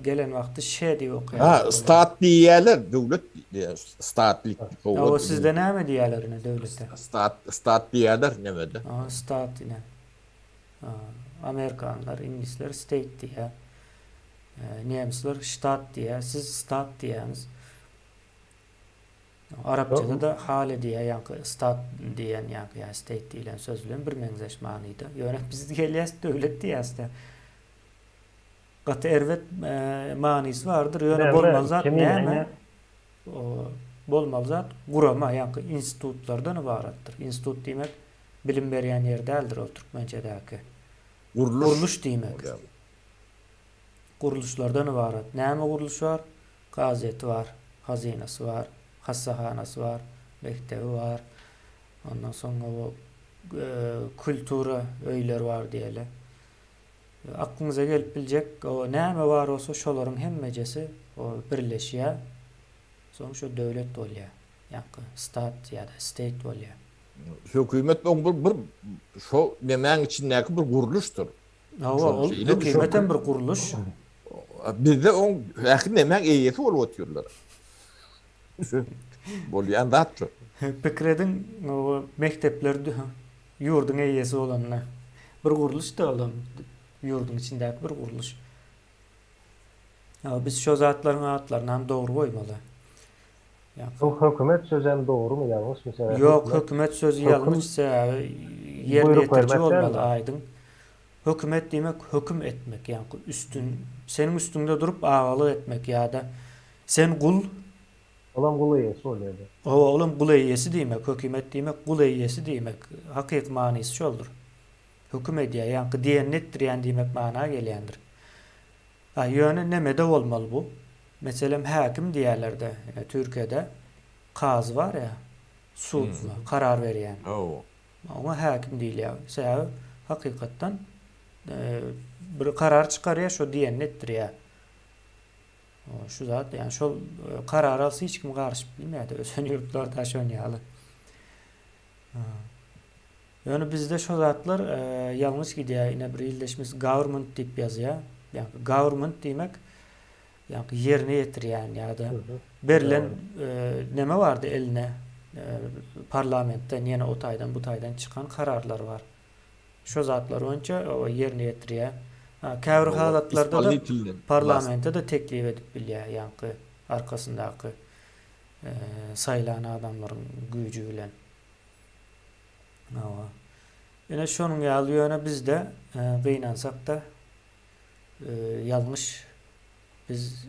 gelen wagty Ş diýip okaýarlar. Ha, stat diýýärler, döwlet diýýär, statlik. O sizde näme diýýärler ine döwlete? Stat, stat diýýärler nemede. Ha, stat ine. Amerikanlar, iňlisler state diýýär. Nemsler ştat diýýär, siz stat diýýäňiz. Arapçada-da hale diýýär, ýaňky stat diýen ýaňky ýa state diýlen söz bilen birmeňzeş manyda. Ýöne biz gelýäs döwlet diýýäs-de. Gaty erbet manysy bardyr. Ýöne bolmaly zat näme? Bolmaly zat gurama, ýaňky institutlardan ybaratdyr. Institut diýmek bilim berýän ýer däldir ol türkmençedäki. Gurluş diýmek. Gurluşlardan ybarat. Näme gurluş bar? Gazeti bar, hazynasy bar, hassahanasy bar, mekdebi bar. Ondan soň o kultura öýleri bar diýeli. Aklyňyza gelip biljek o näme bar bolsa şolaryň hemmejesi o birleşýär. Soň şo döwlet bolýar. Ýaňky stat ýa-da state bolýar. Hökümet oň bir bir şo nemäň içindäki bir gurluşdyr. Hawa, ol hökümetem bir gurluş. Bizde oň ähli nemäň eýesi bolup otyrlar. Bolýan zat şo. Pikir ediň, o mekdepler ýurduň eýesi bolanda. Bir gurluş-da olam, ýurduň içindäki bir gurluş. Biz şo zatlaryň atlarynam dogry goýmaly. Bu hökümet sözem dogrumy ýalňyşmy sebäbi Ýok hökümet sözi ýalňyş sebäbi ýerine ýetiriji bolmaly aýdyň. Hökümet diýmek höküm etmek ýaňky üstün seniň üstüňde durup agalyk etmek ýa-da sen gul Olam gul eýesi bolýada. Hawa olam gul eýesi diýmek hökümet diýmek gul eýesi diýmek hakyky manysy şoldur. Höküm edýär ýaňky diýenini etdirýän diýmek mana gelýändir. A ýöne nemede bolmaly bu? Meselem häkim diýýärlerde, ine Türkiýede kazy bar ýa, sud karar berýän. Hawa. Oňa häkim diýilýär. Sebäbi hakykatdan bir karar çykarýar, şo diýenini etdirýär. Şu zat, ýani şol karar alsa hiç kim garyşyp bilmeýär-de, ösen ýurtlarda şon ýaly. Ýöne bizde şo zatlar ýalňyş gidýär. Ine bir ildeşimiz government diýip ýazýar. Ýagny government diýmek ýagny ýerine ýetirýän ýa-da berlen neme bardy eline parlamentden ýene o taýdan bu taýdan çykan kararlar bar. Şo zatlar boýunça ýerine ýetirýär. Käbir halatlarda-da parlamente-de teklip edip bilýär ýaňky arkasyndaky saýlan adamlaryň güýji bilen. Hawa. Ine şonuň ýaly ýöne bizde gynansak-da ýalňyş biz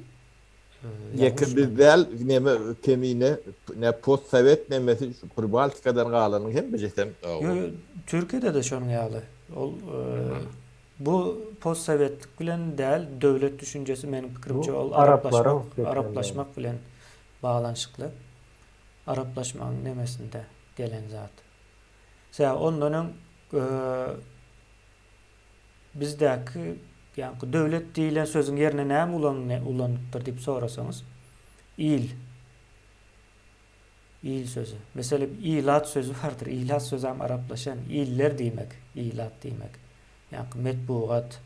Ýeke biz däl, neme kemine, ne postsowet nemesi şu Pribaltikadan galanyň hemmejesem. Ýo, Türkiýede-de şonuň ýaly. Ol bu postsowetlik bilen däl, döwlet düşünjesi meniň pikirimçe ol araplaşmak, araplaşmak bilen baglanyşykly. Araplaşmagyň nemesinde gelen zat. Sebäbi ondan öň bizdäki ýaňky döwlet diýlen sözüň ýerine näme ulanypdyr diýip sorasaňyz, il. Il sözi. Meselem, ilat sözi bardyr. Ilat sözi hem araplaşan. Iller diýmek, ilat diýmek. Ýaňky metbugat,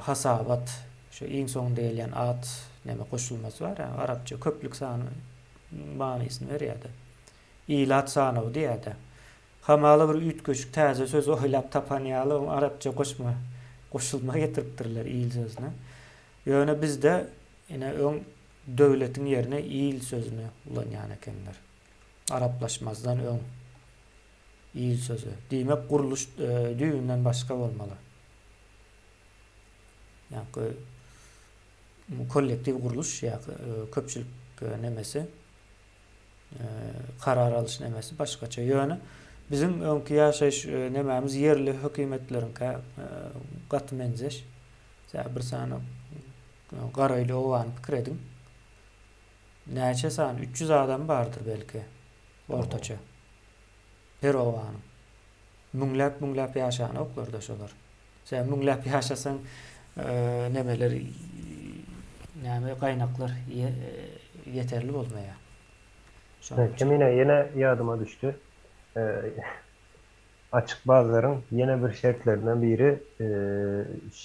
hasabat, şu iň soňunda gelýän at näme goşulmasy bar, arapça köplük sany manysyny berýär-de. Ilat sanawy diýýär-de. Hamala bir üýtgeşik täze söz oýlap tapan ýaly oňa arapça goşma, goşulma getiripdirler il sözüne. Ýöne bizde ine öň döwletiň ýerine il sözüni ulanýan ekenler. Araplaşmazdan öň il sözi. Diýmek gurluş düýbünden başga bolmaly. Ýa-da kollektiw gurluş ýa köpçülik nemesi karar alyş nemesi başgaça. Ýöne biziň öňki ýaşaýyş nemämiz ýerli hökümetleriňkä gaty menzeş. Sebäbi bir sany garaýly obany pikir ediň. Näçe sany? 300 adam bardyr belki ortaça. Her obanyň. Müňläp-müňläp ýaşanoklar-da şolar. Sen müňläp ýaşasaň, nemeler, näme gaýnaklar ýeterli bolmaýar. Şonuň üçin. Kemine ýene ýadyma düşdi. Açyk bazaryň ýene bir şertlerinden biri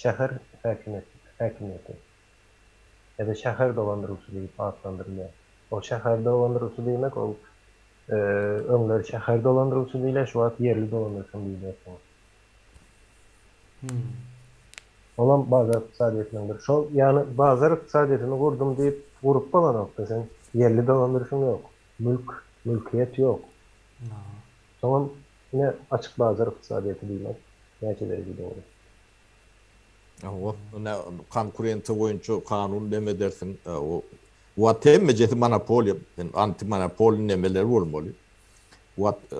şäher häkimiýeti ýa-da şäher dolandyryjysy diýip atlandyrylýar. Ol şäher dolandyryjysy diýmek ol öňler şäher dolandyryjysy diýilýär, şu wagt ýerli dolandyryjy diýilýär şoňa. Olam bazar ykdysadyýetiniň bir şol ýagny bazar ykdysadyýetini gurdum diýip gurup bolanokda sen ýerli dolandyryşyň ýok. Mülk, mülkiýet ýok. Soňam ine açyk bazar ykdysadyýeti diýmek näçe dereje dogry. Hawa, ine konkurensiýa boýunça kanun neme edersiň, o wagt hemmejesi monopoliýa, antimonopol nemeler bolmaly. Wagt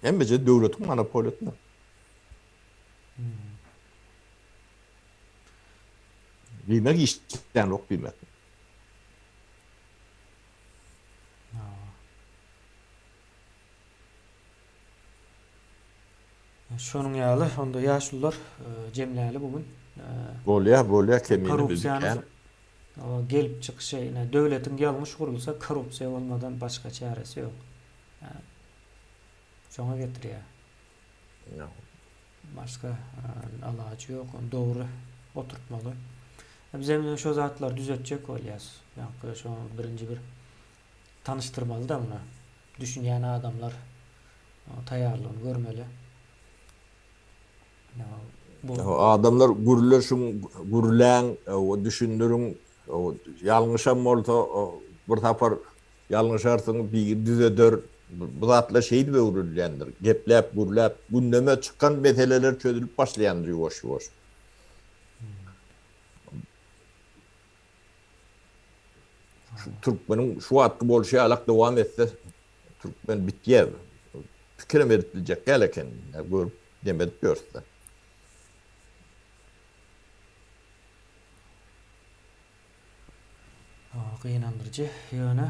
hemmeje döwletiň monopoliýasynda. Diýmek işlänok diýmek. Şonuň ýaly, onda ýaşulular jemläli bu gün. Bolýa, bolýa kemine biz kän. Gelip çykyşy, ine, döwletiň ýalňyş gurulsa, korrupsiýa bolmadan başga çäresi ýok. Şoňa getirýär. Başga alajy ýok, ony dogry oturtmaly. Biz hem şo zatlary düzetjek bolýas. Ýaňky şo birinji bir tanyşdyrmaly-da muny. Düşünýän adamlar taýýarlygyny görmeli. Bu adamlar gürleşiň, gürläň, düşündiriň, ýalňyşam bolsa bir sapar ýalňyşarsyň, biri düzeder. Bu zatlar şeýdip öwrenilýändir. Gepläp, gürläp, gündeme çykan meseleler çözülip başlaýandyr ýuwaş-ýuwaş. Şu türkmeniň şu wagtky bolşy ýalak dowam etse türkmen bitýär. Pikirem edip biljek däl eken. Görüp dem edip ýörüs-de. Gynandyryjy, ýöne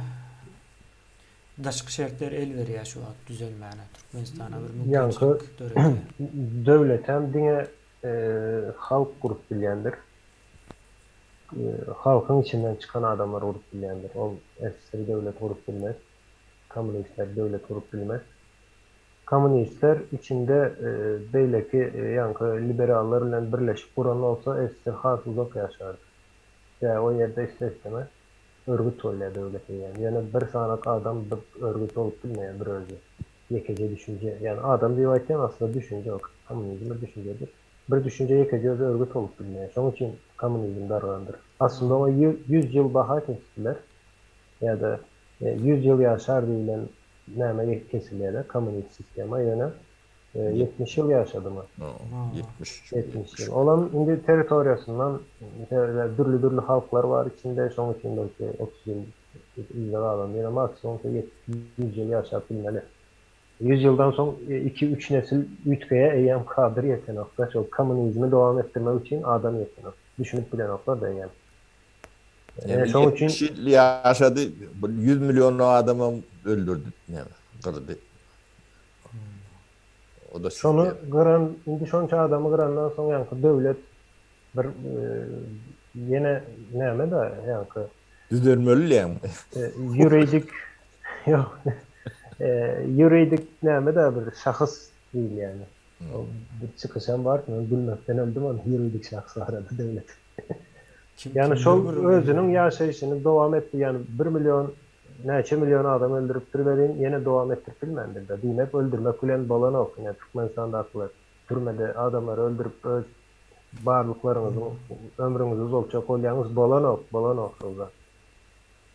daşky şertler el berýär şu wagt düzelmäne. Türkmenistana bir mümkinçilik döredýär. Döwletem diňe halk gurup bilýändir. Halkyň içinden çykan adamlar gurup bilýändir. Ol SSR döwlet gurup bilmez. Kommunistler döwlet gurup bilmez. Kommunistler içinde beýleki ýaňky liberallar bilen birleşip guran bolsa SSR has uzak ýaşardy. Sebäbi o ýerde ister-istemez örgüt bolýar döwlet eýýäm. Ýöne bir sanak adam bir örgüt bolup bilmeýär bir özi. Ýekeje düşünje. Ýagny adam diýip aýtýan aslynda düşünje ol. Kommunizm bir düşünjedir. Bir düşünje ýekeje özi örgüt bolup bilmeýär. Şonuň üçin kommunizm dargandyr. Aslynda oňa 100 ýyl baha kesdiler. Ýa-da 100 ýyl ýaşar diýlen näme kesilýär-de kommunist sistema. Ýöne 70 ýyl ýaşadymy? 70. 70 ýyl. Olam indi territoriýasyndan dürli-dürli halklar bar içinde, şonuň üçin belki 30 ýyl yzda galan. Ýöne maksimum 100 ýyl ýaşap bilmeli. 100 ýyldan soň 2-3 nesil üýtgeýär, eýýäm kadr ýetenok-da. Şol kommunizmi dowam etdirmek üçin adam ýetenok. Düşünip bilenoklar-da eýýäm. Ýöne şonuň üçin 70 ýyl ýaşady, bir 100 million adamam öldürdi, näme, gyrdy. O da Şony gyran, indi şonça adamy gyrandan soň ýaňky döwlet bir ýene näme-de ýaňky Düzelmeli diýýäňmi? Ýuridik ýok. Ýuridik näme-de bir şahs diýilýär. Bir çykyşam bar, men gülmekden öldüm ony ýuridik şahs barada döwlet. Ýagny şol özüniň ýaşaýşyny dowam etdi, ýagny bir million, näçe million adam öldüripdir welin, ýene dowam etdirip bilmändir-de. Diýmek, öldürmek bilen bolanok. Ine, Türkmenistandakylar türmede adamlary öldürip, öz barlyklaryňyzyň, ömrüňizi uzaltjak bolýaňyz, bolanok, bolanok şol zat.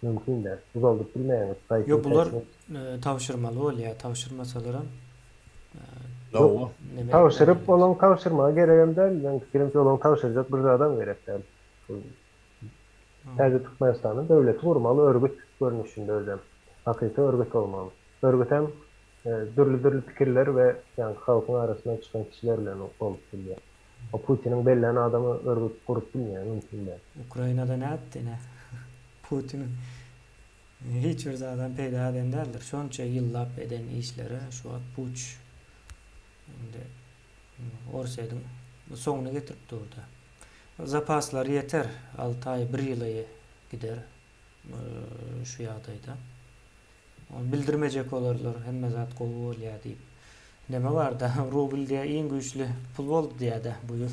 Mümkin däl. Uzaldyp bilmeýäňiz. Ýok, bular tabşyrmaly bolýar, tabşyrmasalaram Ýok, tabşyryp, olaň tabşyrmagy geregem däl, meň pikirimçe olaň tabşyrjak bir zadam gerek däl. Täze Türkmenistanda döwleti gurmaly örgüt görnüşinde özem. Hakyky örgüt bolmaly. Örgütem dürli-dürli pikirler we ýaňky halkyň arasyndan çykan kişiler bilen bolup bilýär. O Putiniň bellän adamy örgüt gurup bilmeýär, mümkin däl. Ukrainada nätdi ine? Putiniň Hiç bir zadam peýda eden däldir. Şonça ýyllap eden işleri şu wagt puç. Indi Orsýetiň soňuny getirip durda. Zapaslary ýeter. 6 aý, 1 ýyla gider şu ýagdaýda. Ony bildirmejek bolarlar, hemme zat gowy bolýar diýip. Neme barda, rubl diýä iň güýçli pul boldy diýä-de bu ýyl.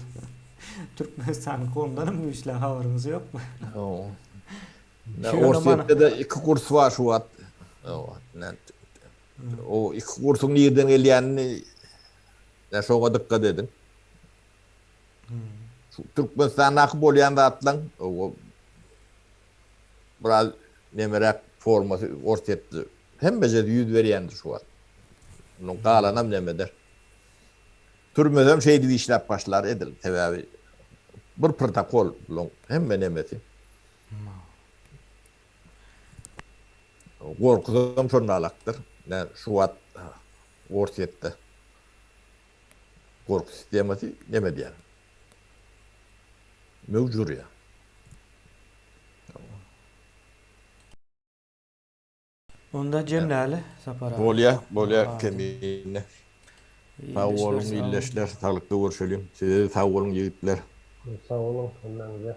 Türkmenistanyňky ondanam güýçli habaryňyz ýokmy? Orsýetde-de iki kurs bar şu wagt. O iki kursuň nirden gelýänini şoňa dykgat ediň. Şu Türkmenistandaky bolýan zatlaň biraz nemeräk formasy Orsýetde hemmejede ýüz berýändir şu wagt. Munuň galanam nemeder. Türmesem şeýdip işläp başlar edil. Sebäbi bir protokol bulaň hemme nemesi. Gorkusam şonda alakdyr. Nä şu wagt Orsýetde gorky sistemasy neme diýýär? Möwç urýar. Onda jemläli Sapar aga. Bolýa, bolýa Kemine. Sag boluň ildeşler, saglykda görşeliň. Size-de sag boluň ýigitler. Sag boluň hemmäňize.